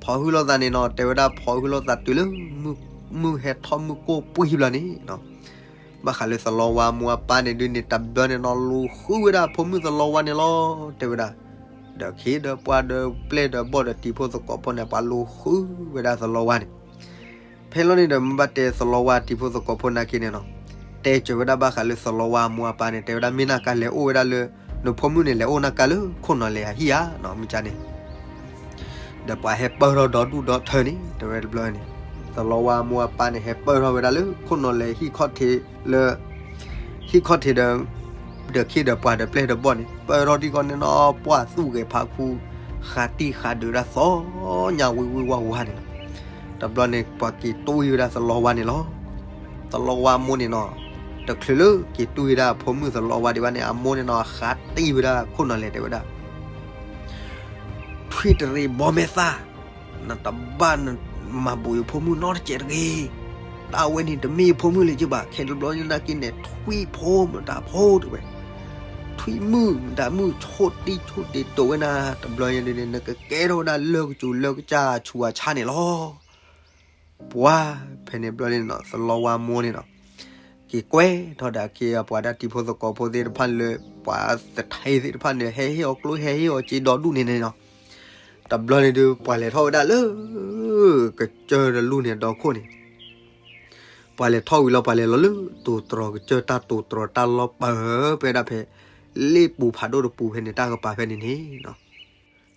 ဖီၣ်ဟုလိာ်သးန့ၣ်နီၤ တဲဝဲဒၣ်ဖီၣ်ဟုလိာ်သးတုၤလၢ မုၢ်ဟဲထီၣ်မုၢ်ကိၢ်ပှံၤဘျီန့ၣ်နီၤ. ဘၣ်ဃးလၢသလီဝါအမိၢ်အပၢ်န့ၣ်ဒုးန့ၣ် တဘျီန့ၣ်နီၤ လူၤဃုဝဲဒၣ်ဖိမုၣ်သလီဝါန့ၣ်လီၤ. တဲဝဲဒၣ် ဒီးခ့ဒီးပှၤဒီးပျဲၢ်ဒီးဘီၣ်ဒီးတံၤဖိသကိးဖိန့ၣ် ပှၤလူၤဃုဝဲဒၣ်သလီဝါန့ၣ်. ဖဲလီၤန့ၣ်ဒီး မ့ၢ်ဘၣ်တဲသလီဝါတံၤဖိသကိးဖိနာ်က့န့ၣ်နီၤ, တဲစၢၤဝဲဒၣ်ဘၣ်ဃးလၢသလီဝါအမိၢ်အပၢ်န့ၣ် တဲဝဲဒၣ်မ့ၢ်နၤကါလဲၤအိၣ်ဝဲဒၣ်လၢ နဖိမုၣ်န့ၣ် လဲၤအိၣ်နၤကါလၢခိၣ်နီၤလဲၤအဟံၣ်ဧါနီၤ မ့ၢ်ကါန့ၣ် ဒီးပှၤဟဲပၢၢ်ထီၣ်ဒီဒူၣ်ဒီထၢန့ၣ် တဲဝဲတဘျီန့ၣ်, သလီဝါအမိၢ်အပၢ်န့ၣ် ဟဲပၢၢ်ထီၣ်ဝဲဒၣ်လၢခိၣ်နီၤလဲၤဟံၣ်ခီၣ်ထံးလၢ ဟံၣ်ခီၣ်ထံးဒီး ဒီးခ့ဒီးပှၤဒီးပျဲၢ်ဒီးဘီၣ်န့ၣ် ပၢၢ်ထီၣ်တံၢ်ဃီန့ၣ်နီၤ ပှၢ်သူၣ်ဂဲၤဖးခူ ဃးတံၢ်ဃးဒုးဒၣ်သီညါဝံၤဝံၤဝါဝါန့ၣ်လီၤ. တဘျီန့ၣ် ပှၤက့ၤတွံၢ်ဝဲဒၣ်သလီဝါန့ၣ်လီၤ. သလီဝါမိၢ်န့ၣ်နီၤ, တချုးလၢက့ၤတွံၢ်ဝဲဒၣ်အဖိမုၣ်သလီဝါဒံးဘၣ်န့ၣ် အမိၢ်န့ၣ်နီၤ ဃးတံၢ်ဝဲဒၣ်ခိၣ်နီၤလဲၤတဲဝဲဒၣ် ထွံၣ်တရံးဘီမဲာ်သၣ်, နတဘၣ်မၤဘူးယဖိမုၣ်နီတစဲးတဂ့ၤ. တၢ်ဝဲန့ၣ်တမ့ၢ်ယဖိမုၣ်လၢၤဘၣ်, ခဲတဘျီနာ်က့န့ၣ် ထွံၣ်ဖိမတၤဖိတဲဝဲ, ထွံၣ်မုၣ်မတၤမုၣ် ဆိၣ်တံၢ်ဆိၣ်ဒ့းဒိးဝဲနၤ, တဘျီညါဒ်န့ၣ် နကကဲထီၣ်ဝဲဒၣ်လၢၢ်ကစူၤလၢၢ်ကစၢ်ဆူးအဆါန့ၣ်လီၤ. ပှၤဖဲန့ၣ်ဘျီန့ၣ်နီၤ သလီဝါမိၢ်န့ၣ်နီၤ က့ၤကွဲထီၣ်ဒီးအခ့အပှၤဒၣ်တံၤဖိသကိးဖိသ့ၣ်တဖၣ်လၢ ပှၤသထ့သ့ၣ်တဖၣ်န့ၣ် ဟဲဟ့ၣ်အီၤကျိဟဲဟ့ၣ်အီၤစ့ဒီဒူၣ်န့ၣ်န့ၣ်နီၤ, တဘျီန့ၣ်ဒုး ပှၤလဲၤထီၣ်ဝဲဒၣ်လၢ ကစၢၢ်တလူၢ်န့ၣ်ဒီခိၣ်န့ၣ် ပှၤလဲၤထီၣ်ဝံၤလီၤ ပှၤလဲၤလီၤလၢတိၤတြီၤကစၢၢ်တၢ်တိၤတြီၤတၢ်လီၢ်ပၢၢ် ဖဲဒၣ်ဖဲ လ့ၣ်ပူၤဖးဒိၣ်တပူၤဖဲန့ၣ် တၢ်ကပၤဖဲန့ၣ်န့ၣ်နီၤ,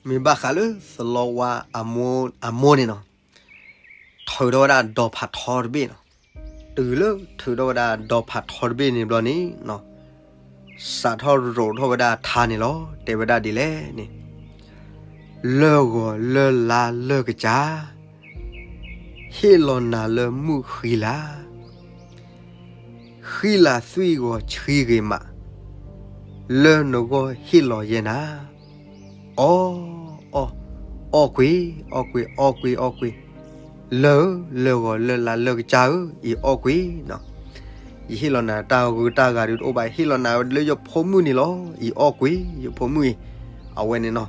မ့ၢ်ဘၣ်ဃးလၢသလီဝါအမိၢ်န့ၣ်နီၤ ထုးထီၣ်ဝဲဒၣ်ဒီဖးထီတဘ့ၣ်နီၤ, တုၤလၢထုးထီၣ်ဝဲဒၣ်ဒီဖးထီတဘ့ၣ်န့ၣ်ဘျီန့ၣ်နီၤ စးထီၣ်ရိးထီၣ်ဝဲဒၣ်ထါန့ၣ်လီၤ. တဲဝဲဒၣ်ဒ်လဲၣ်န့ၣ်, လၢၢ်ဂီၤလၢၢ်လါလၢၢ်ကစၢ်, ဟ့ၣ်လီၤနၤလၢမုၢ်ဃံလၤ, ဃံလၤသွံၣ်ဂီၤဆှံဂ့ၤမး, လၢနဂီၢ်ဟ့ၣ်လီၤယဲနၤ, အီၣ်, အီၣ်, အီၣ်ကွံာ်, အီၣ်ကွံာ်, အီၣ်ကွံာ်, အီၣ်ကွံာ်, လၢၢ်ဧၢ, လၢၢ်ဂီၤလၢၢ်လါလၢၢ်ကစၢ်ဧၢ, အံၤအီၣ်ကွံာ်နီၤ, ယဟ့ၣ်လီၤနၤတၢ်ဂုၤတၢ်ဂၤဒုးတအိၣ်ဘၣ်, ဟ့ၣ်လီၤနၤလၢယဖိမုၣ်န့ၣ်လီၤ, အံၤအီၣ်ကွံာ်, ယဖိမုၣ်အံၤ, အဝဲန့ၣ်နီၤ,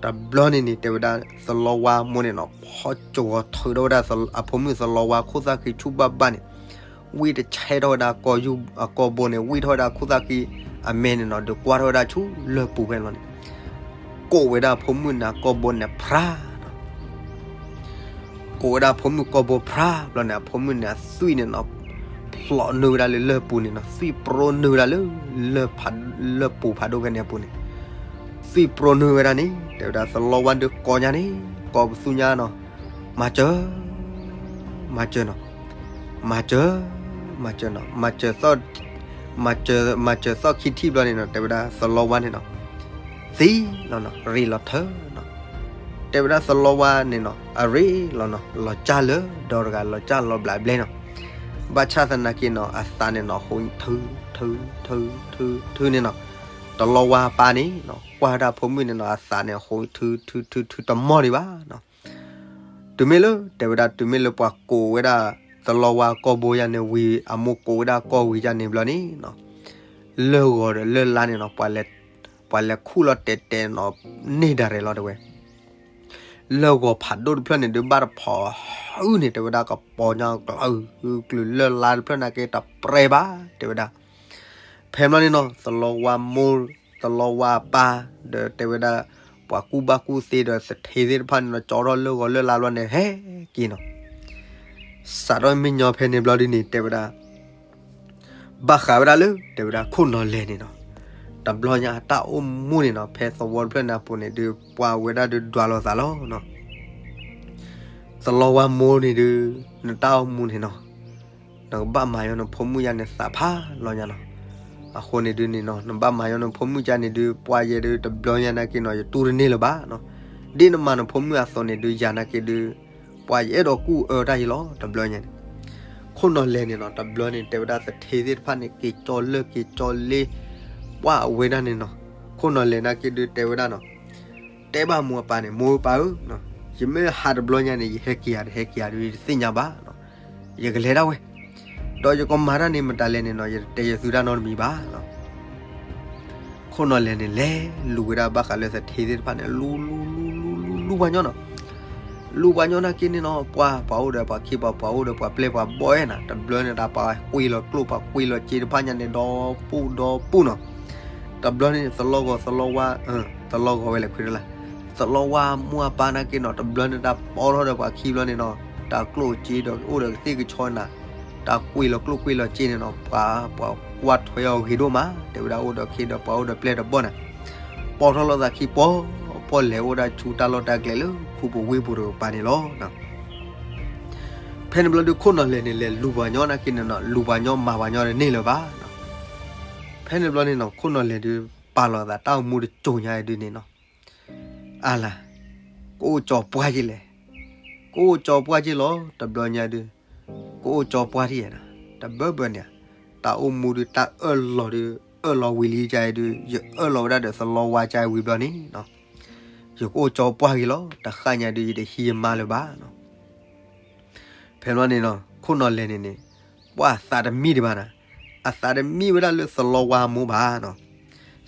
တဘျီန့ၣ်န့ၣ် တဲဝဲဒၣ်သလီဝါမိၢ်န့ၣ်နီၤ ဖီကၠိၤဂီၤထုးထီၣ်ဝဲဒၣ်အဖိမုၣ်သလီဝါခိၣ်သၣ်ဃံဆူၣ်ဘၣ်ဘၣ်န့ၣ် ဝံၣ်တဆဲထီၣ်ဝဲဒၣ်ကီၢ်ယူၢ်အကီၢ်ဘိန့ၣ် ဝံၣ်ထီၣ်ဝဲဒၣ်ခိၣ်သၣ်ဃံအမဲန့ၣ်နီၤ ဒုးကွၢ်ထီၣ်ဝဲဒၣ်ဆူလၢၢ်ပူၤဖဲန့ၣ်လီၤန့ၣ်, ကိးဝဲဒၣ်အဖိမုၣ်န့ၣ်အကီၢ်ဘိန့ၣ်ဖျါနီၤ ကိးဝဲဒၣ်အဖိမုၣ်ကီၢ်ဘိဖျါဘျီန့ၣ် အဖိမုၣ်န့ၣ်အသွံၣ်န့ၣ်နီၤ ဖျိးနုာ်ဝဲဒၣ်လၢလၢၢ်ပူၤန့ၣ်နီၤ သွံၣ်ပြိနုာ်ဝဲဒၣ်လၢ လၢၢ်ပူၤဖးဒိၣ်ဖဲန့ၣ်အပူၤန့ၣ် သွံၣ်ပြိနုာ်ဝဲဒၣ်န့ၣ် တဲဝဲဒၣ်သလီဝါဒုးကိးညါန့ၣ် ကိးပသူညါနီၤ မၤစၢၤ မၤစၢၤနီၤ မၤစၢၤ မၤစၢၤနီၤ မၤစၢၤသီၣ် မၤစၢၤသီၣ်ခံထံၣ်ဘျီန့ၣ်နီၤ တဲဝဲဒၣ်သလီဝါန့ၣ်နီၤ သံလီၤနီၤ ရ့လီၤထၢနီၤ တဲဝဲဒၣ်သလီဝါန့ၣ်နီၤ အရ့လီၤနီၤ လီၤကၢ်လၢဒီတဂၤ လီၤကၢ်လီၤဘျးဘျဲနီၤ ဘၣ်ဆၣ်သနာ်က့နီၤ အသးန့ၣ်နီၤ ဟိ ထု ထု ထု ထု ထုန့ၣ်နီၤ သလီဝါအပၢ်န့ၣ်နီၤ ကွၢ်ဝဲဒၣ်ဖိမုၣ်န့ၣ်နီၤ အသးန့ၣ်ဟိ ထု ထု ထု ထု တမီၢ်ဒံးဘၣ်နီၤ တုၤမ့ၢ်လၢ တဲဝဲဒၣ် တုၤမ့ၢ်လၢပှၤကိးဝဲဒၣ် သလီဝါကီၢ်ဘိယါန့ၣ်ဝံၤ အမိၢ်ကိးဝဲဒၣ်ကီၢ်ဝံၤယါန့ၣ်ဘျီန့ၣ်နီၤ လၢၢ်ဂီၤဒီးလၢၢ်လါန့ၣ်နီၤ ပှၤလဲၤခူၣ်လီၤတဲာ်တဲာ်နီၤ န့ၢ်ဒၣ်ရဲၣ်လီၤတဲဝဲ လၢၢ်ဂီၤဖးဒိၣ်တဖျၢၣ်န့ၣ် ဒုးဘၣ်တဖီၣ်ဟုန့ၣ် တဲဝဲဒၣ် ကပီၤညါကျုၤကျုၤ လၢၢ်လါတဖျၢၣ်နာ်က့တပြဲဘၣ် တဲဝဲဒၣ် ဖဲဘျီန့ၣ်နီၤ သလီဝါမိၢ် သလီဝါအပၢ် ဒီးတဲဝဲဒၣ် ပှၤကူၣ်ဘၣ်ကူၣ်သ့ဒီးသထ့သ့ၣ်တဖၣ်န့ၣ်နီၤ ကၠီထီၣ်လၢၢ်ဂီၤလၢၢ်လါဘျီန့ၣ် ဟဲက့ၤနီၤ စးထီၣ်မ့ၢ်ညီဖဲန့ၣ်ဘျီဒ်န့ၣ် တဲဝဲဒၣ် ဘၣ်ဃးဝဲဒၣ်လၢ တဲဝဲဒၣ်ခိၣ်နီၤလဲၤန့ၣ်နီၤ တဘျီညါအတၢ်အိၣ်မူန့ၣ်နီၤ ဖဲသဝီတဖျၢၣ်န့ၣ်အပူၤန့ၣ်ဒုး ပှၤဝဲဒၣ်ဒုးဒွးလိာ်သးလီၤနီၤ သလီဝါမိၢ်န့ၣ်ဒုး နတၢ်အိၣ်မူန့ၣ်နီၤ နကဘၣ်မၤညီနဖိမုၣ်ယါန့ၣ်သးဖးလီၤညါနီၤ အဃိန့ၣ်ဒုးန့ၣ်နီၤ နဘၣ်မၤညီနဖိမုၣ်ယါန့ၣ်ဒုး ပှၤယဲဒုးတဘျီညါနာ်က့နီၤ ယတူၢ်တန့ၢ်လၢၤဘၣ်နီၤ ဒ်နမၤနဖိမုၣ်အသိးန့ၣ်ဒုး ယၤနာ်က့ဒုး ပှၤယအဲၣ်ဒိးကူၣ်အၢတၢ်ယံၤလီၤ တဘျီညါန့ၣ် ခိၣ်နီၤလဲၤန့ၣ်နီၤ တဘျီန့ၣ် တဲဝဲဒၣ်သထ့သ့ၣ်တဖၣ်န့ၣ် က့ၤကၠီလၢၢ်က့ၤကၠီလ့ ပှၤဝဲဒၣ်န့ၣ်နီၤ ခိၣ်နီၤလဲၤနာ်က့ဒုးတဲဝဲဒၣ်နီၤ တဲဘၣ်မိၢ်အပၢ်န့ၣ် မိၢ်ပၢ်ဧၢ, ယမ့ၢ်ဟးတဘျီညါန့ၣ် ယဟဲက့ၤယၤတဟဲက့ၤယၤဒုး ယတသ့ၣ်ညါဘၣ်နီၤ, ယကလဲၤဒၣ်ဝဲ, ဒီးယကမၤတၢ်န့ၣ်မတၤလဲၣ်န့ၣ်နီၤ ယတတဲယသုတၢ်နီတမံၤဘၣ်နီၤ. ခိၣ်နီၤလဲၤန့ၣ် လဲၤလူၤဝဲဒၣ်ဘၣ်ဃးလၢသထ့သ့ၣ်တဖၣ်န့ၣ် လူၤလူၤလူၤလူၤလူၤပှၤညီနီၤ, လူၤပှၤညီနာ်က့န့ၣ်နီၤ ပှၤပှၤအိၣ်ဒီးပှၤခ့ပှၤပှၤအိၣ်ဒီးပှၤပျဲၢ်ပှၤဘီၣ်အဲၣ်နၤ တဘျီန့ၣ် တၢ်ပှၤကွံာ်လီၤကျိၣ်ပှၤကွံာ်လီၤစ့တဖၣ်ညါန့ၣ် ဒီပူၣ်ဒီပူၣ်နီၤ. တဘျီန့ၣ် သလီဂီၤ သလီဝါ, သလီဂီၤဝဲလဲၤခွံဒၣ်လၢ်, သလီဝါမိၢ်အပၢ်နာ်က့နီၤ တဘျီန့ၣ် တၢ်ပီထီၣ်ဒီးပှၤခံဘျီန့ၣ်နီၤ, တၢ်ကျိၣ်စ့ဒီးအိၣ်ဒီးကသ့ၣ်ကဆီနၤ, တၢ်ကွံာ်လီၤကျိၣ်ကွံာ်လီၤစ့န့ၣ်နီၤ, ပှၤ, ပှၤကွၢ်ထွဲအီၤဂ့ၤဒိၣ်မး, တဲဝဲဒၣ်အိၣ်ဒီးခ့ဒီးပှၤအိၣ်ဒီးပျဲၢ်ဒီးဘီၣ်နၤ, ပီထီၣ်လိာ်သးခံပီ, ပီၣ်လဲၤအိၣ်ဒၣ်ဆူတၢ်လီၢ်တၢ်ကျဲလၢခူပူၤဝ့ၢ်ပူၤတကပၤန့ၣ်လီၤ. ဖဲန့ၣ်ဘျီဒုးခိၣ်နီၤလဲၤန့ၣ် လဲၤလူၤပှၤညီနာ်က့န့ၣ်နီၤ, လူၤပှၤညီမၤပှၤညီဒီးန့ၢ်လၢၤဘၣ်နီၤ. ဖဲန့ၣ်ဘျီန့ၣ်နီၤ ခိၣ်နီၤလဲၤဒုး ပာ်လီၤသးတၢ်အိၣ်မူတစိၤညါဒုးန့ၣ်နီၤ, အါလၢ်, ကအိၣ်ကၠီၤပှၢ်က့လဲၣ်, ကအိၣ်ကၠီၤပှၢ်က့လီၤ, တဘျီညါဒုး, ကအိၣ်ကၠီၤပှၢ်တယဲၢ်နီၤ, တဘၢဘၢန့ၣ်, တၢ်အိၣ်မူဒုး တၢ်အၢၣ်လီၤဒုး အၢၣ်လီၤဝံၤလံကါအံၤဒုး ယအၢၣ်လီၤဝဲဒၣ်ဒီးသလီဝါကါအံၤဝံၤဘျီန့ၣ်နီၤ, ယကအိၣ်ကၠီၤပှၢ်က့လီၤ, တဃၣ်ညါဒုး ယတဟံးယမါလၢၤဘၣ်နီၤ. ဖဲဘျီန့ၣ်နီၤ ခိၣ်နီၤလဲၤန့ၣ်န့ၣ်, ပှၤအသးတမံဒံးဘၣ်နၤ, အသးတမံဝဲဒၣ်လၢသလီဝါအမိၢ်ဘၣ်နီၤ.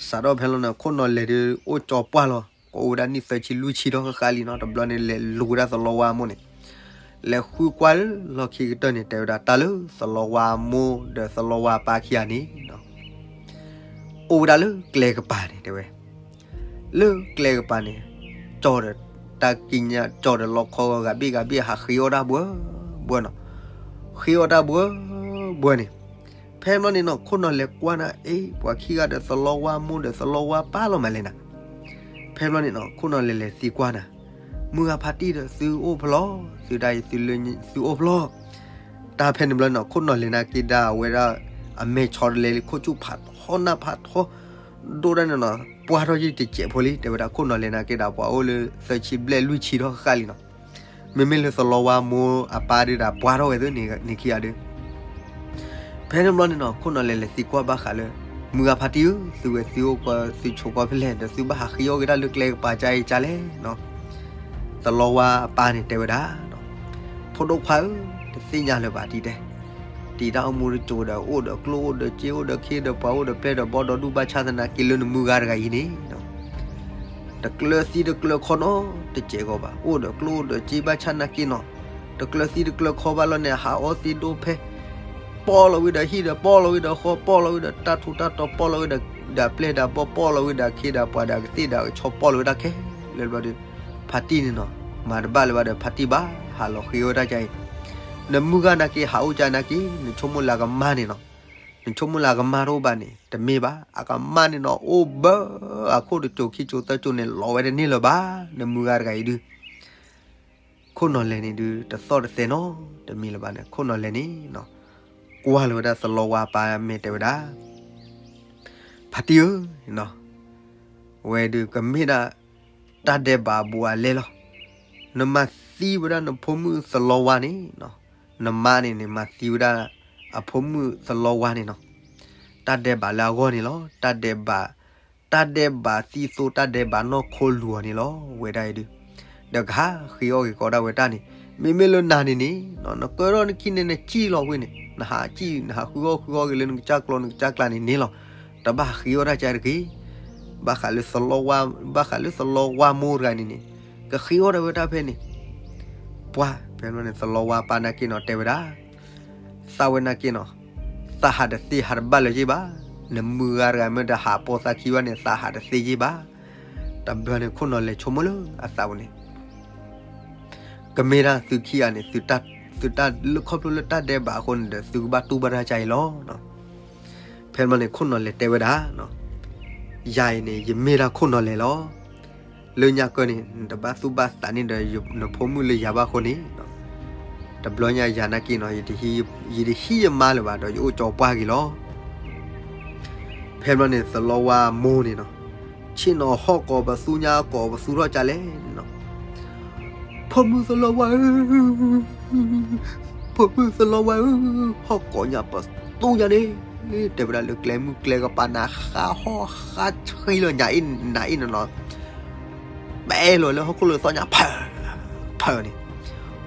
စးထီၣ်ဖဲလီၤန့ၣ် ခိၣ်နီၤလဲၤဒုးအိၣ်ကၠီၤပှၢ်လီၤ, ကအိၣ်ဝဲဒၣ်နံၣ်သၢဆံလွံၢ်ဆံဒီးဃၣ်ဃၣ်လံနီၤ, တဘျီန့ၣ်လဲၤလူၤဝဲဒၣ်သလီဝါအမိၢ်န့ၣ်, လဲၤဃုကွၢ်လၢလီၢ်ခံကတၢၢ်န့ၣ် တဲဝဲဒၣ်တၢ်လၢသလီဝါအမိၢ်ဒီးသလီဝါအပၢ်ခံဂၤန့ၣ် အိၣ်ဝဲဒၣ်လၢကျဲကပၤန့ၣ် တဲဝဲ, လၢကျဲကပၤန့ၣ်, ကၠီဒီးတၢ်ကံးညာ် ကၠီဒီးလီခီဂၤဘ့ၣ်ဂၤဘ့ၣ် ဟးဃ့အီၣ်တၢ်ဘှၢဘှၢနီၤ, ဃ့အီၣ်တၢ်ဘှၢဘှၢန့ၣ်, ဖဲဘျီန့ၣ်နီၤ ခိၣ်နီၤလဲၤကွၢ်နၤ အ့ ပှၤခံဂၤဒီးသလီဝါမိၢ်ဒီးသလီဝါပၢ်လီၤမးလဲၣ်နၤ. ဖဲဘျီန့ၣ်နီၤ ခိၣ်နီၤလဲၤလဲၤသံကွၢ်နၤ, မုၢ်ဂၤဖါတံၢ်ဒီးသုအိၣ်ဖျီ, သုဒၣ်အံၤသုလၢသုအိၣ်ဖျီ တၢ်ဖဲန့ၣ်ဘျီန့ၣ်နီၤ ခိၣ်နီၤလဲၤနာ်က့ဒၣ်ဝဲဒၣ် အမဲာ်ဆီတလဲလံ ခိၣ်ဆူၣ်ဖးထီနၢ်ဖးထီ ဒိၣ်ဒၣ်န့ၣ်နီၤ ပှၢ်ထီၣ်ယံၤတစဲးဖိလံ တဲဝဲဒၣ်ခိၣ်နီၤလဲၤနာ်က့ဒၣ်ပှၤအိၣ်လၢသၢဆံဘျဲၣ်လွံၢ်ဆံထီၣ်ဃၣ်ဃၣ်လံနီၤ. မ့မ့ၢ်လၢသလီဝါမိၢ်အပၢ်ဒုးဒၣ်ပှၢ်ထီၣ်ဝဲသ့န့ၣ်ခံဂၤဒုး ဖဲန့ၣ်ဘျီန့ၣ်နီၤ ခိၣ်နီၤလဲၤလဲၤသံကွၢ်ဘၣ်ဃးလၢ မုၢ်ဂၤဖါတံၢ်ဧၢ သုဝဲသုအိၣ်ကီးသုဆိးကီးဖဲလဲၣ် ဒီးသုဘၣ်ဟးဃ့အီၣ်က့ၤတၢ်လၢကျဲကပၤကါအံၤကါလဲၣ်နီၤ. သလီဝါအပၢ်န့ၣ်တဲဝဲဒၣ် ဖိဒိၣ်ခွါဧၢ, တသ့ၣ်ညါလၢၤဘၣ်တံၤတဲ, တံၤတၢ်အိၣ်မူတစိၤဒီး အိၣ်ဒီးကျိၣ်အိၣ်ဒီးစ့အိၣ်ဒီးခ့ဒီးပှၤအိၣ်ဒီးပျဲၢ်ဒီးဘီၣ်ဒီးဒူၣ်ဘၣ်ဆၣ်သနာ်က့လၢနမုၢ်ဂၤတဂၤအံၤန့ၣ် တကျၢၤသံတကျၢၤခီနီတစဲးဂီၤဘၣ်, အိၣ်ဒီးကျိၣ်အိၣ်ဒီးစ့ဘၣ်ဆၣ်နာ်က့နီၤ, တကျၢၤသံတကျၢၤခီဘၣ်လီၤန့ၣ် ဟးအီသံးဒိၣ်ဖဲ ပီၣ်လီၤဝံၤဒီးဟံၣ်ဒီးပီၣ်လီၤဝံၤဒီးဃီ ပီၣ်လီၤဝံၤဒီးတၢ်ထူးတၢ်တီၤ ပီၣ်လီၤဝံၤဒီး ဒၣ်ပျဲၢ်ဒၣ်ဘီၣ် ပီၣ်လီၤဝံၤဒၣ်ခ့ဒၣ်ပှၤဒၣ်ကသ့ၣ်ဒၣ်ကဆီ ပီၣ်လီၤဝံၤဒၣ်ခဲလၢာ်ဘျီဒီး ဖါတံၢ်န့ၣ်နီၤ မၤတဘၣ်လၢၤဘၣ်ဒီး ဖါတံၢ်ဘၣ်ဟးလီၤဃ့အီၣ်တၢ်ကါအံၤ, နမုၢ်ဂၤနာ်က့ ဟးအိၣ်ကါနာ်က့ နဆိကမိၣ်လၢအကမၢ်န့ၣ်နီၤ, နဆိကမိၣ်လၢအကမၢ်တအိၣ်ဘၣ်န့ၣ် တမ့ၢ်ဘၣ်, အကမၢ်န့ၣ်နီၤ အိၣ်ဘၢအခိၣ်တစိၤခံစိၤသၢစိၤန့ၣ် လီၤဝဲတန့ၢ်လၢၤဘၣ်, နမုၢ်ဂၤတဂၤအံၤဒုး ခိၣ်နီၤလဲၤန့ၣ်ဒုး တသီၣ်တသဲနီတမံၤလၢၤဘၣ်န့ၣ် ခိၣ်နီၤလဲၤန့ၣ်နီၤ ကွၢ်လီၤဝဲဒၣ်သလီဝါပၢ်အမဲာ်တဲဝဲဒၣ်, ဖါတံၢ်ဧၢ, ဝဲဒုးကမ့ၢ်ဒၣ် တၢ်ဒဲးဘးအဘူးအလဲလီၤ. နမၤသံဝဲဒၣ်နဖိမုၣ်သလီဝါန့ၣ်နီၤ, နမါန့ၣ်န့ၣ် မၤသံဝဲဒၣ်အဖိမုၣ်သလီဝါန့ၣ်နီၤ, တၢ်ဒဲးဘးလၢအဂီၢ်န့ၣ်လီၤ. တၢ်ဒဲးဘး တၢ်ဒဲးဘးသံသိ တၢ်ဒဲးဘးနီၢ်ခိလူၤအီၤန့ၣ်လီၤ ဝဲဒၣ်အံၤဒုး, ဒီးကဟးဃ့အီၣ်က့ၤကီးဒၣ်ဝဲတၢ်န့ၣ်, မ့မ့ၢ်လၢနၤန့ၣ်န့ၣ် နကၢထီၣ်နခံန့ၣ် နစံၣ်လီၤဝဲန့ၣ် နဟးစံၣ် နဟးဃုအီၣ်ဃုအီၣ်က့ၤလၢနကစၢ်ကျီနကစၢ်ကျါန့ၣ်န့ၣ်လီၤ. တဘၣ်ဟးဃ့အီၣ်တၢ်ကါတဂ့ၤ, ဘၣ်ဃးလၢသလီဝါ ဘၣ်ဃးလၢသလီဝါမိၢ်တဂၤန့ၣ်န့ၣ် ကဃ့အီၣ်ဒၣ်ဝဲတၢ်ဖဲန့ၣ်, ပှၤ ဖဲန့ၣ်သလီဝါပၢ်နာ်က့နီၤတဲဝဲဒၣ် သးဝဲနာ်က့နီၤ, သးဟးတသ့ဟးတဘၣ်လၢၤယ့ၢ်ဘၣ်, နမုၢ်ဂၤတဂၤမ့ၢ်တဟးပိာ်သးခံဘၣ်န့ၣ် သးဟးတသ့ယ့ၢ်ဘၣ်. တဘျီန့ၣ်ခိၣ်နီၤလဲၤဆိကမိၣ်လၢအသးပူၤန့ၣ်, ကမ့ၢ်ဒၣ်သုခံဂၤန့ၣ် သုတၢ်လၢခီဖျိလၢတၢ်ဒဲးဘးအဃိန့ၣ်ဒီး သုကဘၣ်တူၢ်ဘၣ်တၢ်ကါအံၤလီၤ. ဖဲန့ၣ်ခိၣ်နီၤလဲၤတဲဝဲဒၣ်, ယၤအံၤန့ၣ် ယမ့ၢ်ဒၣ်ခိၣ်နီၤလဲၤလီၤ. လၢညါကၢန့ၣ် နတဘၣ်သူၣ်ဘၣ်သးန့ၢ်ဒီးနဖိမုၣ်လၢယၤဘၣ်အဃိန့ၣ်, တဘျီညါယၤနာ်က့နီၤ ယတဟံးယမါလၢၤဘၣ်ဒီး ယအိၣ်ကၠီပှၢ်က့ၤလီၤ. ဖဲဘျီန့ၣ်သလီဝါမိၢ်န့ၣ်နီၤ, ဆ့ၣ်နီၤဟီၣ်ကိးပသူညါကိးပသူထီၣ်ကလဲၣ်န့ၣ်နီၤ, ဖိမုၣ်သလီဝါဧၢ, ဖိမုၣ်သလီဝါဧၢ, ဟီၣ်ကိးညါပသူညါန့ၣ်, တဲဝဲဒၣ်လၢကျဲမုၢ်ကျဲကပၤန့ၣ် ဃါဟီၣ်ဃါဆှံလီၤညါအ့ၣ်နၤအ့ၣ်န့ၣ်နီၤ, ပဲလီၤလၢဟီၣ်ခိၣ်လိာ်သီညါ ဖၢၣ်ဖၢၣ်န့ၣ်,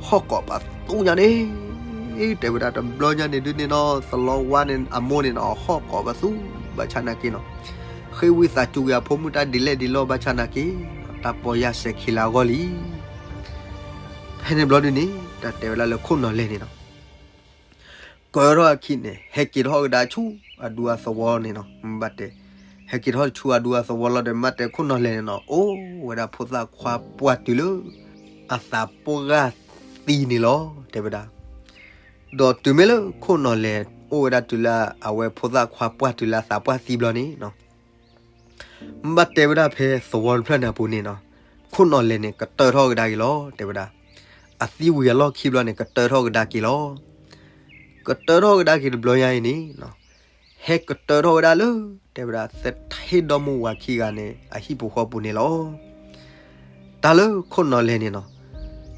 ဟီၣ်ကိးပသူညါန့ၣ်, တဲဝဲဒၣ်တဘျီညါန့ၣ်ဒုးန့ၣ်နီၤ သလီဝါန့ၣ်အမိၢ်န့ၣ်နီၤ ဟီၣ်ကိးပသူဘၣ်ဆၣ်နာ်က့နီၤ, ဃ့ဝံသးစူၤက့ၤအဖိမုၣ်တၢ်ဒ်လဲၣ်ဒ်လဲၣ်ဘၣ်ဆၣ်နာ်က့, တၢ်ပီၢ်ယၢ်စဲၤခံလၢအဂီၢ်လံ. ဖဲန့ၣ်ဘျီဒုးန့ၣ် တၢ်တဲဝဲဒၣ်လၢခိၣ်နီၤလဲၤန့ၣ်နီၤ ကၢထီၣ်အခံန့ၣ် ဟဲက့ၤထီၣ်ကဒါဆူအဒူအသဝီန့ၣ်နီၤ, ဘၣ်တဲ, ဟဲက့ၤထီၣ်ဆူအဒူအသဝီလီၤဒီး မ့ၢ်တဲခိၣ်နီၢ်လဲၢ်န့ၣ်နီၤ အိၣ်ဝဲဒၣ်ဖိသၣ်ခွါပှၢ်တုၤလၢ အသးပှၢ်ဂၤသံန့ၣ်လီၤ တဲဝဲဒၣ်. ဒီးတုၤမ့ၢ်လၢခိၣ်နီၢ်လဲၢ် အိၣ်ဝဲဒၣ်တုၤလၢအဝဲဖိသၣ်ခွါပှၢ်တုၤလၢအသးပှၢ်သံဘျီန့ၣ်နီၤ ဘၣ်တဲဝဲဒၣ်ဖဲသဝီတဖျၢၣ်န့ၣ်အပူၤန့ၣ်နီၤ, ခိၣ်နီၢ်လဲၢ်န့ၣ် ကတၢထီၣ်ကဒါက့ၤလီၤ တဲဝဲဒၣ်. အသံဝံၤအလီၢ်ခံဘျီန့ၣ် ကတၢထီၣ်ကဒါက့ၤလီၤ. ကတၢထီၣ်ကဒါက့ၤတဘျီညါအံၤန့ၣ်နီၤ, ဟဲကတၢထီၣ်ဝဲဒၣ်လၢ တဲဝဲဒၣ် သထ့ဒီမါဝၤခံဂၤန့ၣ် အဟံၣ်ပူၤဃီပူၤန့ၣ်လီၤ. တၢ်လၢခိၣ်နီၢ်လဲၢ်န့ၣ်နီၤ,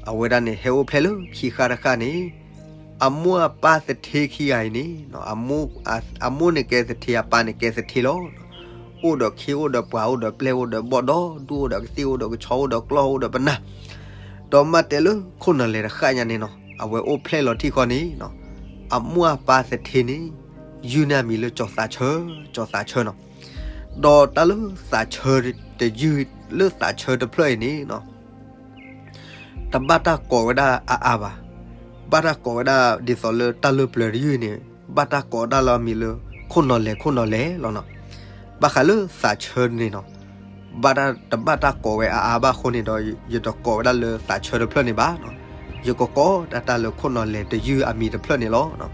အဝဲဒၣ်န့ၣ် ဟဲအိၣ်ဖျဲၣ်လၢခံဃၣ်တဃၣ်န့ၣ်, အမိၢ်အပၢ်သထ့ခံဂၤအံၤန့ၣ်, အမိၢ်န့ၣ်ကဲသထ့ အပၢ်န့ၣ်ကဲသထ့လီၤ. အိၣ်ဒီးခ့ အိၣ်ဒီးပှၤ အိၣ်ဒီးပျဲၢ် အိၣ်ဒီးဘီၣ်ဒီဒူၣ် အိၣ်ဒီးကသ့ၣ် အိၣ်ဒီးကဆီ အိၣ်ဒီးကျီၢ် အိၣ်ဒီးပနၢ်, ဒီးမ့ၢ်တဲလၢခိၣ်နီၢ်လဲၢ်တဃၣ်ညါန့ၣ်နီၤ, အဝဲအိၣ်ဖျဲၣ်လီၤထံၣ်ဃီန့ၣ်နီၤ, အမိၢ်အပၢ်သထ့န့ၣ် ယုၢ်န့ၢ်အမံၤလၢကၠီၤသးဆၢ, ကၠီၤသးဆၢနီၤ. ဒီးတၢ်လၢသးဆၢတယုၢ် လၢသးဆၢတဖျၢၣ်အံၤန့ၣ်နီၤ, တဘၣ်တၢ်ကိးဝဲဒၣ်အအါဘၣ်. ဘၣ်တၢ်ကိးဝဲဒၣ်ဒ်သိးလၢတၢ်လၢပျၢၤတယုၢ်န့ၣ် ဘၣ်တၢ်ကိးတၢ်လၢအမံၤလၢ ခိၣ်နီၢ်လဲၢ် ခိၣ်နီၢ်လဲၢ်လီၤနီၤ. ဘၣ်ဃးလၢသးဆၢန့ၣ်နီၤ, ဘၣ်တၢ် တဘၣ်တၢ်ကိးဝဲအအါဘၣ်အဃိန့ၣ်ဒီး ယတကိးဝဲဒၣ်လၢသးဆၢတဖျၢၣ်န့ၣ်ဘၣ်နီၤ. ယကကိးတၢ်တၢ်လၢခိၣ်နီၢ်လဲၢ်တယုၢ်အမံၤတဖျၢၣ်န့ၣ်လီၤ.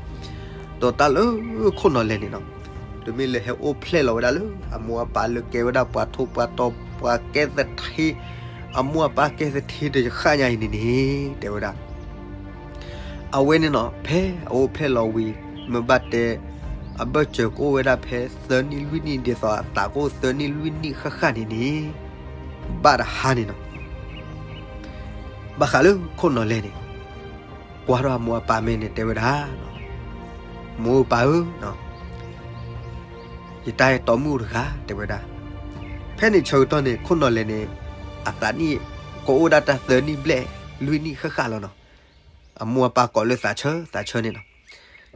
ဒီးတၢ်လၢခိၣ်နီၢ်လဲၢ်န့ၣ်နီၤ, တုၤမ့ၢ်လၢဟဲအိၣ်ဖျဲၣ်လီၤဝဲဒၣ်လၢ အမိၢ်အပၢ်လၢကဲဝဲဒၣ်ပှၤထိၣ်ပှၤတီၤ ပှၤကဲသထ့, အမိၢ်အပၢ်ကဲသထ့တဃၣ်ညါအံၤန့ၣ်န့ၣ် တဲဝဲဒၣ် အဝဲန့ၣ်နီၤ, ဖဲအအိၣ်ဖျဲၣ်လီၤဝံၤ မ့ၢ်ဘၣ်တဲ အဘၢၣ်စၢၤကအိၣ်ဝဲဒၣ်ဖဲသၢနံၣ်လွံၢ်နံၣ် ဒ်သိးအသးကအိၣ်သၢနံၣ်လွံၢ်နံၣ်ဃၣ်ဃၣ်န့ၣ်န့ၣ်, ဘၣ်တဟါန့ၣ်နီၤ, ဘၣ်ဃးလၢခိၣ်နီၢ်လဲၢ်န့ၣ် ကွၢ်ထီၣ်အမိၢ်အပၢ်မဲာ်န့ၣ် တဲဝဲဒၣ်, မိၢ်ပၢ်ဧၢ, ယတၢ်အဲၣ်တီမုၣ်တဂၤ တဲဝဲဒၣ်. ဖဲန့ၣ်ဆၢကတီၢ်န့ၣ် ခိၣ်နီၢ်လဲၢ်န့ၣ် အသးနံၣ် ကအိၣ်ဒၣ်တၢ်သၢနံၣ်ဘျဲၣ်လွံၢ်နံၣ်ဃၣ်ဃၣ်လီၤနီၤ. အမိၢ်အပၢ်ကိးလၢသးဆၢ, သးဆၢန့ၣ်နီၤ.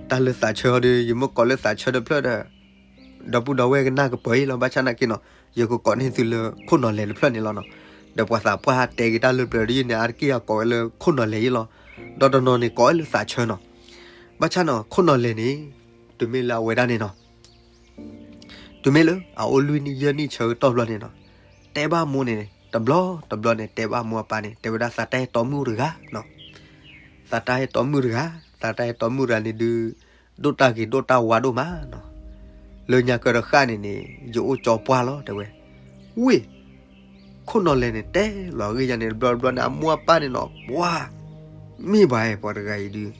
တၢ်လၢသးဆၢဟီဒီး ယမ့ၢ်ကိးလၢသးဆၢတဖျၢၣ်ဒီး ဒီပုၢ်ဒီဝဲၢ်ကနၣ်ကပၢၤအံၤလီၤ. ဘၣ်ဆၣ်နာ်က့နီၤ, ယကကိးန့ၢ်သုလၢခိၣ်နီၢ်လဲၢ်တဖျၢၣ်န့ၣ်လီၤနီၤ. ဒီးပှၤသးပှၢ်တဲက့ၤတၢ်လၢပျၢၤတယုၢ်န့ၣ် အါတက့ၢ်အကိးဝဲလၢခိၣ်နီၢ်လဲၢ်အံၤလီၤ. ဒီးတနီၤန့ၣ်ကိးဝဲလၢသးဆၢနီၤ. ဘၣ်ဆၣ်နီၤ ခိၣ်နီၢ်လဲၢ်န့ၣ် တုၤမ့ၢ်လၢအဝဲဒၣ်န့ၣ်နီၤ, တုၤမ့ၢ်လၢအအိၣ်လွံၢ်နံၣ်ယဲၢ်နံၣ်ဆၢကတီၢ်ဘျီန့ၣ်နီၤ, တဲဘၣ်မိၢ်န့ၣ် တဘျီတဘျီန့ၣ် တဲဘၣ်မိၢ်အပၢ်န့ၣ် တဲဝဲဒၣ်သးတၢ်အဲၣ်တီမုၣ်တဂၤနီၤ. သးတၢ်အဲၣ်တီမုၣ်တဂၤ, သးတၢ်အဲၣ်တီမုၣ်တဂၤန့ၣ်ဒုး ဒိၣ်တၢ်ဂ့ၤဒိၣ်တၢ်ဝါဒိၣ်မးနီၤ. လၢညါကၢတဃၣ်န့ၣ်န့ၣ် ယအိၣ်ကၠီပှၢ်လီၤ တဲဝဲ. ဝ့ၢ် ခိၣ်နီၢ်လဲၢ်န့ၣ် တဲလီၤအဂ့ၢ်ယၤန့ၣ်တဘျီတဘျီန့ၣ် အမိၢ်အပၢ်န့ၣ်နီၤ ပှၤ မ့ၢ်ဘၣ် ပှၤတဂၤအံၤဒုး,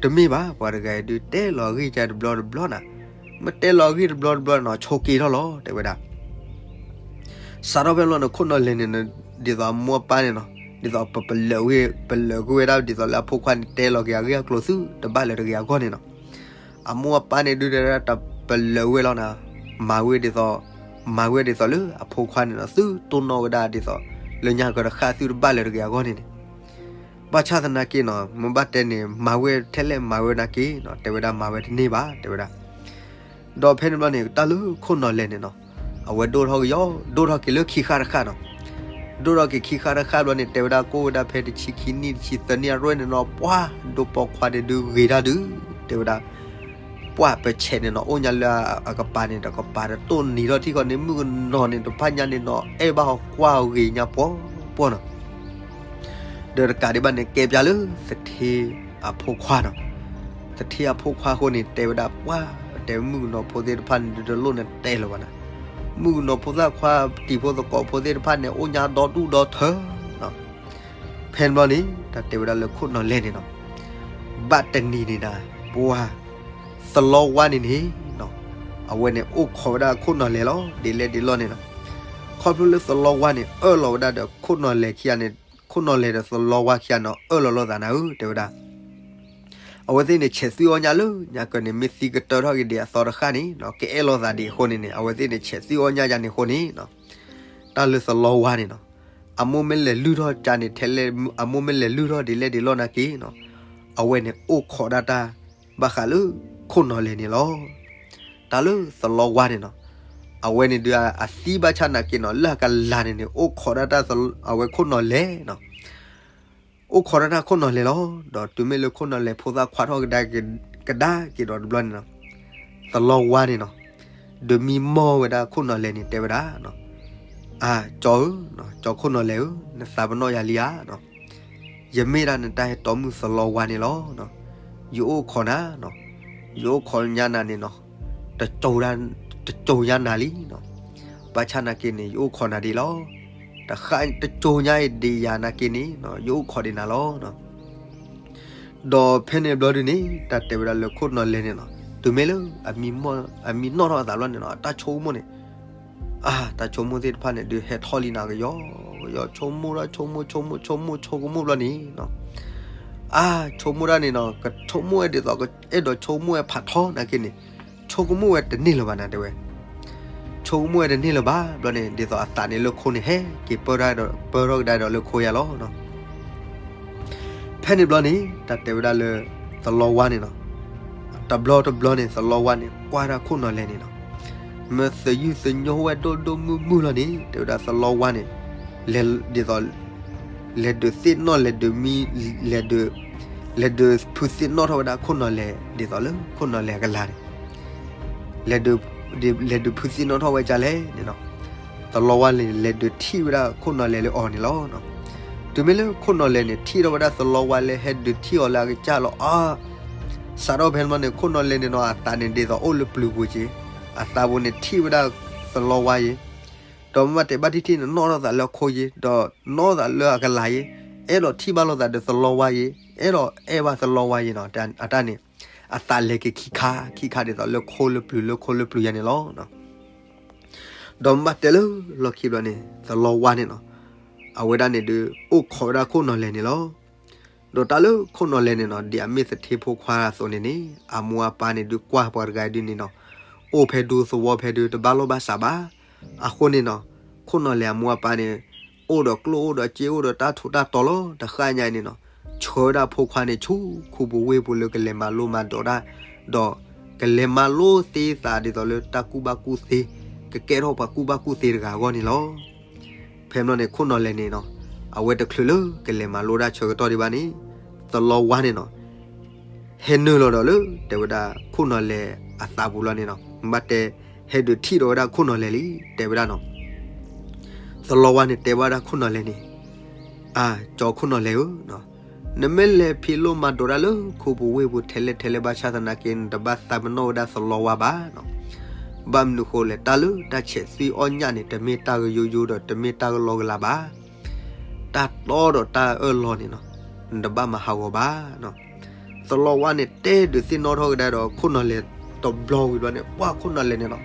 တမ့ၢ်ဘၣ် ပှၤတဂၤအံၤဒုး တဲလီၤအဂ့ၢ်ယၤတဘျီတဘျီနီၤ. မ့ၢ်တဲလီၤအဂ့ၢ်တဘျီတဘျီနီၤ ဆိးက့ထီၣ်လီၤ တဲဝဲဒၣ်. စးထီၣ်ဖဲလီၤန့ၣ် ခိၣ်နီၢ်လဲၢ်န့ၣ် ဒ်သိးအမိၢ်အပၢ်န့ၣ်နီၤ, ဒ်သိးပ ပလၢာ်ကွံာ်ဝဲဒၣ် ဒ်သိးလၢအဖိခွါန့ၣ် တဲလီၤက့ၤအဂ့ၢ်အကျိၤသုတဘၣ်လၢၤတဂ့ၤအဂီၢ်န့ၣ်နီၤ. အမိၢ်အပၢ်န့ၣ်ဒုး တပလၢာ်ဝဲလီၤနီၤ, မၤဝဲဒ်သိး, မၤဝဲဒ်သိးလၢအဖိခွါန့ၣ်နီၤ သုတိၢ်နီၣ်ဝဲဒၣ်ဒ်သိး လၢညါကၢတဃၣ်သုတဘၣ်လၢၤတဂ့ၤအဂီၢ်န့ၣ်န့ၣ်. ဘၣ်ဆၣ်သနာ်က့နီၤ မ့ၢ်ဘၣ်တဲန့ၣ် မၤဝဲထဲလဲၣ် မၤဝဲနာ်က့နီၤ တဲဝဲဒၣ်မၤဝဲတန့ၢ်ဘၣ် တဲဝဲဒၣ်. ဒီးဖဲန့ၣ်ဘျီန့ၣ် တၢ်လၢခိၣ်နီၢ်လဲၢ်န့ၣ်နီၤ, အဝဲဒိၣ်ထီၣ်က့ၤယီၤ ဒိၣ်ထီၣ်က့ၤလၢခံခါတခါနီၤ. ဒိၣ်ထီၣ်က့ၤခံခါတခါဘျီန့ၣ် တဲဝဲဒၣ်ကအိၣ်ဝဲဒၣ်ဖဲတဆံခံနံၣ် တဆံသၢနံၣ်အရွဲၣ်န့ၣ်နီၤ ပှၤ ဒိၣ်ပိာ်ခွါန့ၣ်ဒုးဂ့ၤတၢ်ဒုး တဲဝဲဒၣ်. ပှၤပဆဲးန့ၣ်နီၤ အိၣ်ညါလၢအကပၤန့ၣ်ဒီး ကပၤတတိၢ်နံၤထီၣ်ထံၣ်ဃီန့ၣ် မုၣ်ကနီၤန့ၣ် တဖၣ်ညါန့ၣ်နီၤ အဲၣ်ဘၣ်အီၤကွၢ်အီၤဂ့ၤညါပှီၤပှီၤနီၤ. ဒီးတကးဒံးဘၣ်န့ၣ် ကဲပျါလၢသထ့အဖိခွါနီၤ. သထ့အဖိခွါအဃိန့ၣ် တဲဝဲဒၣ်ပှၤ တဲမုၣ်ကနီၤဖိသ့ၣ်တဖၣ်န့ၣ် တလိၣ်နတဲလၢၤဘၣ်နီၤ. မုၣ်ကနီၤဖိသၣ်ခွါ တံၤဖိသကိးဖိသ့ၣ်တဖၣ်န့ၣ် အိၣ်ညါဒီဒူၣ်ဒီထၢနီၤ. ဖဲန့ၣ်ဘျီန့ၣ် တၢ်တဲဝဲဒၣ်လၢခိၣ်နီၢ်လဲၢ်န့ၣ်နီၤ, ဘၣ်တနံၤန့ၣ်နီၤ ပှၤ သလီဝါန့ၣ်န့ၣ်နီၤ, အဝဲန့ၣ်အိၣ်ခိးဝဲဒၣ်ခိၣ်နီၢ်လဲၢ်လီၤ ဒ်လဲၣ်ဒ်လဲၣ်န့ၣ်နီၤ. ခီဖျိလၢသလီဝါန့ၣ် အၢၣ်လီၤဝဲဒၣ်ဒီးခိၣ်နီၢ်လဲၢ်ခံဂၤန့ၣ်, ခိၣ်နီၢ်လဲၢ်ဒီးသလီဝါခံဂၤန့ၣ် အၢၣ်လီၤလိာ်သးနၤဧၢ တဲဝဲဒၣ်. အဝဲသ့ၣ်န့ၣ် ဆဲးသွံၣ်အီၣ်ညၣ်လၢညါကၢန့ၣ် မ့ၢ်သံကတၢထီၣ်က့ၤဒံးအသီတဃၣ်န့ၣ်နီၤ ကအဲၣ်လိာ်သးဒံးအဃိန့ၣ်န့ၣ် အဝဲသ့ၣ်န့ၣ် ဆဲးသွံၣ်အီၣ်ညၣ်ယၤန့ၣ်အဃိန့ၣ်နီၤ, တၢ်လၢသလီဝါန့ၣ်နီၤ, အမိၢ်မ့ၢ်လဲၤလုၢ်ထီၣ်ကၢန့ၣ် ထဲလဲၣ် အမိၢ်မ့ၢ်လဲၤလုၢ်ထီၣ်ဒ်လဲၣ်ဒ်လဲၣ်နာ်က့နီၤ, အဝဲန့ၣ်အိၣ်ခိးဒၣ်တၢ် ဘၣ်ဃးလၢခိၣ်နီၢ်လဲၢ်န့ၣ်လီၤ. တၢ်လၢသလီဝါန့ၣ်နီၤ, အဝဲန့ၣ်ဒုးအသံဘၣ်ဆၣ်နာ်က့နီၤ လၢအကလၤန့ၣ်န့ၣ် အိၣ်ခိးဒၣ်တၢ် အဝဲခိၣ်နီၢ်လဲၢ်နီၤ. အိၣ်ခိးဒၣ်တၢ်ခိၣ်နီၢ်လဲၢ်လီၤ. ဒီးတုၤမ့ၢ်လၢခိၣ်နီၢ်လဲၢ်ဖိသၣ်ခွါထီၣ်ကဒါက့ၤဒီးတဘျီန့ၣ်နီၤ, သလီဝါန့ၣ်နီၤ, ဒုးမံမီၢ်ဝဲဒၣ်ခိၣ်နီၢ်လဲၢ်န့ၣ် တဲဝဲဒၣ်, အၢ ကၠီဧၢ, ကၠီခိၣ်နီၢ်လဲၢ်ဧၢ, နသးပနီၣ်ယၤလံဧါ. ယမ့ၢ်ဒၣ်နတၢ်ဟဲတီမုၣ်သလီဝါန့ၣ်လီၤ. ယအိၣ်ခိးနၤ, ယအိၣ်ခိးညါနၤန့ၣ်နီၤ, တစိၤညါနၤလံနီၤ. ဘၣ်ဆၣ်နာ်က့န့ၣ် ယအိၣ်ခိးနၤဒံးလီၤ. တဃၣ်တစိၤညါအံၤဒံးယၤနာ်က့န့ၣ် ယအိၣ်ခိးဒံးနၤလီၤ. ဒီးဖဲန့ၣ်ဘျီဒုန့ၣ် တၢ်တဲဝဲဒၣ်လၢခိၣ်နီၢ်လဲၢ်န့ၣ်နီၤ, တုၤမ့ၢ်လၢ အမံနီၣ်ထီၣ်အသးဘျီန့ၣ်နီၤ, အတၢ်ဆိကမိၣ်န့ၣ်, အၢ တၢ်ဆိကမိၣ်သ့ၣ်တဖၣ်န့ၣ် ဒုးဟဲထီၣ်လံနၤကယီကယီ, ဆိကမိၣ်ဒီးဆိကမိၣ် ဆိကမိၣ် ဆိကမိၣ် ဆိကမိၣ်ဘျီန့ၣ်နီၤ, အၢ ဆိကမိၣ်ဒၣ်န့ၣ်နီၤ, ကဆိကမိၣ်ဝဲဒ်သိး အဲၣ်ဒိးဆိကမိၣ်ဝဲဖးထီနာ်က့န့ၣ်, ဆိကမိၣ်ဝဲတန့ၢ်လၢၤဘၣ်နၤတဲဝဲ ဆိကမိၣ်ဝဲတန့ၢ်လၢၤဘၣ်ဘျီန့ၣ် ဒ်သိးအသးန့ၣ်လၢခိန့ၣ် ဟဲက့ၤပၢၢ်ထီၣ်ကဒါဒီးလၢခိယါလီၤ. ဖဲန့ၣ်ဘျီန့ၣ် တၢ်တဲဝဲဒၣ်လၢ သလီဝါန့ၣ်နီၤ, တဘျီတဘျီန့ၣ် သလီဝါန့ၣ် ကွၢ်ဒၣ်ခိၣ်နီၢ်လဲၢ်န့ၣ်နီၤ, မ့ၢ်သယုၢ်သညိဝဲဒိၣ်ဒိၣ်မုၢ်မုၢ်လီၤန့ၣ် တဲဝဲဒၣ်သလီဝါန့ၣ် လဲၤဒ်သိး လဲၤဒုးသ့ၣ်နီၣ် လဲၤဒုးမံ လဲၤဒုး လဲၤဒုးဖုသ့ၣ်နီၣ်ထီၣ်ဝဲဒၣ်ခိၣ်နီၢ်လဲၢ် ဒ်သိးလၢခိၣ်နီၢ်လဲၢ်အကလၤန့ၣ် လဲၤဒုးဖုသ့ၣ်နီၣ်ထီၣ်ဝဲဒ်လဲၣ်န့ၣ်နီၤ, သလီဝါန့ၣ် လဲၤဒုးထံၣ်ဝဲဒၣ်ခိၣ်နီၢ်လဲၢ်လၢအီၤန့ၣ်လီၤ. တုၤမ့ၢ်လၢခိၣ်နီၢ်လဲၢ်န့ၣ် ထံၣ်ထီၣ်ဝဲဒၣ်သလီဝါလၢဟဲဒုးထံၣ်အီၤလၢအကစၢ်လီၤအါ, စးထီၣ်ဖဲန့ၣ်ဘျီန့ၣ် ခိၣ်နီၢ်လဲၢ်န့ၣ်နီၤ အသးန့ၣ်ဒ်သိးအိၣ်လၢပျုၤပူၤက့ၤ, အသးပူၤန့ၣ်ထံၣ်ဝဲဒၣ်သလီဝါယ့ၤ ဒီးမ့ၢ်ဘၣ်တဲဘၣ်ထံၣ်ထံၣ်န့ၣ် နီၣ်ထီၣ်သးလၢအခိယ့ၤ, ဒီးနီၣ်သးလၢအကလၤယ့ၤ, အဲၣ်ဒိးထံၣ်ဘၣ်လိာ်သးဒီးသလီဝါယ့ၤ, အဲၣ်ဒိးအဲၣ်ဘၣ်သလီဝါယ့ၤနီၤ, အတၢ်န့ၣ် အသးလဲၤက့ၤခံခါခံခါဒ်သိးလၢခိလၢပျုၤလၢခိလၢပျုၤယါန့ၣ်လီၤ. ဒီးမ့ၢ်ဘၣ်တဲလၢလီၢ်ခံဘျီန့ၣ် သလီဝါန့ၣ်နီၤ, အဝဲဒၣ်န့ၣ်ဒုး အိၣ်ခိးဝဲဒၣ်ခိၣ်နီၢ်လဲၢ်န့ၣ်လီၤ. ဒီးတၢ်လၢခိၣ်နီၢ်လဲၢ်န့ၣ်နီၤ ဒ်အမ့ၢ်သထ့ဖိခွါအသိးန့ၣ်န့ၣ် အမိၢ်အပၢ်န့ၣ်ဒုးကွၢ်ပှၤတဂၤဒုးန့ၣ်နီၤ, အိၣ်ဖဲဒူသဝီဖဲဒုးတဘၣ်လိာ်ဘၣ်စးဘၣ်. အဃိန့ၣ်နီၤ ခိၣ်နီၢ်လဲၢ်အမိၢ်အပၢ်န့ၣ် အိၣ်ဒီးကျိၣ်အိၣ်ဒီးစ့အိၣ်ဒီးတၢ်ထူးတၢ်တီၤလီၤ. တဃၣ်ညါအံၤန့ၣ်နီၤ ဆှၢဝဲဒၣ်ဖိခွါန့ၣ်ဆူခူပူၤဝ့ၢ်ပူၤလၢကလဲၤမၤလိမၤဒိးတၢ်, ဒီးကလဲၤမၤလိသ့သးဒ်သိးလၢတၢ်ကူၣ်ဘၣ်ကူၣ်သ့, ကကဲထီၣ်ပှၤကူၣ်ဘၣ်ကူၣ်သ့တဂၤအဂီၢ်န့ၣ်လီၤ. ဖဲန့ၣ်ဘျီန့ၣ် ခိၣ်နီၢ်လဲၢ်န့ၣ်နီၤ အဝဲတချုးလၢကလဲၤမၤလိတၢ်ဆၢကတီၢ်ဒံးဘၣ်န့ၣ် သလီဝါန့ၣ်နီၤ ဟဲနုာ်လီၤဒီးလၢ တဲဝဲဒၣ်ခိၣ်နီၢ်လဲၢ်အသးပူၤလီၤန့ၣ်နီၤ, မ့ၢ်ဘၣ်တဲ ဟဲဒုးထံၣ်ဒီးဝဲဒၣ်ခိၣ်နီၢ်လဲၢ်လံ တဲဝဲဒၣ်နီၤ. သလီဝါန့ၣ်တဲဘၣ်ဒၣ်ခိၣ်နီၢ်လဲၢ်န့ၣ်, အၢ ကၠီခိၣ်နီၢ်လဲၢ်ဧၢ, နမ့ၢ်လဲၤဖံးလိမၤဒိးတၢ်လၢခူပူၤဝ့ၢ်ပူၤထဲလဲၣ်ထဲလဲၣ်ဘၣ်ဆၣ်သနာ်က့ နတဘၣ်သးပနီၣ်ဝဲဒၣ်သလီဝါဘၣ်နီၤ. ဘၣ်မနုၤဃိလဲၣ် တၢ်လၢတၢ်ဆဲးသွံၣ်အီၣ်ညၣ်န့ၣ် တမ့ၢ်တၢ်ကယိယိဒီးတမ့ၢ်တၢ်ကလီကလီဘၣ်. တၢ်တီဒီးတၢ်အၢၣ်လီၤန့ၣ်နီၤ နတဘၣ်မၤဟးဂီၤဘၣ်နီၤ. သလီဝါန့ၣ်တဲဒုးသ့ၣ်နီၣ်ထီၣ်ကဒါဒီးခိၣ်နီၢ်လဲၢ်တဘျီဝံၤဘျီန့ၣ် ပှၢ်ခိၣ်နီၢ်လဲၢ်န့ၣ်နီၤ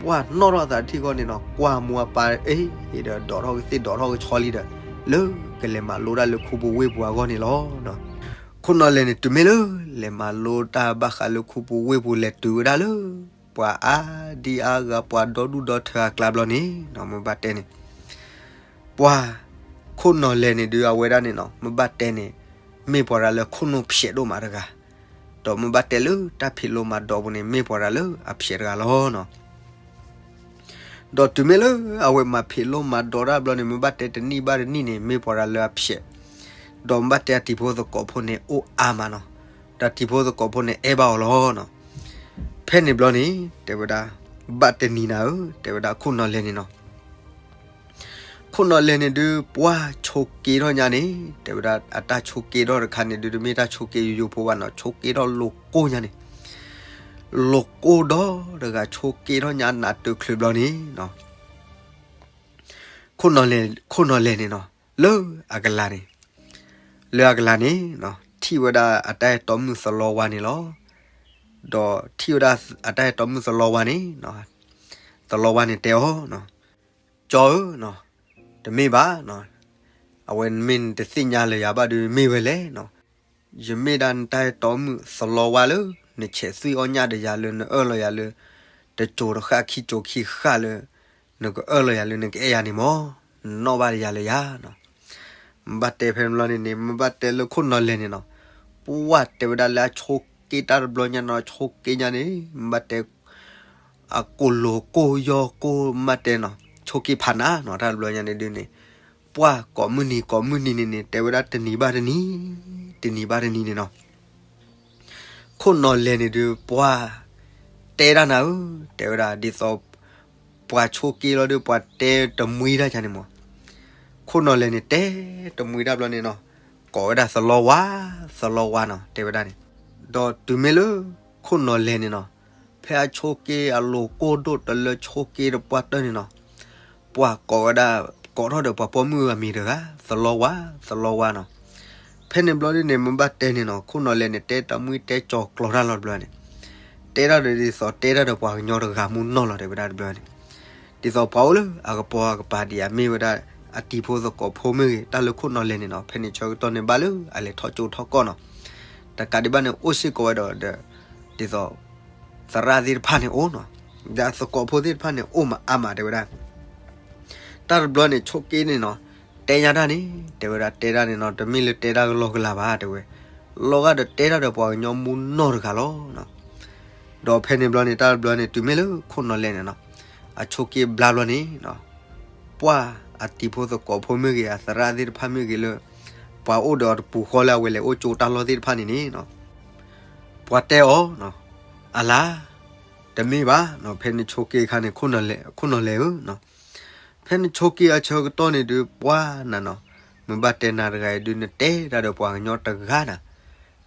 ပှၢ်နီၣ်ထီၣ်သးထံၣ်ဃီန့ၣ်နီၤ ကွၢ်မိၢ်အပၢ်အ့ၣ်ဒီးဒိးထီၣ်ကသ့ၣ်ဒိးထီၣ်ကဆီလံဒီး လၢကလဲၤမၤလိတၢ်လၢခူပူၤဝ့ၢ်ပူၤအဂီၢ်န့ၣ်လီၤ. ခိၣ်နီၢ်လဲၢ်န့ၣ် တုၤမ့ၢ်လၢ လဲၤမၤလိတၢ်ဘၣ်ဃးလၢခူပူၤဝ့ၢ်ပူၤလဲၤတုၤဝဲဒၣ်လၢ ပှၤအါဒံအါဂၤပှၤဒီဒူၣ်ဒီထၢအကျါဘျီန့ၣ်နီၤ မ့ၢ်ဘၣ်တဲန့ၣ် ပှၢ်ခိၣ်နီၢ်လဲၢ်န့ၣ်ဒုးအဝဲဒၣ်န့ၣ်နီၤ မ့ၢ်ဘၣ်တဲန့ၣ် မ့ၢ်ပှၤတဂၤလၢခိၣ်နူာ်ဖျဲးဒိၣ်မးတဂၤ ဒီးမ့ၢ်ဘၣ်တဲလၢတၢ်ဖံးလိမၤဒိးပူၤန့ၣ် မ့ၢ်ပှၤတဂၤလၢအဖျဲးတဂၤလီၤနီၤ. ဒီးတုၤမ့ၢ်လၢအဝဲမၤဖံးလိမၤဒိးတၢ်ဘျီန့ၣ် မ့ၢ်ဘၣ်တဲတနံၣ်ဘၣ်တနံၣ်န့ၣ် မ့ၢ်ပှၤတဂၤလၢအဖျဲး, ဒီးမ့ၢ်ဘၣ်တဲအတံၤဖိသကိးဖိန့ၣ် အိၣ်အါမးနီၤ, ဒီးတံၤဖိသကိးဖိန့ၣ် အဲၣ်ဘၣ်အီၤလီၤနီၤ. ဖဲန့ၣ်ဘျီန့ၣ် တဲဝဲဒၣ် ဘၣ်တနံၤနၤဧၢ တဲဝဲဒၣ်ခိၣ်နီၢ်လဲၢ်န့ၣ်နီၤ ခိၣ်နီၢ်လဲၢ်န့ၣ်ဒုး ပှၢ်ဆိးက့ထီၣ်ညါန့ၣ် တဲဝဲဒၣ်အတၢ်ဆိးက့ထီၣ်တခါန့ၣ်ဒုး တမ့ၢ်တၢ်ဆိးက့ယိယိဖိဘၣ်နီၤ, ဆိးက့ထီၣ်လိာ်ကိၢ်ညါန့ၣ်, လိာ်ကိၢ်ဒီတဂၤဆိးက့ထီၣ်ညါနးတချုးဘျီန့ၣ်နီၤ ခိၣ်နီၢ်လဲၢ် ခိၣ်နီၢ်လဲၢ်န့ၣ်နီၤ လၢအကလၤန့ၣ် လၢအကလၤန့ၣ်နီၤ ထံၣ်ဝဲဒၣ်အတၢ်အဲၣ်တီမုၣ်သလီဝါန့ၣ်လီၤ. ဒီးထံၣ်ဝဲဒၣ်အတၢ်အဲၣ်တီမုၣ်သလီဝါန့ၣ်နီၤ သလီဝါန့ၣ်တဲအီၤနီၤ ကၠီဧၢနီၤ တမ့ၢ်ဘၣ်နီၤ အဝဲမ့ၢ်နတသ့ၣ်ညါလၢၤယၤဘၣ်ဒုးမ့ၢ်ဝဲလဲၣ်နီၤ ယမ့ၢ်ဒၣ်နတၢ်အဲၣ်တီမုၣ်သလီဝါလၢ နဆဲးသွံၣ်အီၣ်ညၣ်ဒီးယၤလၢနအၢၣ်လီၤယၤလၢ တစိၤတဃၣ်ခံစိၤခံဃၣ်လၢ နကအၢၣ်လီၤယၤလၢနကအဲၣ်ယၤန့ၣ်မး နနီၣ်ဘၣ်ဒီးယၤလၢၤယၤနီၤ. မ့ၢ်ဘၣ်တဲဖဲန့ၣ်ဘျီန့ၣ်န့ၣ် မ့ၢ်ဘၣ်တဲလၢခိၣ်နီၢ်လဲၢ်န့ၣ်နီၤ ပှၢ်တဲဝဲဒၣ်လၢအဆိးက့တၢ်တဘျီညါနီၤ ဆိးက့ညါန့ၣ် မ့ၢ်ဘၣ်တဲ အကိၢ်လိာ်ကိၢ်ယီၢ်ကိၢ်မ့ၢ်ဘၣ်တဲနီၤ ဆိးက့ဖးနးနီၤ တၢ်တဘျီညါန့ၣ်ဒုးန့ၣ် ပှၢ်ကိးမုၢ်နံၤကိးမုၢ်နံၤန့ၣ်န့ၣ် တဲဝဲဒၣ်တနံၤဘၣ်တနံၤ တနံၤဘၣ်တနံၤန့ၣ်နီၤ ခိၣ်နီၢ်လဲၢ်န့ၣ်ဒုး ပှၢ် တဲဒၣ်နၤဧၢ, တဲဝဲဒၣ်ဒ်သိး ပှၤဆိးက့လီၤဒီး ပှၤတဲတမှံတၢ်န့ၣ်မး, ခိၣ်နီၢ်လဲၢ်န့ၣ် တဲတမှံတၢ်ဘျီန့ၣ်နီၤ, ကိးဝဲဒၣ်သလီဝါ, သလီဝါနီၤ တဲဝဲဒၣ်န့ၣ်, ဒီးတုၤမ့ၢ်လၢ ခိၣ်နီၢ်လဲၢ်န့ၣ်နီၤ, ဖဲအဆိးက့အလိၤကိၢ်ဒိၣ်တလၢဆိးက့တပှၢ်တၢၢ်န့ၣ်နီၤ, ပှၤကိးဝဲဒၣ်, ကိးထီၣ်ဒီးပှၤပိာ်မုၣ်အမံၤတဂၤ, သလီဝါ, သလီဝါနီၤ, ဖဲန့ၣ်ဘျီဒ်န့ၣ် မ့ၢ်ဘၣ်တဲန့ၣ်နီၤ, ခိၣ်နီၢ်လဲၢ်န့ၣ် တဲတမှံတဲကၠီၤကျီၤတၢ်လီၤတဘျီန့ၣ်, တဲဒၣ်ဒီးဒ်သိးတဲဒၣ်ဒီးပှၤကညီတဂၤမူနီၢ်လီၤ တဲဝဲဒၣ်တဘျီန့ၣ်, ဒ်သိးပှၤအိၣ်လၢအကပိာ်အကပၤဒံးအမ့ၢ်ဝဲဒၣ် အတံၤဖိသကိးဖိမ့ၢ်ဂ့ၤ, တၢ်လၢခိၣ်နီၢ်လဲၢ်န့ၣ်နီၤ, ဖဲန့ၣ်ဆၢကတီၢ်န့ၣ်ဘၣ်လၢအလဲၤထီၣ်ကၠိထီၣ်ကီၢ်နီၤ, တကးဒံးဘၣ်န့ၣ် အိၣ်စ့ၢ်ကီးဝဲဒီးဒီး, ဒ်သိး သရၣ်သ့ၣ်တဖၣ်န့ၣ်အိၣ်နီၤ, ဒီးသကိးဖိသ့ၣ်တဖၣ်န့ၣ် အိၣ်မးအါမး တဲဝဲဒၣ်, တၢ်တဘျီန့ၣ် ဆိးက့န့ၣ်နီၤ, တဲညါတၢ်န့ၣ် တဲဝဲဒၣ် တဲဒၣ်န့ၣ်နီၤ, တမ့ၢ်လၢတဲဒၣ်ကလီကလီဘၣ် တဲဝဲ, လီၤဂာ်ဒီးတဲဒၣ်ဒီးပှၤကညီမူနီၢ်တဂၤလီၤ. ဒီးဖဲန့ၣ်ဘျီန့ၣ် တၢ်တဘျီန့ၣ် တုၤမ့ၢ်လၢခိၣ်နီၢ်လဲၢ်န့ၣ်နီၤ, အဆိးက့ဘျါဘျီန့ၣ်နီၤ, ပှၤအတံၤဖိသကိးဖိမ့ၢ်ဂ့ၤ, အသရၣ်သ့ၣ်တဖၣ်မ့ၢ်ဂ့ၤလၢ ပှၤအိၣ်ဒီးအတပူၤဃီလၢအဝဲလဲၤအိၣ်ကၠိတၢ်လီၢ်သ့ၣ်တဖၣ်န့ၣ်န့ၣ်နီၤ, ပှၤတဲအီၤနီၤ, အလါ, တမ့ၢ်ဘၣ်နီၤ, ဖဲနဆိးက့အခါန့ၣ် ခိၣ်နီၢ်လဲၢ်ဧၢ, ဖဲနဆိးက့အဆၢကတီၢ်န့ၣ်ဒုး ပှၤနၤနီၤ, မ့ၢ်ဘၣ်တဲနၤတဂၤအံၤဒုး နတဲဒၣ်ဒီးပှၤကညီတဂၤနၤ,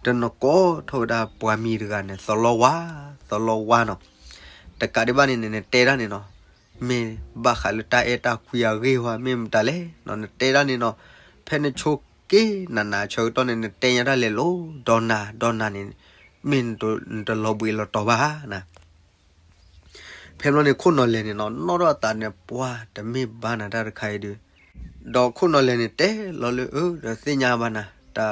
ဒီးနကိးထီၣ်ဝဲဒၣ်ပှၤမံၤတဂၤန့ၣ် သလီဝါ, သလီဝါနီၤ, တကးဒံးဘၣ်န့ၣ် နတဲဒၣ်န့ၣ်နီၤ, မ့ၢ်ဘၣ်ဃးလၢတၢ်အဲၣ်တၢ်ကွံအဂ့ၢ်ဝဲ မ့ၢ်မတၤလဲၣ်နီၤ, နတဲဒၣ်န့ၣ်နီၤ, ဖဲနဆိးက့နၤနၤအဆၢကတီၢ်န့ၣ် နတဲညါတၢ်လဲၤလိၤဒီးနၤဒီးနၤန့ၣ်, မ့ၢ်နတလီၤဘှံးလီၤတီၤဘၣ်နၤ ဖဲဘျီန့ၣ် ခိၣ်နီၢ်လဲၢ်န့ၣ်နီၤ, နီၣ်ထီၣ်အသးန့ၣ် ပှၤတမ့ၢ်ဘၣ်နၤတၢ်တခါအံၤဒုး, ဒီးခိၣ်နီၢ်လဲၢ်န့ၣ် တဲလီၤလၢအၢ ဒီးသ့ၣ်ညါဘၣ်နၤ, တၢ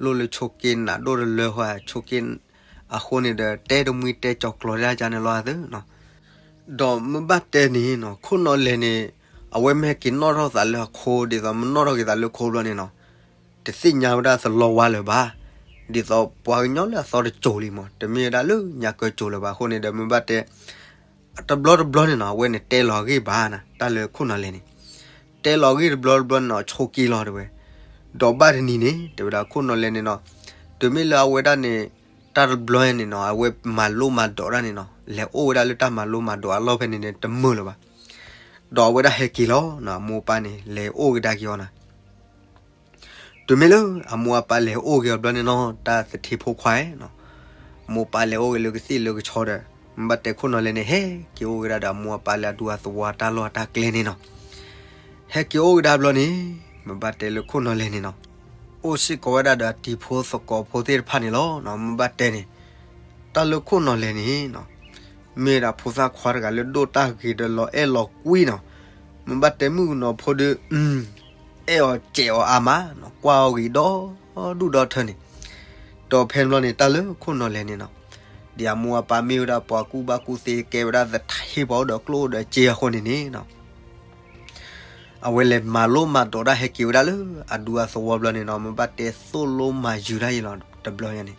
်လိၣ်လၢဆိးက့နၤဒိၣ်တလၢဃီ ဆိးက့အဃိန့ၣ်ဒီး တဲတမှံတဲကၠီၤကျီၤတၢ်န့ၣ်လီၤသ့နီၤ. ဒီးမ့ၢ်ဘၣ်တဲန့ၣ်နီၤ, ခိၣ်နီၢ်လဲၢ်န့ၣ် အဝဲမ့ၢ်ဟဲက့ၤနီၣ်ထီၣ်သးလၢအခိ ဒ်သိးမ့ၢ်နီၣ်ထီၣ်က့ၤသးလၢခိဘျီန့ၣ်နီၤ, တသ့ၣ်ညါဝဲဒၣ်သလီဝါလၢၤဘၣ်, ဒ်သိးပှၤကညီလၢအသီတစိၤလံမး, တမ့ၢ်ဝဲဒၣ်လၢညါကၢစိၤလၢၤဘၣ်အဃိန့ၣ်ဒီး မ့ၢ်ဘၣ်တဲ တဘျီတဘျီန့ၣ်နီၤ, အဝဲန့ၣ်တဲလီၤအဂ့ၢ်ဘၣ်နၤ, တၢ်လၢခိၣ်နီၢ်လဲၢ်န့ၣ်, တဲလီၤအဂ့ၢ်တဘျီတဘျီန့ၣ်နီၤ, ဆိးက့လီၤတဲဝဲ, ဒီးဘၣ်တနံၤန့ၣ် တဲဝဲဒၣ်ခိၣ်နီၢ်လဲၢ်န့ၣ်နီၤ, တုၤမ့ၢ်လၢအဝဲဒၣ်န့ၣ် တၢ်တဘျီန့ၣ်နီၤ, အဝဲမၤလိမၤဒိးတၢ်န့ၣ်နီၤ, လဲၤအိၣ်ဝဲဒၣ်လၢတၢ်မၤလိမၤဒိးအလီၢ်ဖဲန့ၣ်န့ၣ် တမုာ်လၢၤဘၣ်, ဒီးအဝဲဒၣ်ဟဲက့ၤလီၤနီၤ, အမိၢ်အပၢ်န့ၣ် လဲၤအိၣ်ကဒါက့ၤအီၤနၤ တုၤမ့ၢ်လၢအမိၢ်အပၢ်လဲၤအိၣ်က့ၤအီၤဘျီန့ၣ်နီၤ, တၢ်သထ့ဖိခွါနီၤ, မိၢ်ပၢ်လဲၤအိၣ်က့ၤလၢကသ့ၣ်လၢကဆီဒီး မ့ၢ်ဘၣ်တဲခိၣ်နီၢ်လဲၢ်န့ၣ် ဟဲက့ၤအိၣ်က့ၤဒၣ်ဒီးအမိၢ်အပၢ်လၢအဒူအသဝီတၢ်လီၢ်တၢ်ကျဲန့ၣ်နီၤ, ဟဲက့ၤအိၣ်က့ၤဒၣ်ဘျီန့ၣ် မ့ၢ်ဘၣ်တဲလၢခိၣ်နီၢ်လဲၢ်န့ၣ်နီၤ, အိၣ်စ့ၢ်ကီးဝဲဒၣ်ဒီးအတံၤဖိသကိးဖိသ့ၣ်တဖၣ်န့ၣ်လီၤ. မ့ၢ်ဘၣ်တဲန့ၣ် တၢ်လၢခိၣ်နီၢ်လဲၢ်န့ၣ်နီၤ, မ့ၢ်ဒၣ်ဖိသၣ်ခွါတဂၤလၢဒိၣ်တၢ်ဂ့ၤဒီးလီၤအဲၣ်လီၤကွံနီၤ, မ့ၢ်ဘၣ်တဲမုၣ်ကနီၤဖိဒီး အဲၣ်အီၤစဲးအီၤအါမးနီၤ, ကွၢ်အီၤဂ့ၤဒီဒူၣ်ဒီထၢန့ၣ်, ဒီးဖဲန့ၣ်ဘျီန့ၣ် တၢ်လၢခိၣ်နီၢ်လဲၢ်န့ၣ်နီၤ, ဒ်အမိၢ်အပၢ်မ့ၢ်ဝဲဒၣ်ပှၤကူၣ်ဘၣ်ကူၣ်သ့ ကဲဝဲဒၣ်သထ့ပှၤအိၣ်ဒီးကျိၣ်ဒီးစ့အဃိန့ၣ်န့ၣ်နီၤ အဝဲလဲၤမၤလိမၤဒိးတၢ်ဟဲက့ၤဝဲဒၣ်လၢအဒူအသဝီဘျီန့ၣ်နီၤ, မ့ၢ်ဘၣ်တဲသိၣ်လိမၤယုၤတၢ်အံၤလီၤတဘျီညါန့ၣ်,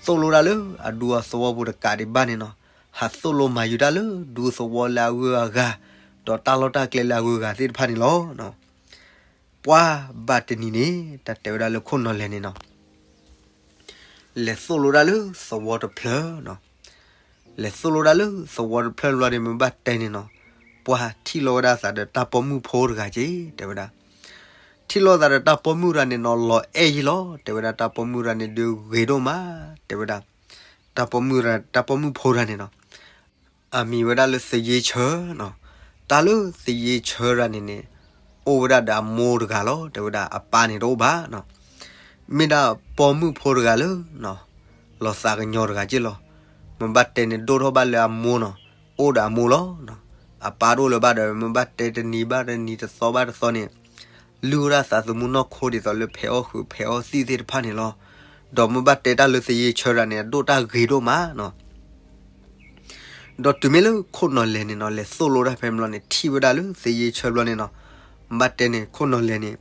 သိၣ်လိတၢ်လၢအဒူအသဝီပူၤတကးဒံးဘၣ်န့ၣ်နီၤ, ဟးသိၣ်လိမၤယုၤတၢ်လၢဒူသဝီလၢအဂုၤအဂၤ, ဒီးတၢ်လီၢ်တၢ်ကျဲလၢအဂုၤအဂၤသ့ၣ်တဖၣ်န့ၣ်လီၤ. ပှၤဘၣ်တနံၤန့ၣ် တၢ်တဲဝဲဒၣ်လၢခိၣ်နီၢ်လဲၢ်န့ၣ်နီၤ လဲၤသိၣ်လိတၢ်လၢသဝီတဖျၢၣ်နီၤ, လဲၤသိၣ်လိတၢ်လၢသဝီတဖျၢၣ်ဘျီန့ၣ် မ့ၢ်ဘၣ်တဲန့ၣ်နီၤ, ပှၤထံၣ်လိာ်ဝဲဒၣ်သးဒီးတၢ်ပိာ်မုၣ်ဖိတဂၤက့ၤ တဲဝဲဒၣ်, ထံၣ်လိာ်သးဒီးတၢ်ပိာ်မုၣ်တဂၤန့ၣ်နီၤ လီၤအဲၣ်ယံလီၤ တဲဝဲဒၣ်, တၢ်ပိာ်မုၣ်တဂၤန့ၣ်ဒုးဂ့ၤဒိၣ်မး တဲဝဲဒၣ်, တၢ်ပိာ်မုၣ်, တၢ်ပိာ်မုၣ်ဖိတဂၤန့ၣ်နီၤ အမံၤဝဲဒၣ်လၢသယ့ဆၢနီၤ, တၢ်လၢသယ့ဆၢတဂၤန့ၣ်န့ၣ် အိၣ်ဝဲဒၣ်ဒီးအမိၢ်တဂၤလီၤ တဲဝဲဒၣ်, အပၢ်န့ၣ်တအိၣ်ဘၣ်နီၤ, မ့ၢ်ဒၣ်ပိာ်မုၣ်ဖိတဂၤလၢ လီၤသးကညီၤတဂၤက့ၢ်လီၤ, မ့ၢ်ဘၣ်တဲန့ၣ်ဒိၣ်ထီၣ်ဘၣ်လၢအမိၢ်နီၤ, အိၣ်ဒီးအမိၢ်လီၤ, အပၢ်တအိၣ်လၢၤဘၣ်ဒီး မ့ၢ်ဘၣ်တဲတနံၤဘၣ်တနံၤတသီဘၣ်တသီန့ၣ် လုၢ်ဝဲဒၣ်သးသမူနီၢ်ခိဒ်သိးလၢဖဲးအီၣ်ဃုာ်ဖဲးအီၣ်သံၣ်သ့ၣ်တဖၣ်န့ၣ်လီၤ, ဒီးမ့ၢ်ဘၣ်တဲတၢ်လၢသယ့ဆၢတဂၤန့ၣ် အဒိၣ်တၢ်ဂ့ၤဒိၣ်မးနီၤ ဒီးတုၤမ့ၢ်လၢခိၣ်နီၢ်လဲၢ်န့ၣ်နီၤ လဲၤသိၣ်လိတၢ်ဖဲန့ၣ်ဘျီန့ၣ် ထံၣ်ဝဲဒၣ်လၢသယ့ဆၢဘျီန့ၣ်နီၤ, ဘၣ်တဲန့ၣ် ခိၣ်နီၢ်လဲၢ်န့ၣ်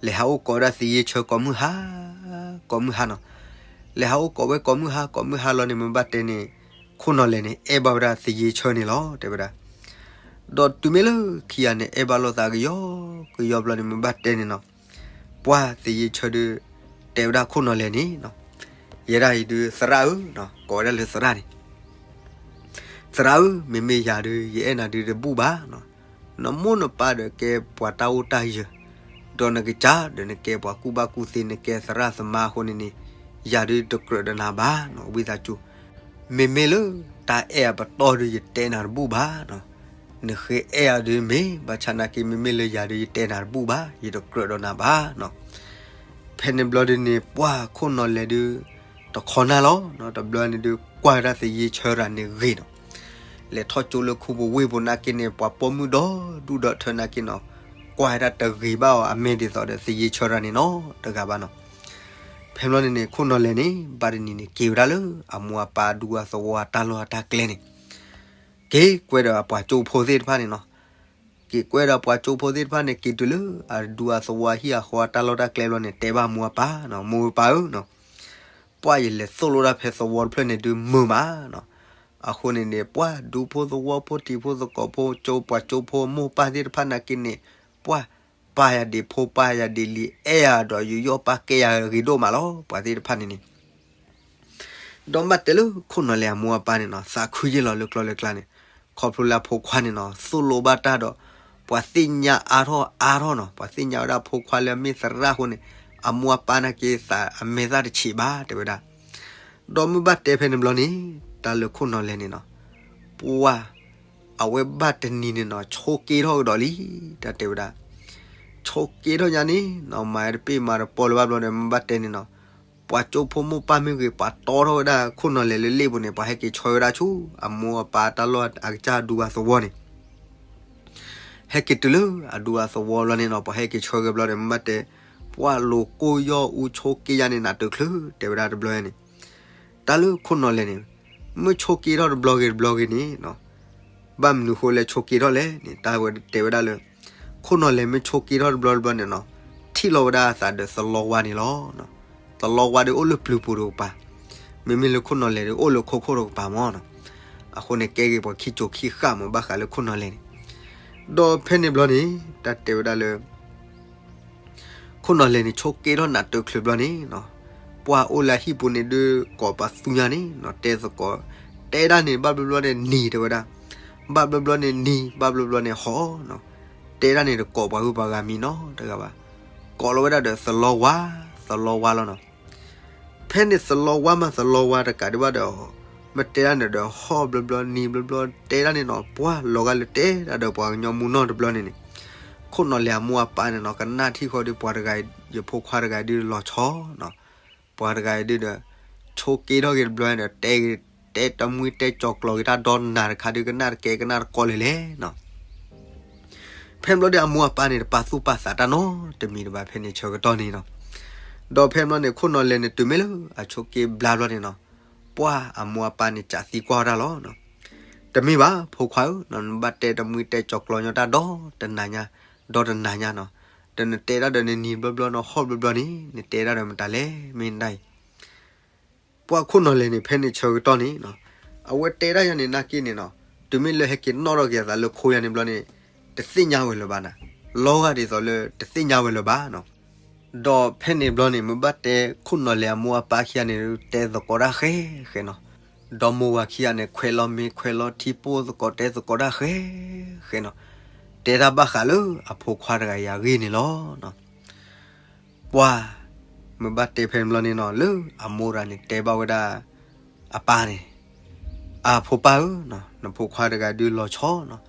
လဲၤဟးအိၣ်ကိးဝဲဒၣ်သယ့ဆၢကိးမုၢ်ဟါ, ကိးမုၢ်ဟါနီၤ, လဲၤဟးအိၣ်ကိးဝဲကိးမုၢ်ဟါကိးမုၢ်ဟါလီၤန့ၣ် မ့ၢ်ဘၣ်တဲန့ၣ် ခိၣ်နီၢ်လဲၢ်န့ၣ် အဲၣ်ဘၣ်ဝဲဒၣ်သယ့ဆၢန့ၣ်လီၤ တဲဝဲဒၣ်, ဒီးတုၤမ့ၢ်လၢခံဂၤန့ၣ် အဲၣ်ဘၣ်လိာ်သးကယီကယီဘျီန့ၣ် မ့ၢ်ဘၣ်တဲန့ၣ်နီၤ ပှၤသယ့ဆၢဒုး တဲဝဲဒၣ်ခိၣ်နီၢ်လဲၢ်န့ၣ်နီၤ, ယဲဒၣ်အံၤဒုးသရၣ်ဧၢ, ကိးဝဲဒၣ်လၢသရၣ်န့ၣ်, သရၣ်ဧၢ, မ့မ့ၢ်ယၤဒုး ယအဲၣ်နၤဒုးတဘူၣ်ဘၣ်နီၤ. နမိၢ်နပၢ်ဒီးကဲပှၤတၢ်အိၣ်တၢ်ယၢၤ, ဒီးနကစၢ်ဒီးနကဲပှၤကူၣ်ဘၣ်ကူၣ်သ့ နကဲသရၣ်သမါအဃိန့ၣ်န့ၣ်, ယၤဒုးတကြၢးဒီးနၤဘၣ်နီၤ ဝံသးစူၤ. မ့မ့ၢ်လၢတၢ်အဲၣ်အပတီၢ်ဒုး ယတဲနၤတဘူၣ်ဘၣ်နီၤ. နဃ့အဲၣ်အီၤဒုးမ့ၢ် ဘၣ်ဆၣ်နာ်က့ မ့မ့ၢ်လၢယၤဒုး ယတဲနၤတဘူၣ်ဘၣ်, ယတကြၢးဒီးနၤဘၣ်နီၤ. ဖဲန့ၣ်ဘျီဒုးန့ၣ် ပှၢ်ခိၣ်နီၢ်လဲၢ်ဒုး တခီနၢ်လီၤနီၤ. တဘျီန့ၣ်ဒုး ကွၢ်ဝဲဒၣ်သယ့ဆၢရၤန့ၣ်ဂ့ၤနီၤ. လဲၤထီၣ်ကၠိလၢခူပူၤဝ့ၢ်ပူၤနာ်က့န့ၣ် ပှၤပိာ်မုၣ်ဒီဒူၣ်ဒီထၢနာ်က့နီၤ, ကွၢ်ဝဲဒၣ်တဂ့ၤဘၣ်အီၤအမဲာ်ဒ်သိးဒီး သယ့ဆၢရၤန့ၣ်နီတဂၤဘၣ်နီၤ. ဖဲဘျီန့ၣ်န့ၣ် ခိၣ်နီၢ်လဲၢ်န့ၣ် ဘၣ်တနံၤန့ၣ် က့ၤဝဲဒၣ်လၢအမိၢ်အပၢ်အဒူအသဝီအတၢ်လီၢ်အတၢ်ကျဲန့ၣ်, က့ၤကွဲဒီးအပှၤကၠိဖိသ့ၣ်တဖၣ်န့ၣ်နီၤ. က့ၤကွဲဒီးပှၤကၠိဖိသ့ၣ်တဖၣ်န့ၣ် က့ၤတုၤလၢအဒူအသဝီအဟံၣ်အဃီအတၢ်လီၢ်တၢ်ကျဲဘျီန့ၣ် တဲဘၣ်မိၢ်အပၢ်နီၤ, မိၢ်ပၢ်ဧၢနီၤ, ပှၢ်ယလဲၤသိၣ်လိတၢ်ဖဲသဝီတဖျၢၣ်န့ၣ်ဒုးမုာ်မးနီၤ. အဃိန့ၣ်န့ၣ် ပှၢ်ဒူဖိသဝီဖိတံၤဖိသကိးဖိကၠိ ပှၤကၠိဖိမိၢ်ပၢ်သ့ၣ်တဖၣ်နာ်က့န့ၣ်, ပှၢ်ပၢ်ယၤဒ်ဖိပၢ်ယၤဒ်လံ အဲၣ်ယၤဒီးယူးယီၣ်ပာ်ကဲယၤဂ့ၤဒိၣ်မးလီၤ ပှၤသ့ၣ်တဖၣ်န့ၣ်န့ၣ် ဒီးဘၣ်တဲလၢခိၣ်နီၢ်လဲၢ်အမိၢ်အပၢ်န့ၣ်နီၤ သးခုယ့ၢ်လီၤလၢကျီလၢကျါန့ၣ်, ခီဖျိလၢအဖိခွါန့ၣ်နီၤ သိၣ်လိဘၣ်တၢ်ဒီး ပှၤသ့ၣ်ညါအါထီၣ်အါထီၣ်နီၤ, ပှၤသ့ၣ်ညါဝဲဒၣ်အဖိခွါလၢအမ့ၢ်သရၣ်အဃိန့ၣ်, အမိၢ်အပၢ်နာ်က့သးအမဲာ်သၣ်တဆံးဘၣ် တဲဝဲဒၣ်. ဒီးမ့ၢ်ဘၣ်တဲဖဲန့ၣ်ဘျီန့ၣ်, တၢ်လၢခိၣ်နီၢ်လဲၢ်န့ၣ်နီၤ, ပှၢ် အဝဲဘၣ်တနံၤန့ၣ်နီၤ ဆိးက့ထီၣ်ကဒီးလံ, တၢ်တဲဝဲဒၣ် ဆိးက့ထီၣ်ညါန့ၣ်နီၤ မၤတပ့ၢ်မၤတပီလၢၤဘၣ်ဘျီဒီး မ့ၢ်ဘၣ်တဲန့ၣ်နီၤ, ပှၤကၠိဖိမိၢ်ပၢ်မ့ၢ်ဂ့ၤ ပှၤတီထီၣ်ဝဲဒၣ်ခိၣ်နီၢ်လဲၢ်လၢလ့ၣ်ပူၤန့ၣ် ပှၤဟဲက့ၤဆှၢဝဲဒၣ်ဆူ အမိၢ်အပၢ်တၢ်လီၢ်အကစၢ်အဒူအသဝီန့ၣ် ဟဲက့ၤတုၤလၢအဒူအသဝီဘျီန့ၣ်နီၤ ပှၤဟဲက့ၤဆှၢက့ၤဘျီဒီး မ့ၢ်ဘၣ်တဲ, ပှၢ်လိာ်ကိၢ်ယီၢ်အူဆိးက့ယါန့ၣ် နးတချုး တဲဝဲဒၣ်တဘျီန့ၣ်, တၢ်လၢခိၣ်နီၢ်လဲၢ်န့ၣ်, မ့ၢ်ဆိးက့ထီၣ်တဘျီဂ့ၤတဘျီဂ့ၤန့ၣ်နီၤ, ဘၣ်မနုၤဃိလဲၣ်ဆိးက့ထီၣ်လဲၣ်န့ၣ် တၢ်ဝဲတဲဝဲဒၣ်လၢ ခိၣ်နီၢ်လဲၢ်မ့ၢ်ဆိးက့ထီၣ်တဘျီတဘျီန့ၣ်နီၤ, ထံၣ်လီၤဝဲဒၣ်အသးဒီးသလီဝါန့ၣ်လီၤ. သလီဝါဒီးအိၣ်လၢပျုၤပူၤတကပၤ, မ့မ့ၢ်လၢခိၣ်နီၢ်လဲၢ်ဒီးအိၣ်လၢခိခိၣ်တကပၤမၢ်နီၤ. အဃိန့ၣ်ကဲက့ၤပှၤခံကိၤခံဃၣ်မၢ် ဘၣ်ဃးလၢခိၣ်နီၢ်လဲၢ်န့ၣ်, ဒီးဖဲန့ၣ်ဘျီန့ၣ် တၢ်တဲဝဲဒၣ်လၢ ခိၣ်နီၢ်လဲၢ်န့ၣ်ဆိးက့ထီၣ်နးတချုးဘျီန့ၣ်နီၤ, ပှၢ်အိၣ်လၢအဟံၣ်ပူၤန့ၣ်ဒုးကိးပသူညါန့ၣ်နီၤ တဲသကိး, တဲဒၣ်န့ၣ်ဘၣ်ဘျီဘျီန့ၣ်နံၤတဲဝဲဒၣ်, ဘၣ်ဘျီဘျီန့ၣ်နံၤ ဘၣ်ဘျီဘျီန့ၣ်ဟီၣ်နီၤ, တဲဒၣ်န့ၣ်တကိးပှၤဂုၤပှၤဂၤမံၤနီတဂၤဘၣ်, ကိးလီၤဝဲဒၣ်ဒီးသလီဝါ, သလီဝါလီၤနီၤ. ဖဲန့ၣ်သလီဝါမးသလီဝါတကးဒံးဘၣ်ဒီး, မ့ၢ်တဲဒၣ်န့ၣ်ဒီးဟီၣ်ဘျီဘျီနံၤဘျီဘျီတဲဒၣ်န့ၣ်နီၤ ပှၢ်လီၤဂာ်လၢတဲဒၣ်ဒီးပှၤကညီမူနီၢ်တဘျီန့ၣ်န့ၣ်, ခိၣ်နီၢ်လဲၢ်အမိၢ်အပၢ်န့ၣ်နီၤ ကနၣ်ထံၣ်ဃီဒီးပှၤတဂၤ, ယဖိခွါတဂၤဒုးလီၤဆီနီၤ, ပှၤတဂၤဒုးဒီး, ဆိးက့ထီၣ်က့ၤတဘျီန့ၣ်ဒီး တဲ, တဲတမှံတဲကၠီၤကျီၤက့ၤတၢ်ဒီနၤတခါဒုးကနၣ်တကဲကနၣ်တကီလဲၣ်လဲၣ်နီၤ. ဖဲဘျီဒီးအမိၢ်အပၢ်န့ၣ် တပာ်သူၣ်ပာ်သးတၢ်နီတမံၤတဘၣ် ဖဲန့ၣ်ဆၢကတီၢ်န့ၣ်နီၤ. ဒီးဖဲဘျီန့ၣ် ခိၣ်နီၢ်လဲၢ်န့ၣ်တုၤမ့ၢ်လၢအဆိးက့ဘျါဘျီန့ၣ်နီၤ, ပှၢ်အမိၢ်အပၢ်န့ၣ် စးသံကွၢ်ဝဲဒၣ်လီၤ. တမ့ၢ်ဘၣ် ဖိခွါဧၢ, နဘၣ်တဲတမှံတဲကၠီၤကျီၤညီတၢ်ဒီတနၤညါ, ဒီတနၤညါနီၤ. ဒီးနတဲဒၣ်ဒီးနနံၤဘျီဘျီနီၤ ဟီၣ်ဘျီဘျီန့ၣ် နတဲဒၣ်ဒီးမတၤလဲၣ် မ့ၢ်နဒၣ်အံၤ ပှၢ်ခိၣ်နီၢ်လဲၢ်န့ၣ် ဖဲန့ၣ်ဆၢကတီၢ်န့ၣ်နီၤ, အဝဲတဲဒၣ်ယၤန့ၣ်နာ်က့န့ၣ်နီၤ, တုၤမ့ၢ်လၢဟဲက့ၤနီၣ်ထီၣ်က့ၤအသးလၢခိယၤန့ၣ်ဘျီန့ၣ်, တသ့ၣ်ညါဝဲလၢၤဘၣ်နၤ, လီၤဂာ်ဒ်သိးလၢတသ့ၣ်ညါဝဲလၢၤဘၣ်နီၤ. ဒီးဖဲန့ၣ်ဘျီန့ၣ် မ့ၢ်ဘၣ်တဲခိၣ်နီၢ်လဲၢ်အမိၢ်အပၢ်ခံဂၤန့ၣ် တဲသကိးတၢ်ဃဲဃဲနီၤ, ဒီမိၢ်ဝၤခံဂၤန့ၣ် ခွဲးလီၤမ့ၤခွဲးလီၤထံ ပိၢ်သကိးတဲသကိးတၢ်ဃဲဃဲနီၤ, တဲတၢ်ဘၣ်ဃးလၢအဖိခွါတဂၤအံၤအဂ့ၢ်န့ၣ်လီၤ. ပှၢ်, မ့ၢ်ဘၣ်တဲဖဲန့ၣ်ဘျီန့ၣ်နီၤ လၢအမိၢ်တဂၤန့ၣ် တဲဘၣ်ဝဲဒၣ်အပၢ်န့ၣ်, အဖိပၢ်ဧၢ, နဖိခွါတဂၤဒုးလီၤဆီနီၤ,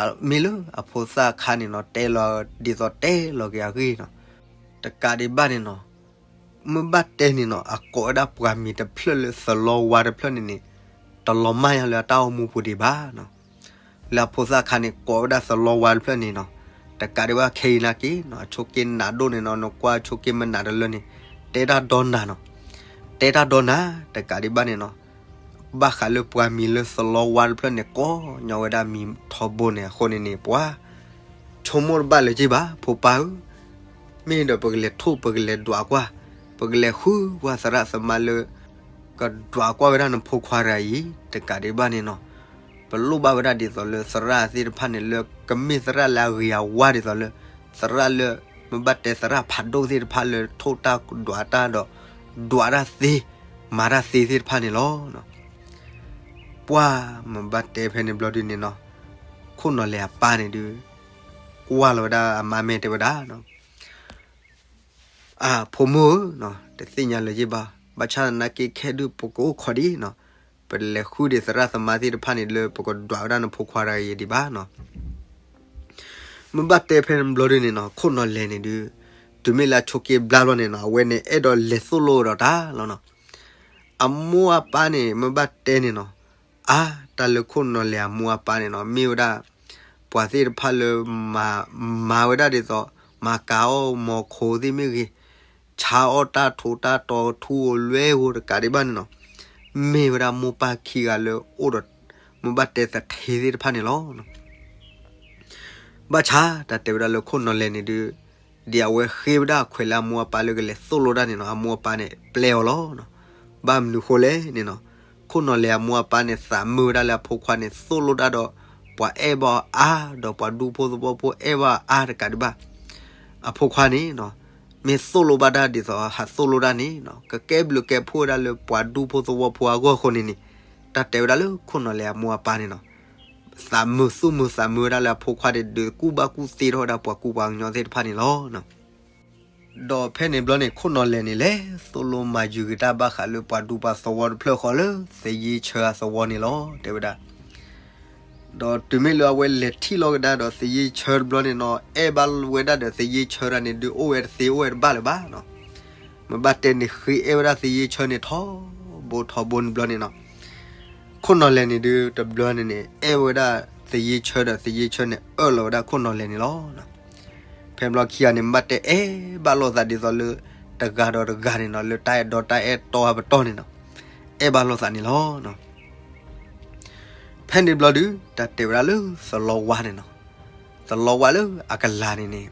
စးမ့ၢ်လၢအဖိသၣ်အခါန့ၣ်နီၤ တဲလီၤဒ်သိးတဲလီၤက့ၤအဂ့ၢ်နီၤ, တကးဒံးဘၣ်န့ၣ်နီၤ, မ့ၢ်ဘၣ်တဲန့ၣ်နီၤ အကိးဝဲဒၣ်ပှၤမံၤတဖျၢၣ်လၢသလီဝါတဖျၢၣ်န့ၣ်န့ၣ်, တလီၤမၢ်ညါလၢအတၢ်အိၣ်မူပူၤဒံးဘၣ်နီၤ. လၢအဖိသၣ်အခါန့ၣ် ကိးဝဲဒၣ်သလီဝါတဖျၢၣ်န့ၣ်နီၤ, တကးဒံးဘၣ်ခဲအံၤနာ်က့နီၤ အဆိးက့နးဒိၣ်န့ၣ်နီၤ နကွၢ်အဆိးက့မနးတလၢန့ၣ်, တဲတၢ်ဒီနၤနီၤ, တဲတၢ်ဒီနၤ, တကးဒံးဘၣ်န့ၣ်နီၤ, ဘၣ်ဃးလၢပှၤမံၤလၢသလီဝါတဖျၢၣ်န့ၣ် ကိးညီဝဲဒၣ်မံၤထီဘိန့ၣ်အဃိန့ၣ်န့ၣ် ပှၤ ဆိကမိၣ်တဘၣ်လၢၤက့ဘၣ် ဖိပၢ်ဧၢ, မ့ၢ်ဒီးပကလဲၤထိၣ်ပကလဲၤဒွးကွၢ်, ပကလဲၤဃုကွၢ်သရၣ်သမါလၢ ကဒွးကွၢ်ဝဲဒၣ်နဖိခွါတဂၤအံၤ, တကးဒံးဘၣ်န့ၣ်နီၤ, ပလိၣ်ဘၣ်ဝဲဒၣ်ဒ်သိးလၢသရၣ်သ့ၣ်တဖၣ်န့ၣ် လၢကမ့ၢ်သရၣ်လၢအဂ့ၤအဝါဒ်သိးလၢ သရၣ်လၢ မ့ၢ်ဘၣ်တဲသရၣ်ဖးဒိၣ်သ့ၣ်တဖၣ်လၢထိၣ်တၢ်ဒွးတၢ်ဒီး ဒွးတၢ်သ့, မၤတၢ်သ့သ့ၣ်တဖၣ်န့ၣ်လီၤ. ပှၢ်မ့ၢ်ဘၣ်တဲဖဲန့ၣ်ဘျီဒုန့ၣ်နီၤ, ခိၣ်နီၢ်လဲၢ်အပၢ်န့ၣ်ဒုး ကွၢ်လီၤဝဲဒၣ်အမါမ့ၢ်တဲဝဲဒၣ်နီၤ, အဖိမုၣ်ဧၢ, တသ့ၣ်ညါလၢၤယ့ၢ်ဘၣ်, ဘၣ်ဆၣ်သနာ်က့ခဲဒုးပကအိၣ်ခိးဒံးနီၤ, ပလဲၤဃုဒံးသရၣ်သမါသ့ၣ်တဖၣ်န့ၣ်လၢပကဒွးဝဲဒၣ်နဖိခွါတဂၤအံၤဒံးဘၣ်နီၤ. မ့ၢ်ဘၣ်တဲဖဲန့ၣ်ဘျီဒုန့ၣ်နီၤ, ခိၣ်နီၢ်လဲၢ်န့ၣ်ဒုး တုၤမ့ၢ်လၢအဆိးက့ဘျါဘျီန့ၣ်နီၤ, အဝဲန့ၣ်အဲၣ်ဒိးလဲၤသိၣ်လိဒီးတၢ်လီၤနီၤ. အမိၢ်အပၢ်န့ၣ် မ့ၢ်ဘၣ်တဲန့ၣ်နီၤ, အါ တၢ်လၢခိၣ်နီၢ်လဲၢ်အမိၢ်အပၢ်န့ၣ်နီၤ, မ့ၢ်ဝဲဒၣ် ပှၤသ့ၣ်တဖၣ်လၢ မၤဝဲဒၣ်ဒ်သိး မၤကၤအီၣ်မီၤခိၣ်သ့ၣ်မ့ၢ်ဂ့ၤ, ဆါအီၣ်တၢ်ထိးတၢ်တီၤထူဧိၤလွဲဧိၤတကးဒံးဘၣ်န့ၣ်နီၤ, မ့ၢ်ဝဲဒၣ်မိၢ်ပၢ်ခံဂၤလၢအိၣ်ဒီး မ့ၢ်ဘၣ်တဲသထ့သ့ၣ်တဖၣ်န့ၣ်လီၤ. ဘၣ်ဆၣ်တၢ်တဲဝဲဒၣ်လၢခိၣ်နီၢ်လဲၢ်န့ၣ်ဒုး, ဒ်အဝဲဃ့ဝဲဒၣ်အခွဲးလၢအမိၢ်အပၢ်လၢကလဲၤသိၣ်လိတၢ်န့ၣ်နီၤ, အမိၢ်အပၢ်န့ၣ် ပျဲအီၤလီၤ. ဘၣ်မနုၤဃိလဲၣ်န့ၣ်နီၤ, ခိၣ်နီၢ်လဲၢ်အမိၢ်အပၢ်န့ၣ် သးမုာ်ဝဲဒၣ်လၢအဖိခွါန့ၣ် သိၣ်လိတၢ်ဒီး ပှၤအဲၣ်ဘၣ်အီၤအါ, ဒီးပှၤဒူဖိသဝီဖိအဲၣ်ဘၣ်အီၤအါတကးဒံးဘၣ်. အဖိခွါန့ၣ်နီၤ, မ့ၢ်သိၣ်လိဘၣ်တၢ်ဒ်သိး ဟးသိၣ်လိတၢ်န့ၣ်နီၤ, ကကဲဘျုးကဲဖှိၣ်ဝဲဒၣ်လၢပှၤဒူဖိသဝီဖိအဂီၢ်အဃိန့ၣ်န့ၣ်, တၢ်တဲဝဲဒၣ်လၢခိၣ်နီၢ်လဲၢ်အမိၢ်အပၢ်န့ၣ်နီၤ, သးမုာ်သူၣ်မုာ်သးမုာ်ဝဲဒၣ်လၢအဖိခွါန့ၣ် ဒုးကူၣ်ဘၣ်ကူၣ်သ့ထီၣ်ဝဲဒၣ်ပှၤကူပှၤကညီသ့ၣ်တဖၣ်န့ၣ်လီၤ. ဒီးဖဲန့ၣ်ဘျီန့ၣ် ခိၣ်နီၢ်လဲၢ်န့ၣ် လဲၤသိၣ်လိမၤယုၤက့ၤတၢ်ဘၣ်ဃးလၢပှၤဒူပှၤသဝီတဖျၢၣ်ဃီလၢ သယ့ၣ်ဆၢအသဝီန့ၣ်လီၤ တဲဝဲဒၣ်. ဒီးတုၤမ့ၢ်လၢအဝဲလဲၤထံၣ်လိာ်ကဒါဒီးသယ့ၣ်ဆၢတဘျီန့ၣ်နီၤ, အဲၣ်ဘၣ်ဝဲဒၣ်ဒီးသယ့ၣ်ဆၢတဂၤန့ၣ် ဒုးအိၣ်ဝဲတသ့အိၣ်ဝဲတဘၣ်လၢၤဘၣ်နီၤ. မ့ၢ်ဘၣ်တဲန့ၣ်ဃ့အဲၣ်ဝဲဒၣ်သယ့ၣ်ဆၢန့ၣ်ထီဘိထီဘိန့ၣ်ဘျီန့ၣ်နီၤ, ခိၣ်နီၢ်လဲၢ်န့ၣ်ဒုးတဘျီန့ၣ်န့ၣ် အဲၣ်ဝဲဒၣ်သယ့ၣ်ဆၢဒီးသယ့ၣ်ဆၢန့ၣ် အၢၣ်လီၤဝဲဒၣ်ခိၣ်နီၢ်လဲၢ်န့ၣ်လီၤ. ဖဲဘျီခံဂၤန့ၣ် မ့ၢ်ဘၣ်တဲအဲၣ်ဘၣ်လိာ်သးဒ်သိးလၢ တဂၤဒီးတဂၤန့ၣ်နီၤ, လၢတၢ်အဲၣ်ဒီတၢ်အဲၣ်တီအပတီၢ်န့ၣ်နီၤ, အဲၣ်ဘၣ်လိာ်သးန့ၣ်လီၤ. ဖဲန့ၣ်ဘျီဒုး တၢ်တဲဝဲဒၣ်လၢသလီဝါန့ၣ်နီၤ, သလီဝါလၢအကလၤန့ၣ်န့ၣ်,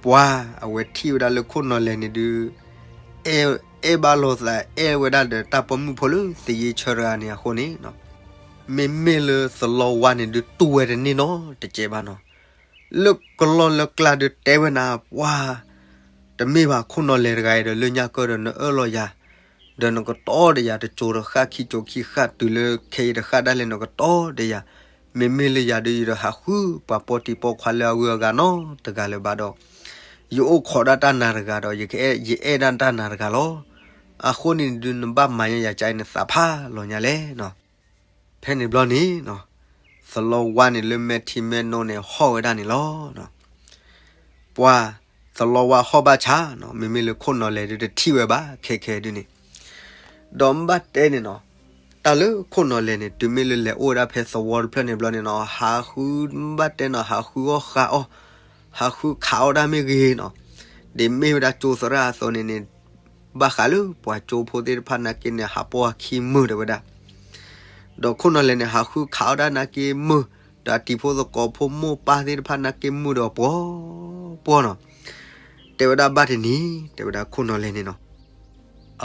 ပှၤအဝဲထံၣ်ဝဲဒၣ်လၢခိၣ်နီၢ်လဲၢ်န့ၣ်ဒုး အဲၣ်ဘၣ်လိာ်သး အဲၣ်ဝဲဒၣ်ဒီးတၢ်ပိာ်မုၣ်ဖိလၢသယ့ၣ်ဆၢတဂၤန့ၣ်အဃိန့ၣ်, မ့မ့ၢ်လၢသလီဝါန့ၣ်ဒုးတူၢ်ဝဲတန့ၢ်နီတစဲးဘၣ်နီၤ. လၢကလီၢ်လၢကျါဒုးတဲဝဲနၤ ပှၤ တမ့ၢ်ဘၣ်ခိၣ်နီၢ်လဲၢ်တဂၤအံၤဒီး လၢညါကၢဒီးနအၢၣ်လီၤယၤ, ဒီးနကတီၢ်ဒီးယၤ တစိၤတဃၣ်ခံစိၤခံဃၣ် တုၤလၢခဲအံၤတဃၣ်ဒၣ်လဲာ် နကတီၢ်ဒီးယၤ, မ့မ့ၢ်လၢယၤဒုး ယတဟးဃုပှၤပိာ်တံၤပိာ်ခွါလၢအဂုၤအဂၤနီတဂၤလၢၤဘၣ်ဒီး, ယအိၣ်ခိးဒၣ်တၢ်နၤတဂၤဒီး ယအဲၣ်ဒၣ်တၢ်နၤတဂၤလီၤ. အဃိန့ၣ်ဒုး နဘၣ်မၤညါယၤကါအံၤ နသးဖးလီၤညါလဲၣ်နီၤ. ဖဲန့ၣ်ဘျီန့ၣ် သလီဝါန့ၣ်လၢမဲာ်ထံမဲာ်နိန့ၣ် ဟီၣ်ဝဲဒၣ်န့ၣ်လီၤ. ပှၤ သလီဝါဟီၣ်ဘၣ်ဆၣ်နီၤ, မ့မ့ၢ်လၢခိၣ်နီၢ်လဲၢ်ဒုးတထံၣ်ဝဲဘၣ် ခဲခဲဒုးန့ၣ်, ဒီးမ့ၢ်ဘၣ်တဲန့ၣ်နီၤ, တၢ်လၢခိၣ်နီၢ်လဲၢ်န့ၣ် တုၤမ့ၢ်လၢလဲၤအိၣ်ဝဲဒၣ်ဖဲသဝီတဖျၢၣ်န့ၣ်ဘျီန့ၣ်နီၤ, ဟးဃု မ့ၢ်ဘၣ်တဲနီၤ ဟးဃုအီၣ်ဃုအီၣ် ဟးဃုခးအီၣ်တၢ်မ့ၢ်ဂ့ၤနီၤ, ဒ်မ့ၢ်ဝဲဒၣ်ကၠိသရၣ်အသိးန့ၣ်န့ၣ် ဘၣ်ဃးလၢပှၤကၠိဖိသ့ၣ်တဖၣ်နာ်က့န့ၣ် ဟးပိာ်အခံမုာ်တဲဝဲဒၣ်, ဒီးခိၣ်နီၢ်လဲၢ်န့ၣ် ဟးဃုခးအီၣ်တၢ်နာ်က့မုာ်, ဒီးအတံၤဖိသကိးဖိမိၢ်ပၢ်သ့ၣ်တဖၣ်နာ်က့မုာ်ဒီးပှီၤပှီၤနီၤ, တဲဝဲဒၣ်ဘၣ်တနံၤ တဲဝဲဒၣ်ခိၣ်နီၢ်လဲၢ်န့ၣ်နီၤ,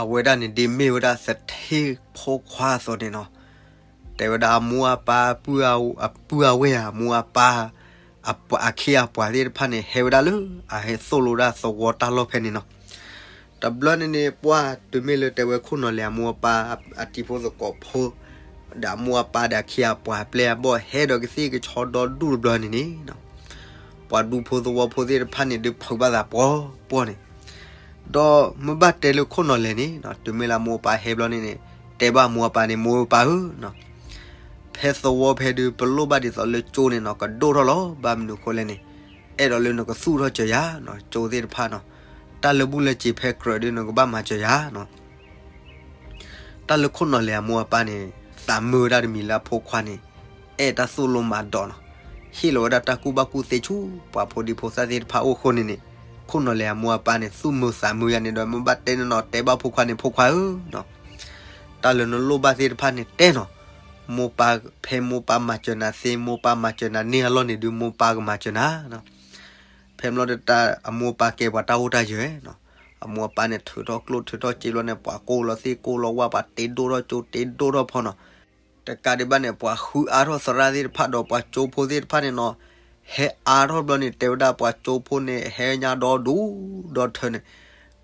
အဝဲဒၣ်န့ၣ်ဒ်မ့ၢ်ဝဲဒၣ်သထ့ဖိခွါအသိးန့ၣ်နီၤ, တဲဝဲဒၣ်အမိၢ်အပၢ် အပုၢ်အဝဲၢ် အမိၢ်အပၢ် အခ့အပှၤသ့ၣ်တဖၣ်န့ၣ် ဟဲဝဲဒၣ်လၢအဟဲသိၣ်လိဒၣ်သဝီတၢ်လီၢ်ဖဲန့ၣ်နီၤ, တဘျီန့ၣ်န့ၣ် ပှၤတုၤမ့ၢ်လၢတဲဝဲခိၣ်နီၢ်လဲၢ်အမိၢ်အပၢ် အတံၤဖိသကိးဖိ ဒီးအမိၢ်အပၢ်ဒီးအခ့အပှၤပျဲၢ်အဘီၣ် ဟဲဒီးကသ့ၣ်ကဆီဒီဒူၣ်တဘျီန့ၣ်န့ၣ် ပှၤဒူဖိသဝီဖိသ့ၣ်တဖၣ်န့ၣ် ဒုးဖုးဘၣ်သးပှီၤပှီၤန့ၣ်, ဒီးမ့ၢ်ဘၣ်တဲလၢခိၣ်နီၢ်လဲၢ်န့ၣ် တုၤမ့ၢ်လၢအမိၢ်အပၢ်ဟဲဘျီန့ၣ်န့ၣ် တဲဘၣ်အမိၢ်အပၢ်န့ၣ် မိၢ်ပၢ်ဧၢ, ဖဲသဝီဖဲဒုး ပလိၣ်ဘၣ်ဒ်သိးလၢကၠိန့ၣ်နီၤ ကဒိၣ်ထီၣ်လီၤ. ဘၣ်မနုၤဃိလဲၣ်န့ၣ် အဲၣ်ဒိးလၢနကသူၣ်ထီၣ်စၢၤယၤနီၤ ကၠိသ့ၣ်တဖၣ်နီၤ, တၢ်လၢဘူၣ်လၢစ့ၤဖဲကြၢးဒုး နကဘၣ်မၤစၢၤယၤနီၤ. တၢ်လၢခိၣ်နီၢ်လဲၢ်အမိၢ်အပၢ်န့ၣ် သးမုာ်ဝဲဒၣ်တမံၤလၢအဖိခွါန့ၣ် အဲၣ်တၢ်သိၣ်လိမၤဒိးနီၤ, ဟ့ၣ်လီၤဝဲဒၣ်တၢ်ကူၣ်ဘၣ်ကူၣ်သ့ဆူပှၤဖိဒံဖိသၣ်သ့ၣ်တဖၣ်အအိၣ်အဃိန့ၣ်န့ၣ်, ခိၣ်နီၢ်လဲၢ်အမိၢ်အပၢ်န့ၣ် သူၣ်မုာ်သးမုာ်ယၤန့ၣ်ဒီး မ့ၢ်ဘၣ်တဲန့ၣ်နီၤ တဲဘၣ်ဖိခွါန့ၣ် ဖိခွါဧၢနီၤ, တၢ်လၢနလိၣ်ဘၣ်သ့ၣ်တဖၣ်န့ၣ်တဲနီၤ, မိၢ်ပၢ် ဖဲမိၢ်ပၢ်မၤစၢၤနၤသ့ မိၢ်ပၢ်မၤစၢၤနၤန့ၢ်အလီၢ်န့ၣ်ဒုး မိၢ်ပၢ်ကမၤစၢၤနၤနီၤ. ဖဲဘျီတၢ် အမိၢ်အပၢ်ကဲပှၤတၢ်အိၣ်တၢ်ယၢၤနီၤ, အမိၢ်အပၢ်န့ၣ် ထုးထီၣ်ကျိၣ်ထုးထီၣ်စ့ဘျီန့ၣ် ပှၤကိၢ်လီၤသ့ၣ်ကိၢ်လီၤဝၣ် ပှၤတ့ဒိၣ်ထီၣ်ကၠိတ့ဒိၣ်ထီၣ်ဖီနီၤ, တကးဒံးဘၣ်န့ၣ် ပှၤဃုအါထီၣ်သရၣ်သ့ၣ်တဖၣ်ဒီးပှၤကၠိဖိသ့ၣ်တဖၣ်န့ၣ်နီၤ, ဟဲအါထီၣ်ဘျီန့ၣ် တဲဝဲဒၣ်ပှၤကၠိဖိန့ၣ် ဟဲညါဒီဒူၣ်ဒီထၢန့ၣ်,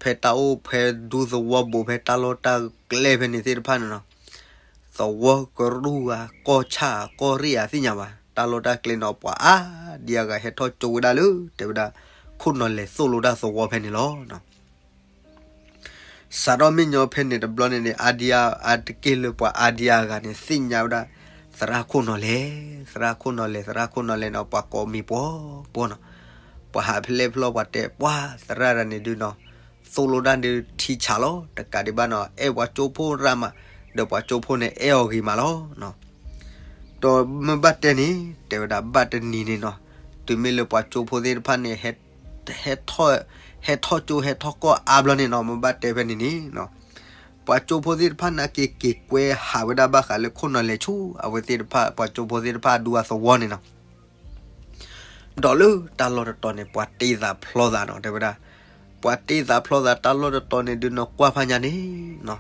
ဖဲတၢ်အိၣ်ဖဲဒူသဝီဘိးဖဲတၢ်လီၢ်တၢ်ကျဲဖဲန့ၣ်သ့ၣ်တဖၣ်န့ၣ်နီၤ, သဝီကရူၢ်ဧါ ကီၢ်ဆၣ်ဧါ ကီၢ်ရ့ၣ်ဧါ သ့ၣ်ညါဘၣ် တၢ်လီၢ်တၢ်ကျဲန့ၣ် ပှၤအါဒံအါဂၤဟဲထီၣ်ကၠိဝဲဒၣ်လၢ တဲဝဲဒၣ် ခိၣ်နီၢ်လဲၤသိၣ်လိတၢ်သဝီဖဲန့ၣ်လီၤ. စးထီၣ်မ့ၢ်ညီဖဲန့ၣ်တဘျီန့ၣ်န့ၣ် အါဒံအါ အါတက့ၢ်လၢပှၤအါဒံအါဂၤန့ၣ် သ့ၣ်ညါဝဲဒၣ် သရၣ်ခိၣ်နီၢ်လဲၤ သရၣ်ခိၣ်နီၢ်လဲၤ သရၣ်ခိၣ်နီၢ်လဲၤန့ၣ် ပှၤကိးမံၤပှီၤပှီၤနီၤ, ပှၤဟးဖဲလဲၣ်ဖဲလဲၣ် ပှၤတဲပှၤသရၣ်တဂၤန့ၣ်ဒုးနီၤ သိၣ်လိတၢ်ဒုးထံဆးလီၤ တကးဒံးဘၣ်နီၤ အဲၣ်ပှၤကၠိဖိရၣ်မး ဒီးပှၤကၠိဖိန့ၣ် အဲၣ်အီၤဂ့ၤမးလီၤ. ဒီးမ့ၢ်ဘၣ်တဲန့ၣ် တဲဝဲဒၣ်ဘၣ်တနံၤန့ၣ်နီၤ တုၤမ့ၢ်လၢပှၤကၠိဖိသ့ၣ်တဖၣ်န့ၣ် ဟဲထီၣ် ဟဲထီၣ်ကၠိဟဲထီၣ်ကီၢ်အါဘျီန့ၣ်နီၤ မ့ၢ်ဘၣ်တဲဖဲန့ၣ်န့ၣ်နီၤ ပှၤကၠိဖိသ့ၣ်တဖၣ်နာ်က့ၤက့ၤကွဲဟးဝဲဒၣ်ဘၣ်ဃးလၢခိၣ်နီၢ်လဲၤဆူ အဝဲသ့ၣ်တဖၣ် ပှၤကၠိဖိသ့ၣ်တဖၣ်အဒူအသဝီန့ၣ်နီၤ ဒီးလၢတၢ်လီၢ်တတီၤန့ၣ် ပှၤတ့သးဖျီသးနီၤ တဲဝဲဒၣ် ပှၤတ့သးဖျီသးတၢ်လီၢ်တတီၤန့ၣ်ဒုးနီၤ ကွၢ်ဖးညါန့ၣ်နီၤ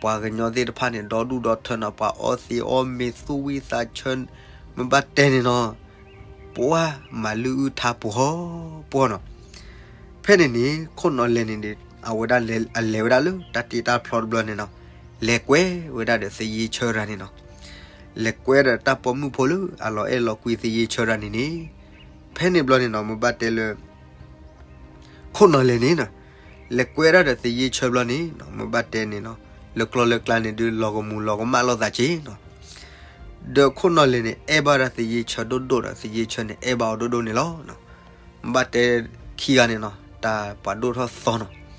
ပှၤကညီသ့ၣ်တဖၣ်န့ၣ် ဒီဒူၣ်ဒီထၢနီၤ ပှၤအီသံးအီမ့ၤ သူၣ်ဝံၣ်သးဆၢ မ့ၢ်ဘၣ်တဲန့ၣ်နီၤ ပှၤမၤလုၢ်အုၣ်ထါပှီၤပှီၤနီၤ ဖဲန့ၣ်န့ၣ် ခိၣ်နီၢ်လဲၤန့ၣ်န့ၣ် အဝဲဒၣ်လဲၤ အလဲၤဝဲဒၣ်လၢတၢ်တ့တၢ်ဖျီတဘျီန့ၣ်နီၤ လဲၤကွဲဝဲဒၣ်ဒီးသယ့ဆၢတဂၤန့ၣ်နီၤ လဲၤကွဲဒီးတၢ်ပိာ်မုၣ်ဖိလၢအလီၤအဲၣ်လီၤကွံသယ့ဆၢတဂၤန့ၣ်န့ၣ် ဖဲန့ၣ်ဘျီန့ၣ်နီၤ မ့ၢ်ဘၣ်တဲလၢ ခိၣ်နီၢ်လဲၤန့ၣ်နီၤ လဲၤကွဲဒၣ်ဒီးသယ့ဆၢဘျီန့ၣ်နီၤ မ့ၢ်ဘၣ်တဲန့ၣ်နီၤ လၢကျီလၢကျါန့ၣ်ဒုး လီၤကမူၤလီၤကမၣ်လိာ်သးက့ၤနီၤ ဒီးခိၣ်နီၢ်လဲၤန့ၣ် အဲၣ်ဘၣ်ဒၣ်သယ့ဆၢဒိၣ်ဒိၣ်ဒီး သယ့ဆၢန့ၣ် အဲၣ်ဘၣ်အီၤဒိၣ်ဒိၣ်န့ၣ်လီၤ. ဘၣ်တဲခံဂၤန့ၣ်နီၤ တၢ်ပှၤဒိၣ်ထီၣ်သီနီၤ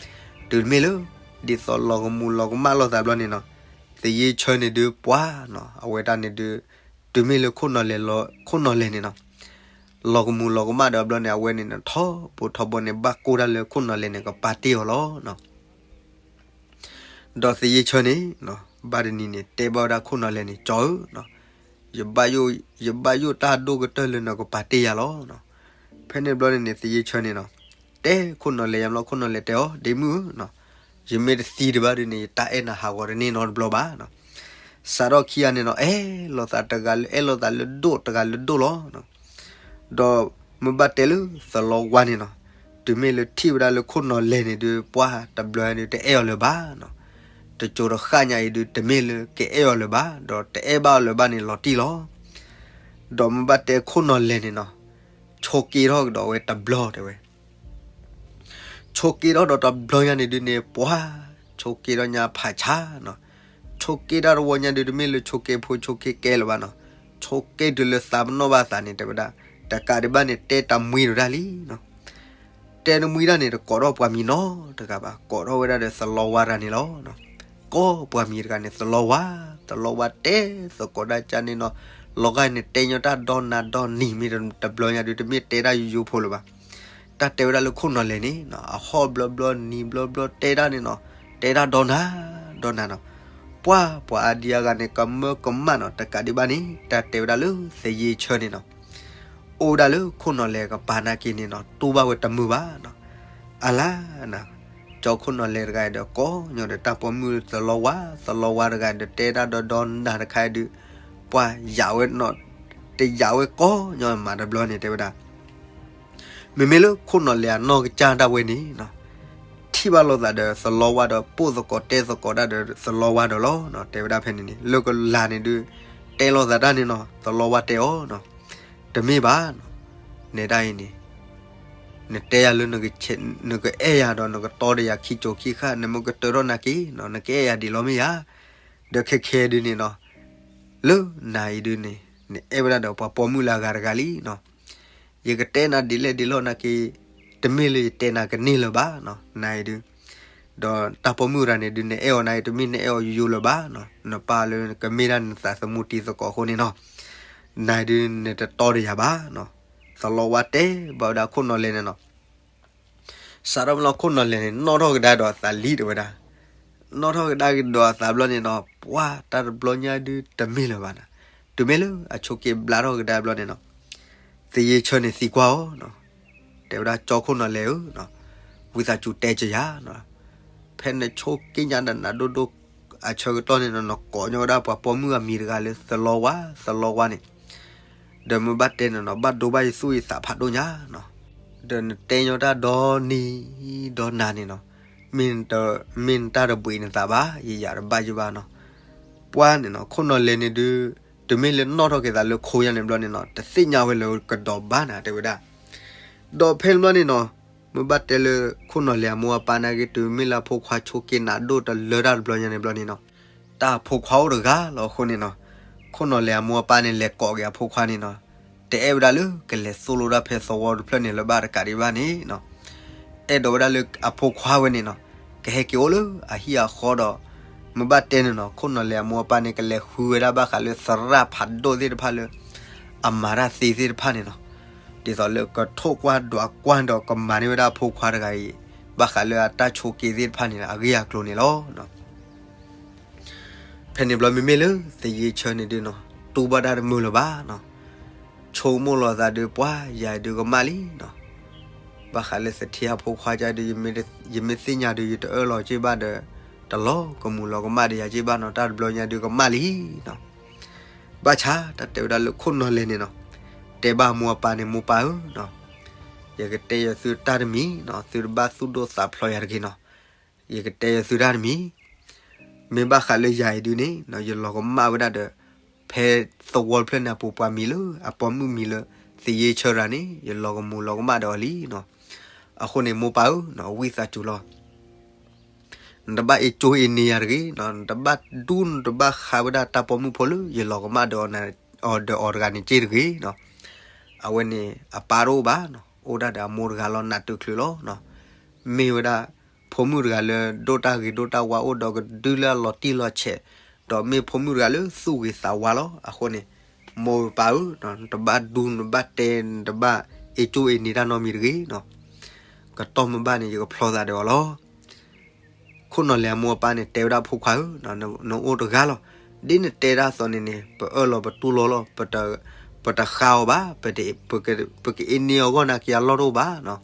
တုၤမ့ၢ်လၢ ဒ်သိးလီၤကမူၤလီၤကမၣ်လိာ်သးဘျီန့ၣ်နီၤ သယ့ဆၢန့ၣ်ဒုးပှၤနီၤ အဝဲတၢ်န့ၣ်ဒုး တုၤမ့ၢ်လၢခိၣ်နီၢ်လဲၤလီၤ ခိၣ်နီၢ်လဲၤန့ၣ်နီၤ လီၤကမူၤလီၤကမၣ်ဒီးဘျီန့ၣ် အဝဲန့ၣ်နီၤ ထီဘိထီဘိန့ၣ် ဘၣ်ကိၢ်တၢ်လၢခိၣ်နီၢ်လဲၤန့ၣ် ကပာ်တ့ၢ်အီၤလီၤ. ဒီးသယ့ဆၢန့ၣ် ဘၣ်တနံၤန့ၣ် တဲဘၣ်ဝဲဒၣ်ခိၣ်နီၢ်လဲၤန့ၣ် ကၠီဧၢ, ယဘၣ်ယိၣ်တၢ်ဒိၣ်ကတၢၢ်လၢနကပာ်တ့ၢ်ယၤလီၤ. ဖဲန့ၣ်ဘျီန့ၣ်န့ၣ် သယ့ဆၢန့ၣ်နီၤ တဲခိၣ်နီၢ်လဲၤယါဘျီ ခိၣ်နီၢ်လဲၤတဲအီၤ ဒ့မုၣ်ဧၢ, ယမ့ၢ်တသံဒံးဘၣ်ဒုးန့ၣ် ယတၢ်အဲၣ်နၤဟးဂီၤတန့ၢ်နီတဘျီဘၣ်. စးထီၣ်ခံဂၤန့ၣ်နီၤ အဲၣ်လိာ်သးတဂၤလၢအဲၣ်လိာ်သးလၢဒိၣ်တဂၤလၢဒိၣ်လီၤ. ဒီးမ့ၢ်ဘၣ်တဲလၢသလီဝါန့ၣ်နီၤ တုၤမ့ၢ်လၢထံၣ်ဝဲဒၣ်လၢခိၣ်နီၢ်လဲၤန့ၣ်ဒုး ပှၤတဘျီဒုးတအဲၣ်အီၤလၢၤဘၣ်နီၤ. တစိၤတဃၣ်ညါအံၤဒုး တမ့ၢ်လၢကအဲၣ်အီၤလၢၤဘၣ်, ဒီးတအဲၣ်ဘၣ်အီၤလၢၤဘၣ်န့ၣ်လီၤတံၢ်လီၤ. ဒီးမ့ၢ်ဘၣ်တဲခိၣ်နီၢ်လဲၤန့ၣ်နီၤ ဆိးက့ထီၣ်ကဒီးဝဲတဘျီတဲဝဲ ဆိးက့ထီၣ်ဒီးတဘျီညါန့ၣ်ဒုးန့ၣ် ပှၤဆိးက့ထီၣ်ညါဖးဆါနီၤ. ဆိးက့တၢ်တဝီညါဒုး တမ့ၢ်လၢဆိးက့ဖိဆိးက့ကဲလၢၤဘၣ်နီၤ. ဆိးက့တုၤလၢသးပနီၣ်ဘၣ်သးန့ၣ် တဲဝဲဒၣ် တကးဒံးဘၣ်န့ၣ် တဲတၢ်မှံဒိၣ်ဒၣ်လံနီၤ. တဲတမှံဒၣ်န့ၣ် တကိးထီၣ်ပှၤမံၤနီတဂၤဘၣ်, ကိးထီၣ်ဝဲဒၣ်ဒီးသလီဝါတဂၤန့ၣ်လီၤ. ကိးပှၤမံၤတဂၤန့ၣ် သလီဝါ, သလီဝါတဲသကိးဒၣ်ကန့ၣ်နီၤ. လီၤဂာ်န့ၣ် တဲညီတၢ်ဒီနၤဒီနံၤ မ့ၢ်တဘျီညါဒုး တမ့ၢ်တဲတၢ်ယိယိဖိလၢၤဘၣ်. တၢ်တဲဝဲဒၣ်လၢခိၣ်နီၢ်လဲၤန့ၣ်နီၤ အဟီၣ်ဘျီဘျီ နံၤဘျီဘျီ တဲတၢ်န့ၣ်နီၤ, တဲတၢ်ဒီနၤ ဒီနၤနီၤ. ပှၤ ပှၤအါဒံအါဂၤန့ၣ် ကမၢကမၣ်နီၤ, တကးဒံးဘၣ်န့ၣ် တၢ်တဲဝဲဒၣ်လၢသယ့ဆၢန့ၣ်နီၤ အိၣ်ဝဲဒၣ်လၢခိၣ်နီၢ်လဲၤကပၤနာ်က့န့ၣ်နီၤ တူၢ်ဘၣ်ဝဲတမုာ်ဘၣ်နီၤ. အလါနၤ ကၠီခိၣ်နီၢ်လဲၤတဂၤဒီး ကိးညီဒီးတၢ်ပိာ်မုၣ်သလီဝါ, သလီဝါတဂၤဒီး တဲတၢ်ဒီဒီနၤတခါအံၤဒုး ပှၤယၤဝဲနီၤ, တယၤဝဲကိးညီမးတဘျီန့ၣ် တဲဝဲဒၣ် မ့မ့ၢ်လၢခိၣ်နီၢ်လဲၤအနီၢ်ကစၢ်ဒၣ်ဝဲန့ၣ်နီၤ ထံၣ်ဘၣ်လိာ်သးဒီးသလီဝါဒီး ပိာ်သကိးတဲသကိးတၢ်ဒီးသလီဝါဒီးလီၤနီၤ. တဲဝဲဒၣ်ဖဲန့ၣ်န့ၣ် လၢကလၤန့ၣ်ဒုး တဲလိာ်သးတၢ်န့ၣ်နီၤ သလီဝါတဲအီၤနီၤ, တမ့ၢ်ဘၣ်နီၤ, နဲဒၣ်အံၤန့ၣ် နတဲယၤလၢ နကအဲၣ်ယၤဒီး နကတီဒီးယၤခံကိၤခံခါ နမ့ၢ်ကတၢၢ်ထီၣ်နာ်က့နီၤ နကအဲၣ်ယၤဒ်လီၤမ့ၢ်ဧါ. ဒီးခဲခဲဒုးန့ၣ်နီၤ လၢနၤအံၤဒုးန့ၣ် နအဲၣ်ဝဲဒၣ်ဒီးပှၤပိာ်မုၣ်လၢအဂၤတဂၤလံနီၤ. ယကတဲနၤဒ်လဲၣ်ဒ်လဲၣ်နာ်က့ တမ့ၢ်လၢယတဲနၤကန့ၢ်လၢၤဘၣ်နီၤ နၤအံၤဒုး ဒီးတၢ်ပိာ်မုၣ်တဂၤန့ၣ်ဒုး နအဲၣ်အီၤနၤအံၤ တမ့ၢ်နအဲၣ်အီၤယိယိလၢၤဘၣ်နီၤ, နပၢ်လၢကမ့ၢ်ဒၣ်နသးသမူတံၤသကိးအဃိန့ၣ်နီၤ နၤအံၤဒုး နတတီဒီးယၤဘၣ်နီၤ. သလီဝါတဲဘၣ်ဝဲဒၣ်ခိၣ်နီၢ်လဲၤန့ၣ်နီၤ စးထီၣ်မ့ၢ်လီၤခိၣ်နီၢ်လဲၤန့ၣ် နီၣ်ထီၣ်ကဒါဒီးအသးလံတဲဝဲဒၣ်, နီၣ်ထီၣ်ကဒါက့ၤဒီးအသးဘျီန့ၣ်နီၤ ပှၤတၢ်တဘျီညါဒုးတမ့ၢ်လၢၤဘၣ်နီၤ, တုၤမ့ၢ်လၢအဆိးက့ဘျါထီၣ်ကဒါဘျီန့ၣ်နီၤ သယ့ဆၢန့ၣ်သံကွၢ်အီၤနီၤ, တဲဝဲဒၣ်ကၠီခိၣ်နီၢ်လဲၤဧၢ, ဝံသးစူၤတဲကယၤနီၤ, ဖဲနဆိးက့ညါဒီးနၤဒိၣ်ဒိၣ်အဆၢကတီၢ်န့ၣ်နီၤ နကိးညီဝဲဒၣ်ပှၤပိာ်မုၣ်အမံၤတဂၤလၢသလီဝါ သလီဝါန့ၣ်, ဒီးမ့ၢ်ဘၣ်တဲန့ၣ်နီၤ ဘၣ်ဒိဘၣ်ယသူၣ်ယသးဖးဒိၣ်ညါနီၤ, ဒီးနတဲညီတၢ်ဒီနံၤဒီနၤန့ၣ်နီၤ, မ့ၢ်နတၢ်တဘှံးနသးဘၣ် ယယၤတဘၣ်ယဘၣ်နီၤ, ပှၤန့ၣ်နီၤ ခိၣ်နီၢ်လဲၢ်န့ၣ်ဒုး တမ့ၢ်လၢနီၣ်ထီၣ်က့ၤသးလၢခိယါန့ၣ်ဘျီန့ၣ်နီၤ တသ့ၣ်ညါဝဲလၢကဒီးဘၣ်နၤ တဲဝဲဒၣ်. ဒီးဖဲန့ၣ်ဘျီန့ၣ်နီၤ မ့ၢ်ဘၣ်တဲလၢခိၣ်နီၢ်လဲၢ်အမိၢ်အပၢ်နာ်က့ တုၤမ့ၢ်လၢအဖိခွါဆိးက့နးဒိၣ်တလၢတၢ်တဘျီညါန့ၣ်ဘျီန့ၣ်နီၤ တၢ်အဖိခွါအိၣ်တဂၤလီၤအဃိန့ၣ်နီၤ ခိၣ်နီၢ်လဲၢ်အမိၢ်အပၢ်န့ၣ် လဲၤကိးက့ၤအဖိခွါန့ၣ်နီၤ တအဲၣ်ဝဲဒၣ်လၢကလဲၤသိၣ်လိဒၣ်ဖဲသဝီတဖျၢၣ်န့ၣ်လၢၤဘၣ်တကးဒံးဘၣ်န့ၣ်နီၤ အဲၣ်ဒိးဝဲဒၣ်လၢအဖိခွါဝဲန့ၣ်နီၤ ကဟဲက့ၤအိၣ်လၢအဟံၣ်အဃီဒီး မ့ၢ်ဘၣ်တဲန့ၣ်နီၤ ခိၣ်နီၢ်လဲၢ်အမိၢ်အပၢ်န့ၣ် ကလဲၤဃုဝဲဒၣ်ဘၣ်ဃးလၢသရၣ်ဖးဒိၣ်သ့ၣ်တဖၣ်လၢ အမၤတၢ်သ့သ့ၣ်တဖၣ်န့ၣ်နီၤ ဒ်သိးလၢကထိၣ်ကွၢ်ဒွးကွၢ်ဒီးကမၤန့ၢ်ဝဲဒၣ်အဖိခွါတဂၤအံၤ ဘၣ်ဃးလၢအတၢ်ဆိးက့သ့ၣ်တဖၣ်န့ၣ် အဂ့ၢ်အကျိၤန့ၣ်လီၤ. ဖဲန့ၣ်ဘျီမ့မ့ၢ်လၢသယ့ဆၢန့ၣ်ဒုးနီၤ တူၢ်ဘၣ်တၢ်တမုာ်လၢၤဘၣ်နီၤ ဆိကမိၣ်လီၤသးဒုး ပှၤယၤဒုးကမၣ်လံနီၤ ဘၣ်ဃးလၢသထ့အဖိခွါကဒုး ယမ့ၢ်သ့ၣ်ညါဒုး ယတအၢၣ်လီၤက့ၤဘၣ်ဒီး တလီၤကမူၤလီၤကမၣ်ဒီးယၤက့ၤဘၣ်နီၤ တၢ်တဘျီညါဒုးကမၣ်လံနီၤ ဘၣ်ဆၣ်တၢ်တဲဝဲဒၣ်လၢခိၣ်နီၢ်လဲၢ်န့ၣ်နီၤ တဲဘၣ်အမိၢ်အပၢ်န့ၣ် မိၢ်ပၢ်ဧၢနီၤ ယကတဲယသုတၢ်တမံၤနီၤ သုတဘၣ်သူၣ်ဒိၣ်သးဖျိးယၤတဂ့ၤနီၤ ယကတဲယသုတၢ်တမံၤ မ့ၢ်ဘၣ်ဃးလၢယၤအံၤဒုးန့ၣ် ယလီၤကမၣ်ဝဲဒၣ်ဒီး ဖဲသဝီတဖျၢၣ်န့ၣ် အပူၤပှၤမံၤလၢ အပိာ်မုၣ်မံၤလၢ သယ့ဆၢတဂၤန့ၣ် ယလီၤကမူၤလီၤကမၣ်ဒီးအီၤလံနီၤ အဃိန့ၣ် မိၢ်ပၢ်ဧၢနီၤ ဝံသးစူၤလီၤ နတဘၣ်အ့ၣ်ကၠိအ့ၣ်နံၤယၤတဂ့ၤနီၤ နတဘၣ်ဒူနတဘၣ်ဃးဝဲဒၣ်တၢ်ပိာ်မုၣ်ဖိလၢ ယလီၤကမၣ်ဒီးအီၤဒီးအီၤတဂၤန့ၣ်က့တဂ့ၤနီၤ အဝဲန့ၣ် အပၢ်တအိၣ်ဘၣ်နီၤ အိၣ်ဒၣ်ဒီးအမိၢ်တဂၤလီၤ နးတုၤချုးလီၤနီၤ မ့ၢ်ဝဲဒၣ် ဖိမုၣ်တဂၤလၢ ဒိၣ်တၢ်ဂ့ၤဒိၣ်တၢ်ဝါအိၣ်ဒီးကဒုလၢအလီၤတံၢ်လီၤဆဲး, ဒီးမ့ၢ်ဖိမုၣ်တဂၤလၢသူၣ်ဂ့ၤသးဝါလီၤ. အဃိန့ၣ် မိၢ်ပၢ်ဧၢ, နတဘၣ်ဒူနတဘၣ်တဲ နတဘၣ်အ့ၣ်ကၠိအ့ၣ်နံၤတၢ်နီတမံၤတဂ့ၤနီၤ. ကတီၢ်မ့ၢ်ဘၣ်န့ၣ် ယကဖျီသးဒီးအီၤလီၤ. ခိၣ်နီၢ်လဲၢ်အမိၢ်အပၢ်န့ၣ် တဲဝဲဒၣ်ဖိခွါဧၢ, နအိၣ်တဂၤလီၤ. ဒ်နတဲဒၣ်အသိးန့ၣ်န့ၣ် ပအၢၣ်လီၤပတူၢ်လိာ်လီၤ. ပတဃါအီၤဘၣ်, ပကအ့ၣ်နံၤအီၤဂီၢ်နာ်က့ၤအလီၢ်တအိၣ်ဘၣ်နီၤ.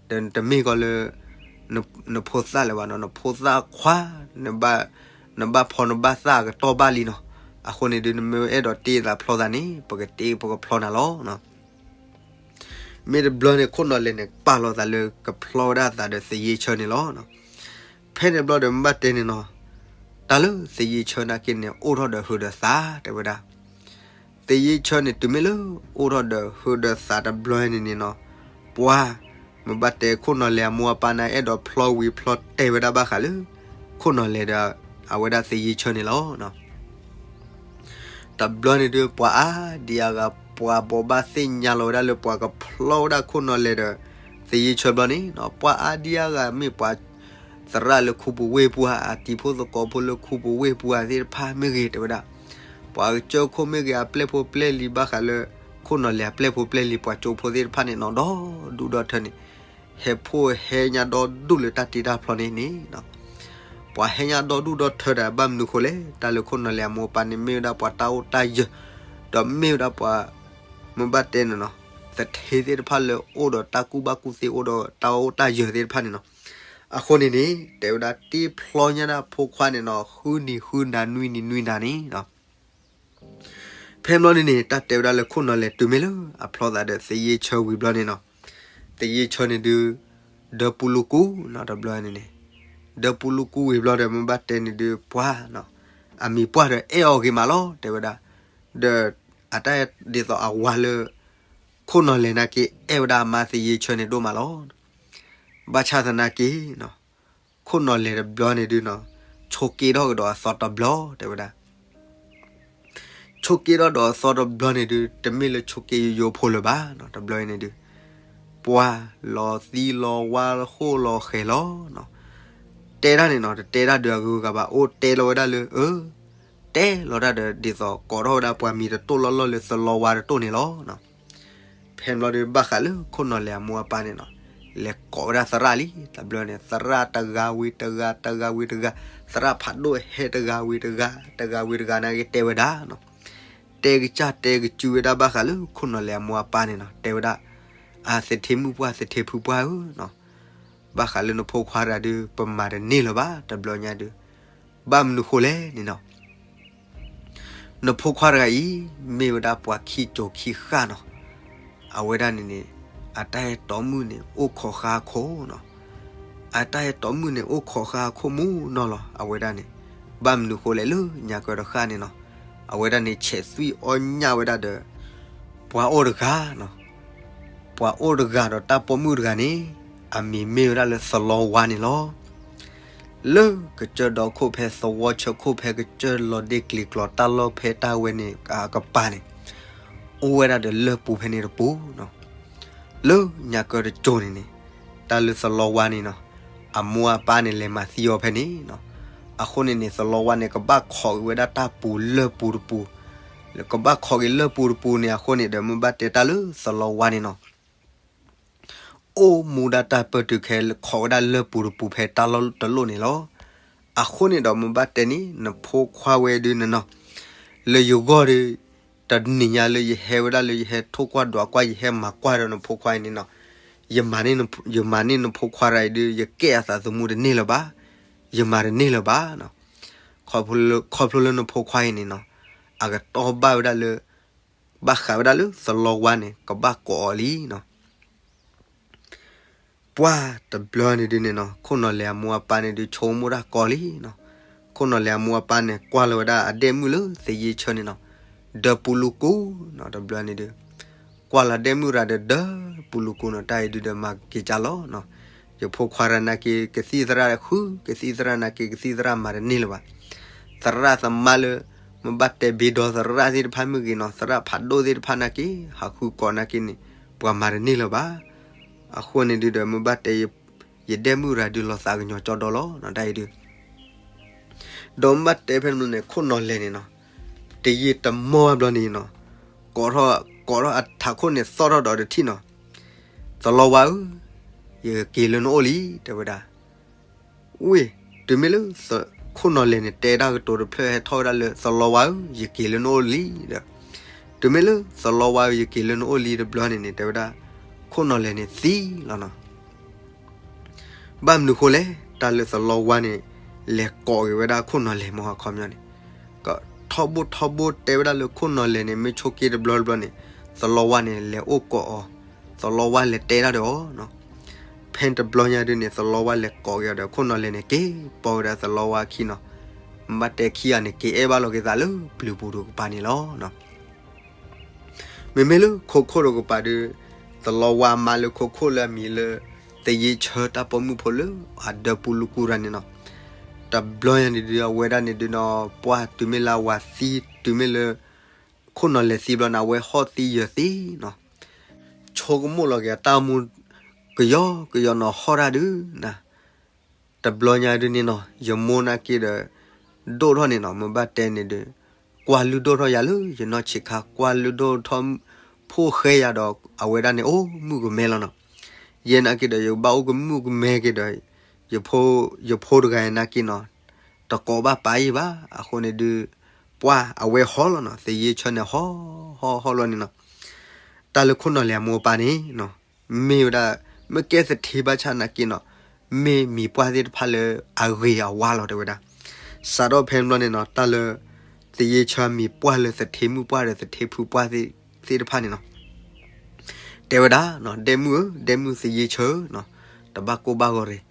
ဒီးနတမ့ၢ်ကီးလၢ နဖိသၣ်လၢၤဘၣ်နီၤ, နဖိသၣ်ခွါ, နဘၣ်ဖီနဘၣ်သၣ်အကတီၢ်ဘၣ်လံနီၤ. အဃိန့ၣ်ဒုး နမ့ၢ်အဲၣ်ဒိးတ့သးဖျီသးန့ၣ် ပကတ့ပကဖျီနၤလီၤ. မ့ၢ်တဘျီန့ၣ် ခိၣ်နီၢ်လဲၢ်န့ၣ် ပာ်လီၤသးလၢကဖျီဝဲဒၣ်သးဒီးသယ့းဆၢန့ၣ်လီၤ. ဖဲန့ၣ်ဘျီဒီး မ့ၢ်ဘၣ်တဲန့ၣ်နီၤ, တၢ်လၢသယ့းဆၢနာ်က့န့ၣ် အိၣ်ထီၣ်ဒီးဟုးဒီးသး တဲဝဲဒၣ်. သယ့းဆၢန့ၣ် တုၤမ့ၢ်လၢအိၣ်ထီၣ်ဒီးဟုးဒီးသးတဘျီန့ၣ်န့ၣ်နီၤ, ပှၤ မ့ၢ်ဘၣ်တဲခိၣ်နီၢ်လဲၢ်အမိၢ်အပၢ်န့ၣ် အဲၣ်ဒိးဖျီဝံၤဖျီတဲာ်ဝဲဒၣ်ဘၣ်ဃးလၢ ခိၣ်နီၢ်လဲၢ်ဒီး အဝဲဒၣ်သယ့းဆၢန့ၣ်လီၤ. တဘျီန့ၣ်ဒုး ပှၤအါဒံအါဂၤ ပှၤဘိးဘၣ်သ့ၣ်ညါလီၤဝဲဒၣ်လၢပှၤကဖျီဝဲဒၣ်ခိၣ်နီၢ်လဲၢ်ဒီး သယ့းဆၢဘျီန့ၣ်နီၤ, ပှၤအါဒံအါဂၤမ့ၢ်ပှၤသရၣ်လၢခူပူၤဝ့ၢ်ပူၤဧါ, အတံၤဖိသကိးဖိလၢခူပူၤဝ့ၢ်ပူၤဧါသ့ၣ်တဖၣ်မ့ၢ်ဂ့ၤ တဲဝဲဒၣ်, ပှၤကစၢၢ်ခိၣ်မ့ၢ်ဂ့ၤ အပျဲၢ်ဖိပျဲၢ်လံၤဘၣ်ဃးလၢ ခိၣ်နီၢ်လဲၢ်အပျဲၢ်ဖိပျဲၢ်လံၤ ပှၤကၠိဖိသ့ၣ်တဖၣ်န့ၣ်နီၤ ဒီဒူၣ်ဒီထၢန့ၣ် ဟဲဖှိၣ်ဟဲညါဒီဒူၣ်လၢတၢ်တ့တၢ်ဖျီန့ၣ်န့ၣ်နီၤ, ပှၤဟဲညါဒီဒူၣ်ဒီထၢဒီး ဘၣ်မနုၤဃိလဲၣ်, တၢ်လၢခိၣ်နီၢ်လဲၢ်အမိၢ်အပၢ်န့ၣ် မ့ၢ်ဝဲဒၣ်ပှၤတၢ်အိၣ်တၢ်ယၢၤ, ဒီးမ့ၢ်ဝဲဒၣ်ပှၤ မ့ၢ်ဘၣ်တဲန့ၣ်နီၤ, သထ့သ့ၣ်တဖၣ်လၢအိၣ်ဒီးတၢ်ကူၣ်ဘၣ်ကူၣ်သ့ အိၣ်ဒီးတၢ်အိၣ်တၢ်ယၢၤသ့ၣ်တဖၣ်န့ၣ်နီၤ. အဃိန့ၣ်န့ၣ် တဲဝဲဒၣ်တ့ဖျီညါဒၣ်ဖိခွါန့ၣ်နီၤ ဃုနံၤဃုနၤ နွံနံၤနွံနၤန့ၣ်နီၤ. ဖဲဘျီန့ၣ်န့ၣ် တၢ်တဲဝဲဒၣ်လၢခိၣ်နီၢ်လဲၢ်တုၤမ့ၢ်လၢအဖျီသးဒီးသယ့းဆၢဝံၤဘျီန့ၣ်နီၤ, သယ့းဆၢန့ၣ်ဒုး ဒၢပူၤလူကူနီၤ တဘျီန့ၣ်န့ၣ်, ဒၢပူၤလူကူဝံၤဘျီဒီး မ့ၢ်ဘၣ်တဲန့ၣ်ဒုး ပှၤနီၤ အမံၤပှၢ်ဒီးအဲၣ်အီၤဂ့ၤမးလီၤ တဲဝဲဒၣ်, ဒီးအတၢ်ဒ်သိးအဝၤလၢ ခိၣ်နီၢ်လဲၢ်နာ်က့ အဲၣ်ဝဲဒၣ်အမါသယ့းဆၢန့ၣ်ဒိၣ်မးလီၤ. ဘၣ်ဆၣ်သနာ်က့နီၤ ခိၣ်နီၢ်လဲၢ်တဘျီန့ၣ်ဒုးနီၤ ဆိးက့ထီၣ်ကဒီးအသီတဘျီ တဲဝဲဒၣ်. ဆိးက့ထီၣ်ဒီးအသီတဘျီန့ၣ်ဒုး တမ့ၢ်လၢဆိးက့ယိယိဖိလၢၤဘၣ်နီၤ တဘျီအံၤန့ၣ်ဒုး ပှၤလီၤသံလီၤဝါလၢဃိၣ်လီၤဃဲၤလီၤနီၤ. တဲဒၣ်န့ၣ်နီၤ တတဲဒၣ်ဒုးအဂုၤအဂၤဘၣ် အိၣ်တဲလီၤဝဲဒၣ်လၢ အၢ တဲလီၤတၢ်ဒီးဒ်သိးကိးထီၣ်ဝဲဒၣ်ပှၤမံၤတတိၢ်လီၢ်လီၢ်လၢသလီၤဝါတတိၢ်န့ၣ်လီၤ. ဖဲဘျီဒုး ဘၣ်ဃးလၢခိၣ်နီၢ်လဲၢ်အမိၢ်အပၢ်န့ၣ်နီၤ လဲၤကိးဝဲဒၣ်သရၣ်လံ တဘျီန့ၣ် သရၣ်တဂၤဝံၤတဂၤ တဂၤဝံၤတဂၤ သရၣ်ဖးဒိၣ်ဟဲတဂၤဝံၤတဂၤ တဂၤဝံၤတဂၤနာ်က့တဲဝဲဒၣ်နီၤ, တဲကစၢ်တဲကစုဝဲဒၣ်ဘၣ်ဃးလၢခိၣ်နီၢ်လဲၢ်အမိၢ်အပၢ်န့ၣ်နီၤ တဲဝဲဒၣ်, အသထ့မုၣ်ပှၢ်သထ့ဖုပှၢ်ဧၢနီၤ, ဘၣ်ဃးလၢနဖိခွါတဂၤဒုး ပမၤတန့ၢ်လၢၤဘၣ် တဘျီညါဒုး, ဘၣ်မနုၤဃိလဲၣ်န့ၣ်နီၤ နဖိခွါတဂၤအံၤ မ့ၢ်ဝဲဒၣ်ပှၤခံကၠိၤခံဃၣ်နီၤ, အဝဲဒၣ်န့ၣ်န့ၣ် အတၢ်အဲၣ်တီမုၣ်န့ၣ် အိၣ်ခိးဃါခိၣ်နီၤ, အတၢ်အဲၣ်တီမုၣ်န့ၣ် အိၣ်ခိးဃါခိၣ်မူနီၤလီၤ အဝဲဒၣ်န့ၣ်, ဘၣ်မနုၤဃိလဲၣ်လၢညါကၢတဃၣ်န့ၣ်နီၤ, အဝဲဒၣ်န့ၣ်ဆဲးသွံၣ်အီၣ်ညၣ်ဝဲဒၣ်ဒီး ပှၤအိၣ်တဂၤနီၤ, ပှၤအိၣ်တဂၤဒီးတၢ်ပိာ်မုၣ်တဂၤန့ၣ် အမံၤမ့ၢ်ဝဲဒၣ်လၢသလီဝါန့ၣ်လီၤ. လၢကစၢၢ်ဒီခိၣ်ဖဲသဝီဆၢခိၣ်ဖဲကစၢၢ်လီၤဒ့ၣ်ကျံၤကျီၤတၢ်လီၢ်ဖဲတၢ်ဝဲန့ၣ်အကပၤန့ၣ်, အိၣ်ဝဲဒၣ်ဒီးလၢၢ်ပူၤဖဲန့ၣ်တပူၤနီၤ. လၢညါကၢတကၠိၤန့ၣ်န့ၣ်, တၢ်လၢသလီဝါန့ၣ်နီၤ, အမိၢ်အပၢ်န့ၣ်လဲၤမၤသံအီၤဖဲန့ၣ်နီၤ. အဃိန့ၣ်န့ၣ် သလီဝါန့ၣ် ကဘၣ်ခိးက့ၤဝဲဒၣ်တၢ်ပူၤလၢၢ်ပူၤတပူၤ, ကဘၣ်ခိးက့ၤလၢၢ်ပူၤတပူၤန့ၣ် အဃိန့ၣ်ဒီး မ့ၢ်ဘၣ်တဲတၢ်လၢသလီဝါန့ၣ်နီၤ အိၣ်မူဒၣ်တၢ်ပၢၢ်တုၤခဲလၢာ်ခိးဝဲဒၣ်လၢၢ်ပူၤတပူၤဖဲတၢ်လီၢ်တလီၢ်န့ၣ်လီၤ. အဃိန့ၣ်ဒီး မ့ၢ်ဘၣ်တဲန့ၣ် နဖိခွါဝဲဒုးနနီၤ, လၢယဂီၢ်ဒီး တနံၤညါလၢယဟဲဝဲဒၣ်လၢယဟဲထိၣ်ကွၢ်ဒွးကွၢ် ယဟဲမၤကွၢ်ဒီးနဖိခွါအံၤန့ၣ်နီၤ, ယမၤန့ၢ်နဖိခွါရၤအံၤဒုး ယကဲအသးသမူတန့ၢ်လၢၤဘၣ်, ယမၤတန့ၢ်လၢၤဘၣ်နီၤ. ခီဖျိလၢနဖိခွါအံၤန့ၣ်နီၤ, အကတီၢ်ဘၣ်ဝဲဒၣ်လၢ ဘၣ်ဃးဝဲဒၣ်လၢသလီဝါန့ၣ် ကဘၣ်ကိးအီၤလံနီၤ. ပှၢ်တဘျီန့ၣ်ဒုးန့ၣ်နီၤ, ခိၣ်နီၢ်လဲၢ်အမိၢ်အပၢ်န့ၣ်ဒုး ဆိကမိၣ်တၢ်ကီလံနီၤ. ခိၣ်နီၢ်လဲၢ်အမိၢ်အပၢ်န့ၣ် ကွၢ်လီၤဝဲဒၣ်အဒဲၣ်မုၣ်လၢသယ့ၣ်ဆၢန့ၣ်နီၤ, ဒၢပူၤလူၤကူနီၤ, တဘျီန့ၣ်ဒုး ကွၢ်လီၤဒဲၣ်မုၣ်ရၤဒီးဒၢပူၤလူၤကူနီၤ, တၢ်အံၤဒုးဒီးမၤက့ၤကၢ်လီၤနီၤ. ယဖိခွါရၤနာ်က့ ကသံၣ်သရၣ်ဃု, ကသံၣ်သရၣ်နာ်က့ ကသံၣ်သရၣ်မၤတန့ၢ်လၢၤဘၣ်. သရၣ်သမါလၢ မ့ၢ်ဘၣ်တဲဘ့ဒီသရၣ်သ့ၣ်တဖၣ်မ့ၢ်ဂ့ၤနီၤ, သရၣ်ဖးဒိၣ်သ့ၣ်တဖၣ်နာ်က့ ဟးဃုကိးနာ်က့န့ၣ် ပှၤမၤတန့ၢ်လၢၤဘၣ်. အဃိန့ၣ်ဒုးဒီး မ့ၢ်ဘၣ်တဲ ယဒဲၣ်မုၣ်ရၤဒုးလီၤသးကညီၤကၠီဒီလီၤနီၤ, တၢ်အံၤဒုး ဒီးမ့ၢ်ဘၣ်တဲဖဲန့ၣ်န့ၣ် ခိၣ်နီၢ်လဲၢ်န့ၣ်နီၤ, တယံာ်တမီၢ်ဘျီန့ၣ်နီၤ, ကိးထီၣ် ကိးထီၣ်အထးခိၣ်န့ၣ် သီၣ်ထီၣ်ဒီးတထံၣ်နီၤ, သလီဝါဧၢ, ယက့ၤလၢနအိၣ်လံ တဲဝဲဒၣ်. ဝ့ၢ် တုၤမ့ၢ်လၢ ခိၣ်နီၢ်လဲၢ်န့ၣ် တဲတၢ်ကတိၤတဖျၢၣ်ဟဲထီၣ်ဝဲဒၣ်လၢ သလီဝါဧၢ, ယက့ၤလၢနအိၣ်လံဒီး, တုၤမ့ၢ်လၢသလီဝါဧၢ ယက့ၤလၢနအိၣ်လံတဘျီန့ၣ်န့ၣ် တဲဝဲဒၣ် ခိၣ်နီၢ်လဲၢ်န့ၣ်သံလီၤနီၤ. ဘၣ်မနုၤဃိလဲၣ်, တၢ်လၢသလီဝါန့ၣ် လဲၤကိးက့ၤဝဲဒၣ်ခိၣ်နီၢ်လဲၢ်မ့ၢ်ဟီခီပညီန့ၣ်, ထီဘိထီဘိတဲဝဲဒၣ်လၢခိၣ်နီၢ်လဲၢ်န့ၣ် မ့ၢ်ဆိးက့တဘျီတဘျီန့ၣ် သလီဝါန့ၣ် လဲၤအိၣ်ကိးအီၤ, သလီဝါလဲၤတဲတၢ်ဒီးအီၤနီၤ. ဖဲတဘျီညါဒုးန့ၣ် သလီဝါလဲၤကိးက့ၤအီၤဒီး ခိၣ်နီၢ်လဲၢ်န့ၣ် က့ၤပိာ်ဝဲဒၣ်သလီဝါအခံနီၤ, မ့ၢ်ဘၣ်တဲခံဂၤန့ၣ် က့ၤအဲၣ်ဘၣ်လီၤက့ၤသးလၢပျုၤပူၤတကပၤန့ၣ်လီၤ. မ့မ့ၢ်လၢခိခိၣ်တကပၤဒီး သလီဝါအမါလၢခိခိၣ်လၢအမံၤလၢ သယ့ၣ်ဆၢတၢ်ပိာ်မုၣ်ဖိလၢအဒၢပူၤလူၤကူရၤန့ၣ်နီၤ, တဘျီညါန့ၣ်ဒုး အဝဲဒၣ်န့ၣ်ဒုးနီၤ ပှၢ်တုၤမ့ၢ်လၢအဝၤသံ တုၤမ့ၢ်လၢ ခိၣ်နီၢ်လဲၢ်သံဘျီန့ၣ် အဝဲဟီၣ်သံယၢၤသံနီၤ, ဆိကမိၣ်လီၤက့ၤအတၢ်အိၣ်မူ ကယီကယီနီၤ ဟီၣ်တၢ်ဒုးနၤ တဘျီညါဒုးန့ၣ်နီၤ ယမိၢ်နာ်က့ဒီး ဒိၣ်ထီၣ်န့ၣ်နီၤ မ့ၢ်ဘၣ်တဲန့ၣ်ဒီး ကွၢ်လုၢ်ဒိၣ်ထီၣ်ယၤလၢယနီၢ်ဆံးခါ ကွၢ်လုၢ်ဒိၣ်ထီၣ် ဖိၣ်ဃဲယၤဒီး အဝဲဒၣ်န့ၣ် အိၣ်မုၣ်ကမဲလီၤနီၤ. ယဲနာ်က့ဒီး ယကဘၣ်အိၣ်ကမုၣ်ကမဲက့ၤဒီး ယဖိ ယဖိတဂၤအံၤနာ်က့နီၤ တကိးဘၣ်ပၢ်ယံၤဘၣ်. အဃိန့ၣ်ဒုး ပှၢ်အဝဲဟီၣ်လီၤနီၤ သယ့ၣ်ဆၢန့ၣ် ဟီၣ်ဟီၣ်ဟီၣ်လီၤန့ၣ်နီၤ. တၢ်လၢခိၣ်နီၢ်လဲၢ်အမိၢ်အပၢ်န့ၣ်နီၤ မ့ၢ်ဝဲဒၣ် မ့ၢ်ကဲသထ့ဘၣ်ဆၣ်နာ်က့နီၤ မ့ၢ်မံၤပှၢ်သ့ၣ်တဖၣ်လၢအဂ့ၤအဝါလီၤ တဲဝဲဒၣ်. စးထီၣ်ဖဲန့ၣ်ဘျီန့ၣ်နီၤ တၢ်လၢ သယ့ၣ်ဆၢအမံၤပှၢ်လၢသထ့မုၣ်ပှၢ်ဒီးသထ့ဖုပှၢ်သ့ၣ်တဖၣ်န့ၣ်နီၤ တဲဝဲဒၣ်နီၤ ဒဲၣ်မုၣ်ဧၢ ဒဲၣ်မုၣ်သယ့ၣ်ဆၢဧၢနီၤ တဘၣ်ကိၢ်ဘၣ်ဂီၤရ့ၣ်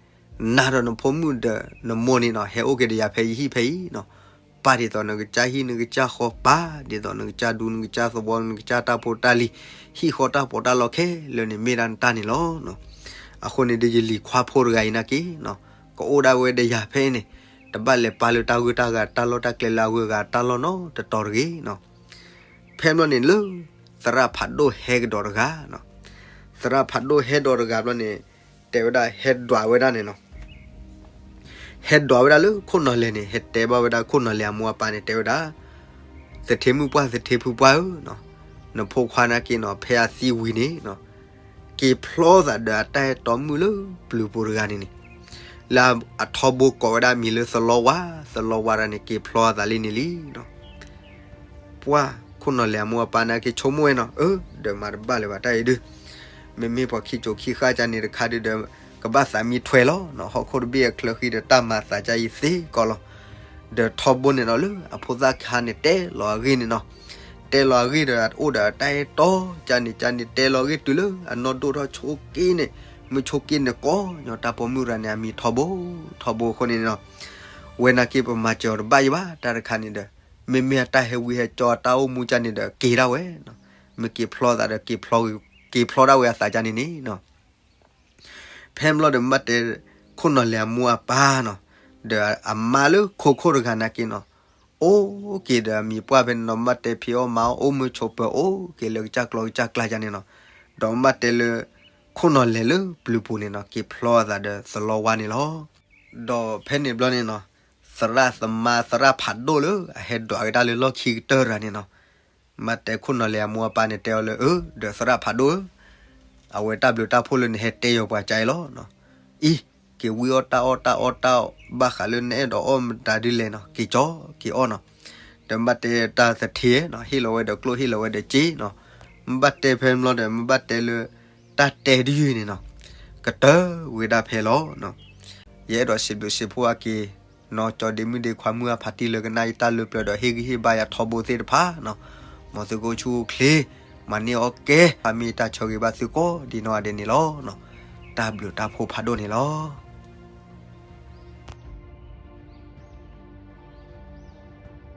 နၤဒီးနဖိမုၣ်ဒီးနမိၢ်န့ၣ်နီၤ ဟဲအိၣ်က့ၤဒီးယၤဖဲယဟံၣ်ဖဲအံၤနီၤ ပာ်ဒ်သိးနကစၢ်ဟံၣ်နကစၢ်ဃီ ပာ်ဒ်သိးနကစၢ်ဒူနကစၢ်သဝီ နကစၢ်တၢ်ဖိတၢ်လံၤ ဟံၣ်ဃီတၢ်ပီးတၢ်လီခဲလၢာ်န့ၣ် မ့ၢ်ဒၣ်နတၢ်န့ၣ်လီၤ. အဃိန့ၣ်ဒီးယလံၤခွါဖိတဂၤအံၤနာ်က့နီၤ ကအိၣ်ဒၣ်ဝဲဒီးယၤဖဲအံၤန့ၣ် တဘၣ်လဲၤပာ်လၢတၢ်ဂုၢ်တၢ်ဂၤတၢ်လီၢ်တၢ်ကျဲလၢအဂုၤအဂၤတၢ်လီၢ်နီတတီၤတဂ့ၤနီၤ ဖဲဘျီန့ၣ်လၢ သရၣ်ဖးဒိၣ်ဟဲကဒီးတဂၤနီၤ သရၣ်ဖးဒိၣ်ဟဲဒီးတဂၤဘျီန့ၣ် တဲဝဲဒၣ်ဟဲဒွးဝဲဒၣ်န့ၣ်နီၤ ဟဲဒွးဝဲဒၣ်လၢခိၣ်နီၢ်လဲၢ်န့ၣ် ဟဲတဲဘၣ်ဝဲဒၣ်ခိၣ်နီၢ်လဲၢ်အမိၢ်အပၢ်န့ၣ် တဲဝဲဒၣ် သထ့မုၣ်ပှၢ်သထ့ဖုပှၢ်ဧၢနီၤ နဖိခွါနာ်က့နီၤ ဖဲအသံဝံၤန့ၣ်နီၤ က့ၤဖျီသးဒီးအတၢ်အဲၣ်တီမုၣ်လၢပျုၤပူၤတဂၤန့ၣ်န့ၣ် လၢအထီဘိကိးဝဲဒၣ်အမံၤလၢသလီဝါ သလီဝါတဂၤန့ၣ် က့ၤဖျီအသးလံန့ၣ်လံနီၤ ပှၢ်ခိၣ်နီၢ်လဲၢ်အမိၢ်အပၢ်နာ်က့ဆိကမိၣ်ဝဲနီၤ အၢ ဒီးမၤတဘၣ်လၢၤဘၣ်တၢ်အံၤဒုး မ့မ့ၢ်ပှၤခံကၠိခံဃၣ်ကန့ၣ်တခါဒုးဒီး ကဘၣ်သးမံထွဲလီၤနီၤ ဟီၣ်ခိၣ်တဘ့ၣ်အချၢဃံဒီးတၢ်မၤသးကါအံၤသ့ကီးလီၤ ဒီးထီဘိန့ၣ်ဒီးလၢအဖိသၣ်ခါန့ၣ်တဲလီၤအဂ့ၢ်န့ၣ်နီၤ တဲလီၤအဂ့ၢ်ဒီးအိၣ်ဒီးအတၢ်အဲၣ်တီကန့ၣ်ကန့ၣ် တဲလီၤအဂ့ၢ်တုၤလၢအနီၢ်ဒိၣ်ထီၣ်ဆိက့န့ၣ် မုၢ်ဆိက့န့ၣ်ကိးညီတၢ်ပိာ်မုၣ်ရၤန့ၣ် အမံၤထီဘိ ထီဘိအဃိန့ၣ်နီၤ ဝဲနာ်က့ ပမၤစၢၤအီၤတဘၣ်ယံၤဘၣ် တၢ်တခါန့ၣ်ဒီး, မ့မ့ၢ်အတၢ်ဟဲဝံဟဲကၠီအတၢ်အိၣ်မူကၢ်န့ၣ်ဒီး က့ၤဒၣ်ဝဲနီၤ. မ့ၢ်က့ၤဖျီသးဒီး က့ၤဖျီ, က့ၤဖျီဒၣ်ဝဲအသးကၢ်န့ၣ်န့ၣ်နီၤ. ဖဲဘျီဒီး မ့ၢ်ဘၣ်တဲ ခိၣ်နီၢ်လဲၤအမိၢ်အပၢ်နီၤ, ဒီးအမါလၢခိခိၣ်တဂၤနာ်က့နီၤ, အိၣ်က့ၤဒီးအမံၤပှၢ်ဖဲန့ၣ်နီၤ. မ့ၢ်ဘၣ်တဲဖံးအီၣ်မၤအီၣ် အိၣ်မုာ်ဆိးပၢၤ အိၣ်က့ၤလၢကစၢ်ကျီကစၢ်ကျါကၢ်န့ၣ်နီၤ. ဒီးမ့ၢ်ဘၣ်တဲလၢ ခိၣ်နီၢ်လဲၤလၢပျုၤပူၤန့ၣ်နီၤ က့ၤဖျီအသးဒီးသလီဝါန့ၣ်လီၤ. ဒီးဖဲန့ၣ်ဘျီန့ၣ်နီၤ, သရၣ်သမါ သရၣ်ဖးဒိၣ်လၢအဟဲဒွးကဒါလၢလီၢ်ခံကတၢၢ်တဂၤန့ၣ်နီၤ, မ့ၢ်ဘၣ်တဲခိၣ်နီၢ်လဲၤအမိၢ်အပၢ်န့ၣ် တဲအီၤလၢ အၢ ဒီးသရၣ်ဖးဒိၣ်ဧၢ, အဝဲတၢ်ဘျုးတၢ်ဖှိၣ်လၢနဟဲတဲယီၤပှၤကၢ်အံၤလီၤ. အံၤ က့ၤဝံအီၣ်တၢ်အီၣ်တၢ်အီတၢ်အီ ဘၣ်ဃးလၢနအဲၣ်ဒိးအီၣ်မတၤဒ်လဲၣ်နီၤ က့ၤကၠီက့ၤအီၣ်နီၤ. ဒီးမ့ၢ်ဘၣ်တဲတၢ်သထ့နီၤ ဟ့ၣ်လီၤဝဲဒီးကျိၣ် ဟ့ၣ်လီၤဝဲဒီးစ့နီၤ. မ့ၢ်ဘၣ်တဲဖဲန့ၣ်ဘျီဒီး မ့ၢ်ဘၣ်တဲလၢ တၢ်တဲတယုၢ်န့ၣ်နီၤ ကတၢၢ်ဝဲဒၣ်ဖဲလီၤ. ယအဲၣ်ဒိးစံးဘျုးစံးဖှိၣ်အက့ၤ နီၢ်ကၠီဒ့မုၣ်ဒ့ခွါ မုၢ်အဖးတံၢ်လၢကနၣ်ယတၢ်လၢပျၢၤဒီး ဟ့ၣ်ဂံၢ်ဟ့ၣ်ဘါယၤထီဘိသ့ၣ်တဖၣ်နီၤ, မ်သုကအိၣ်ဆူၣ်အိၣ်ချ့ မၤန့ၢ်အီၣ်ကဲ ဖးမ့ၢ်တၢ်ဆၢဂ့ၤဘၣ်သုကိးဒံးနီၢ်ဂၤဒဲးန့ၣ်လီၤ. တၢ်ဘျုးတၢ်ဖှိၣ်ဖးဒိၣ်န့ၣ်လီၤ.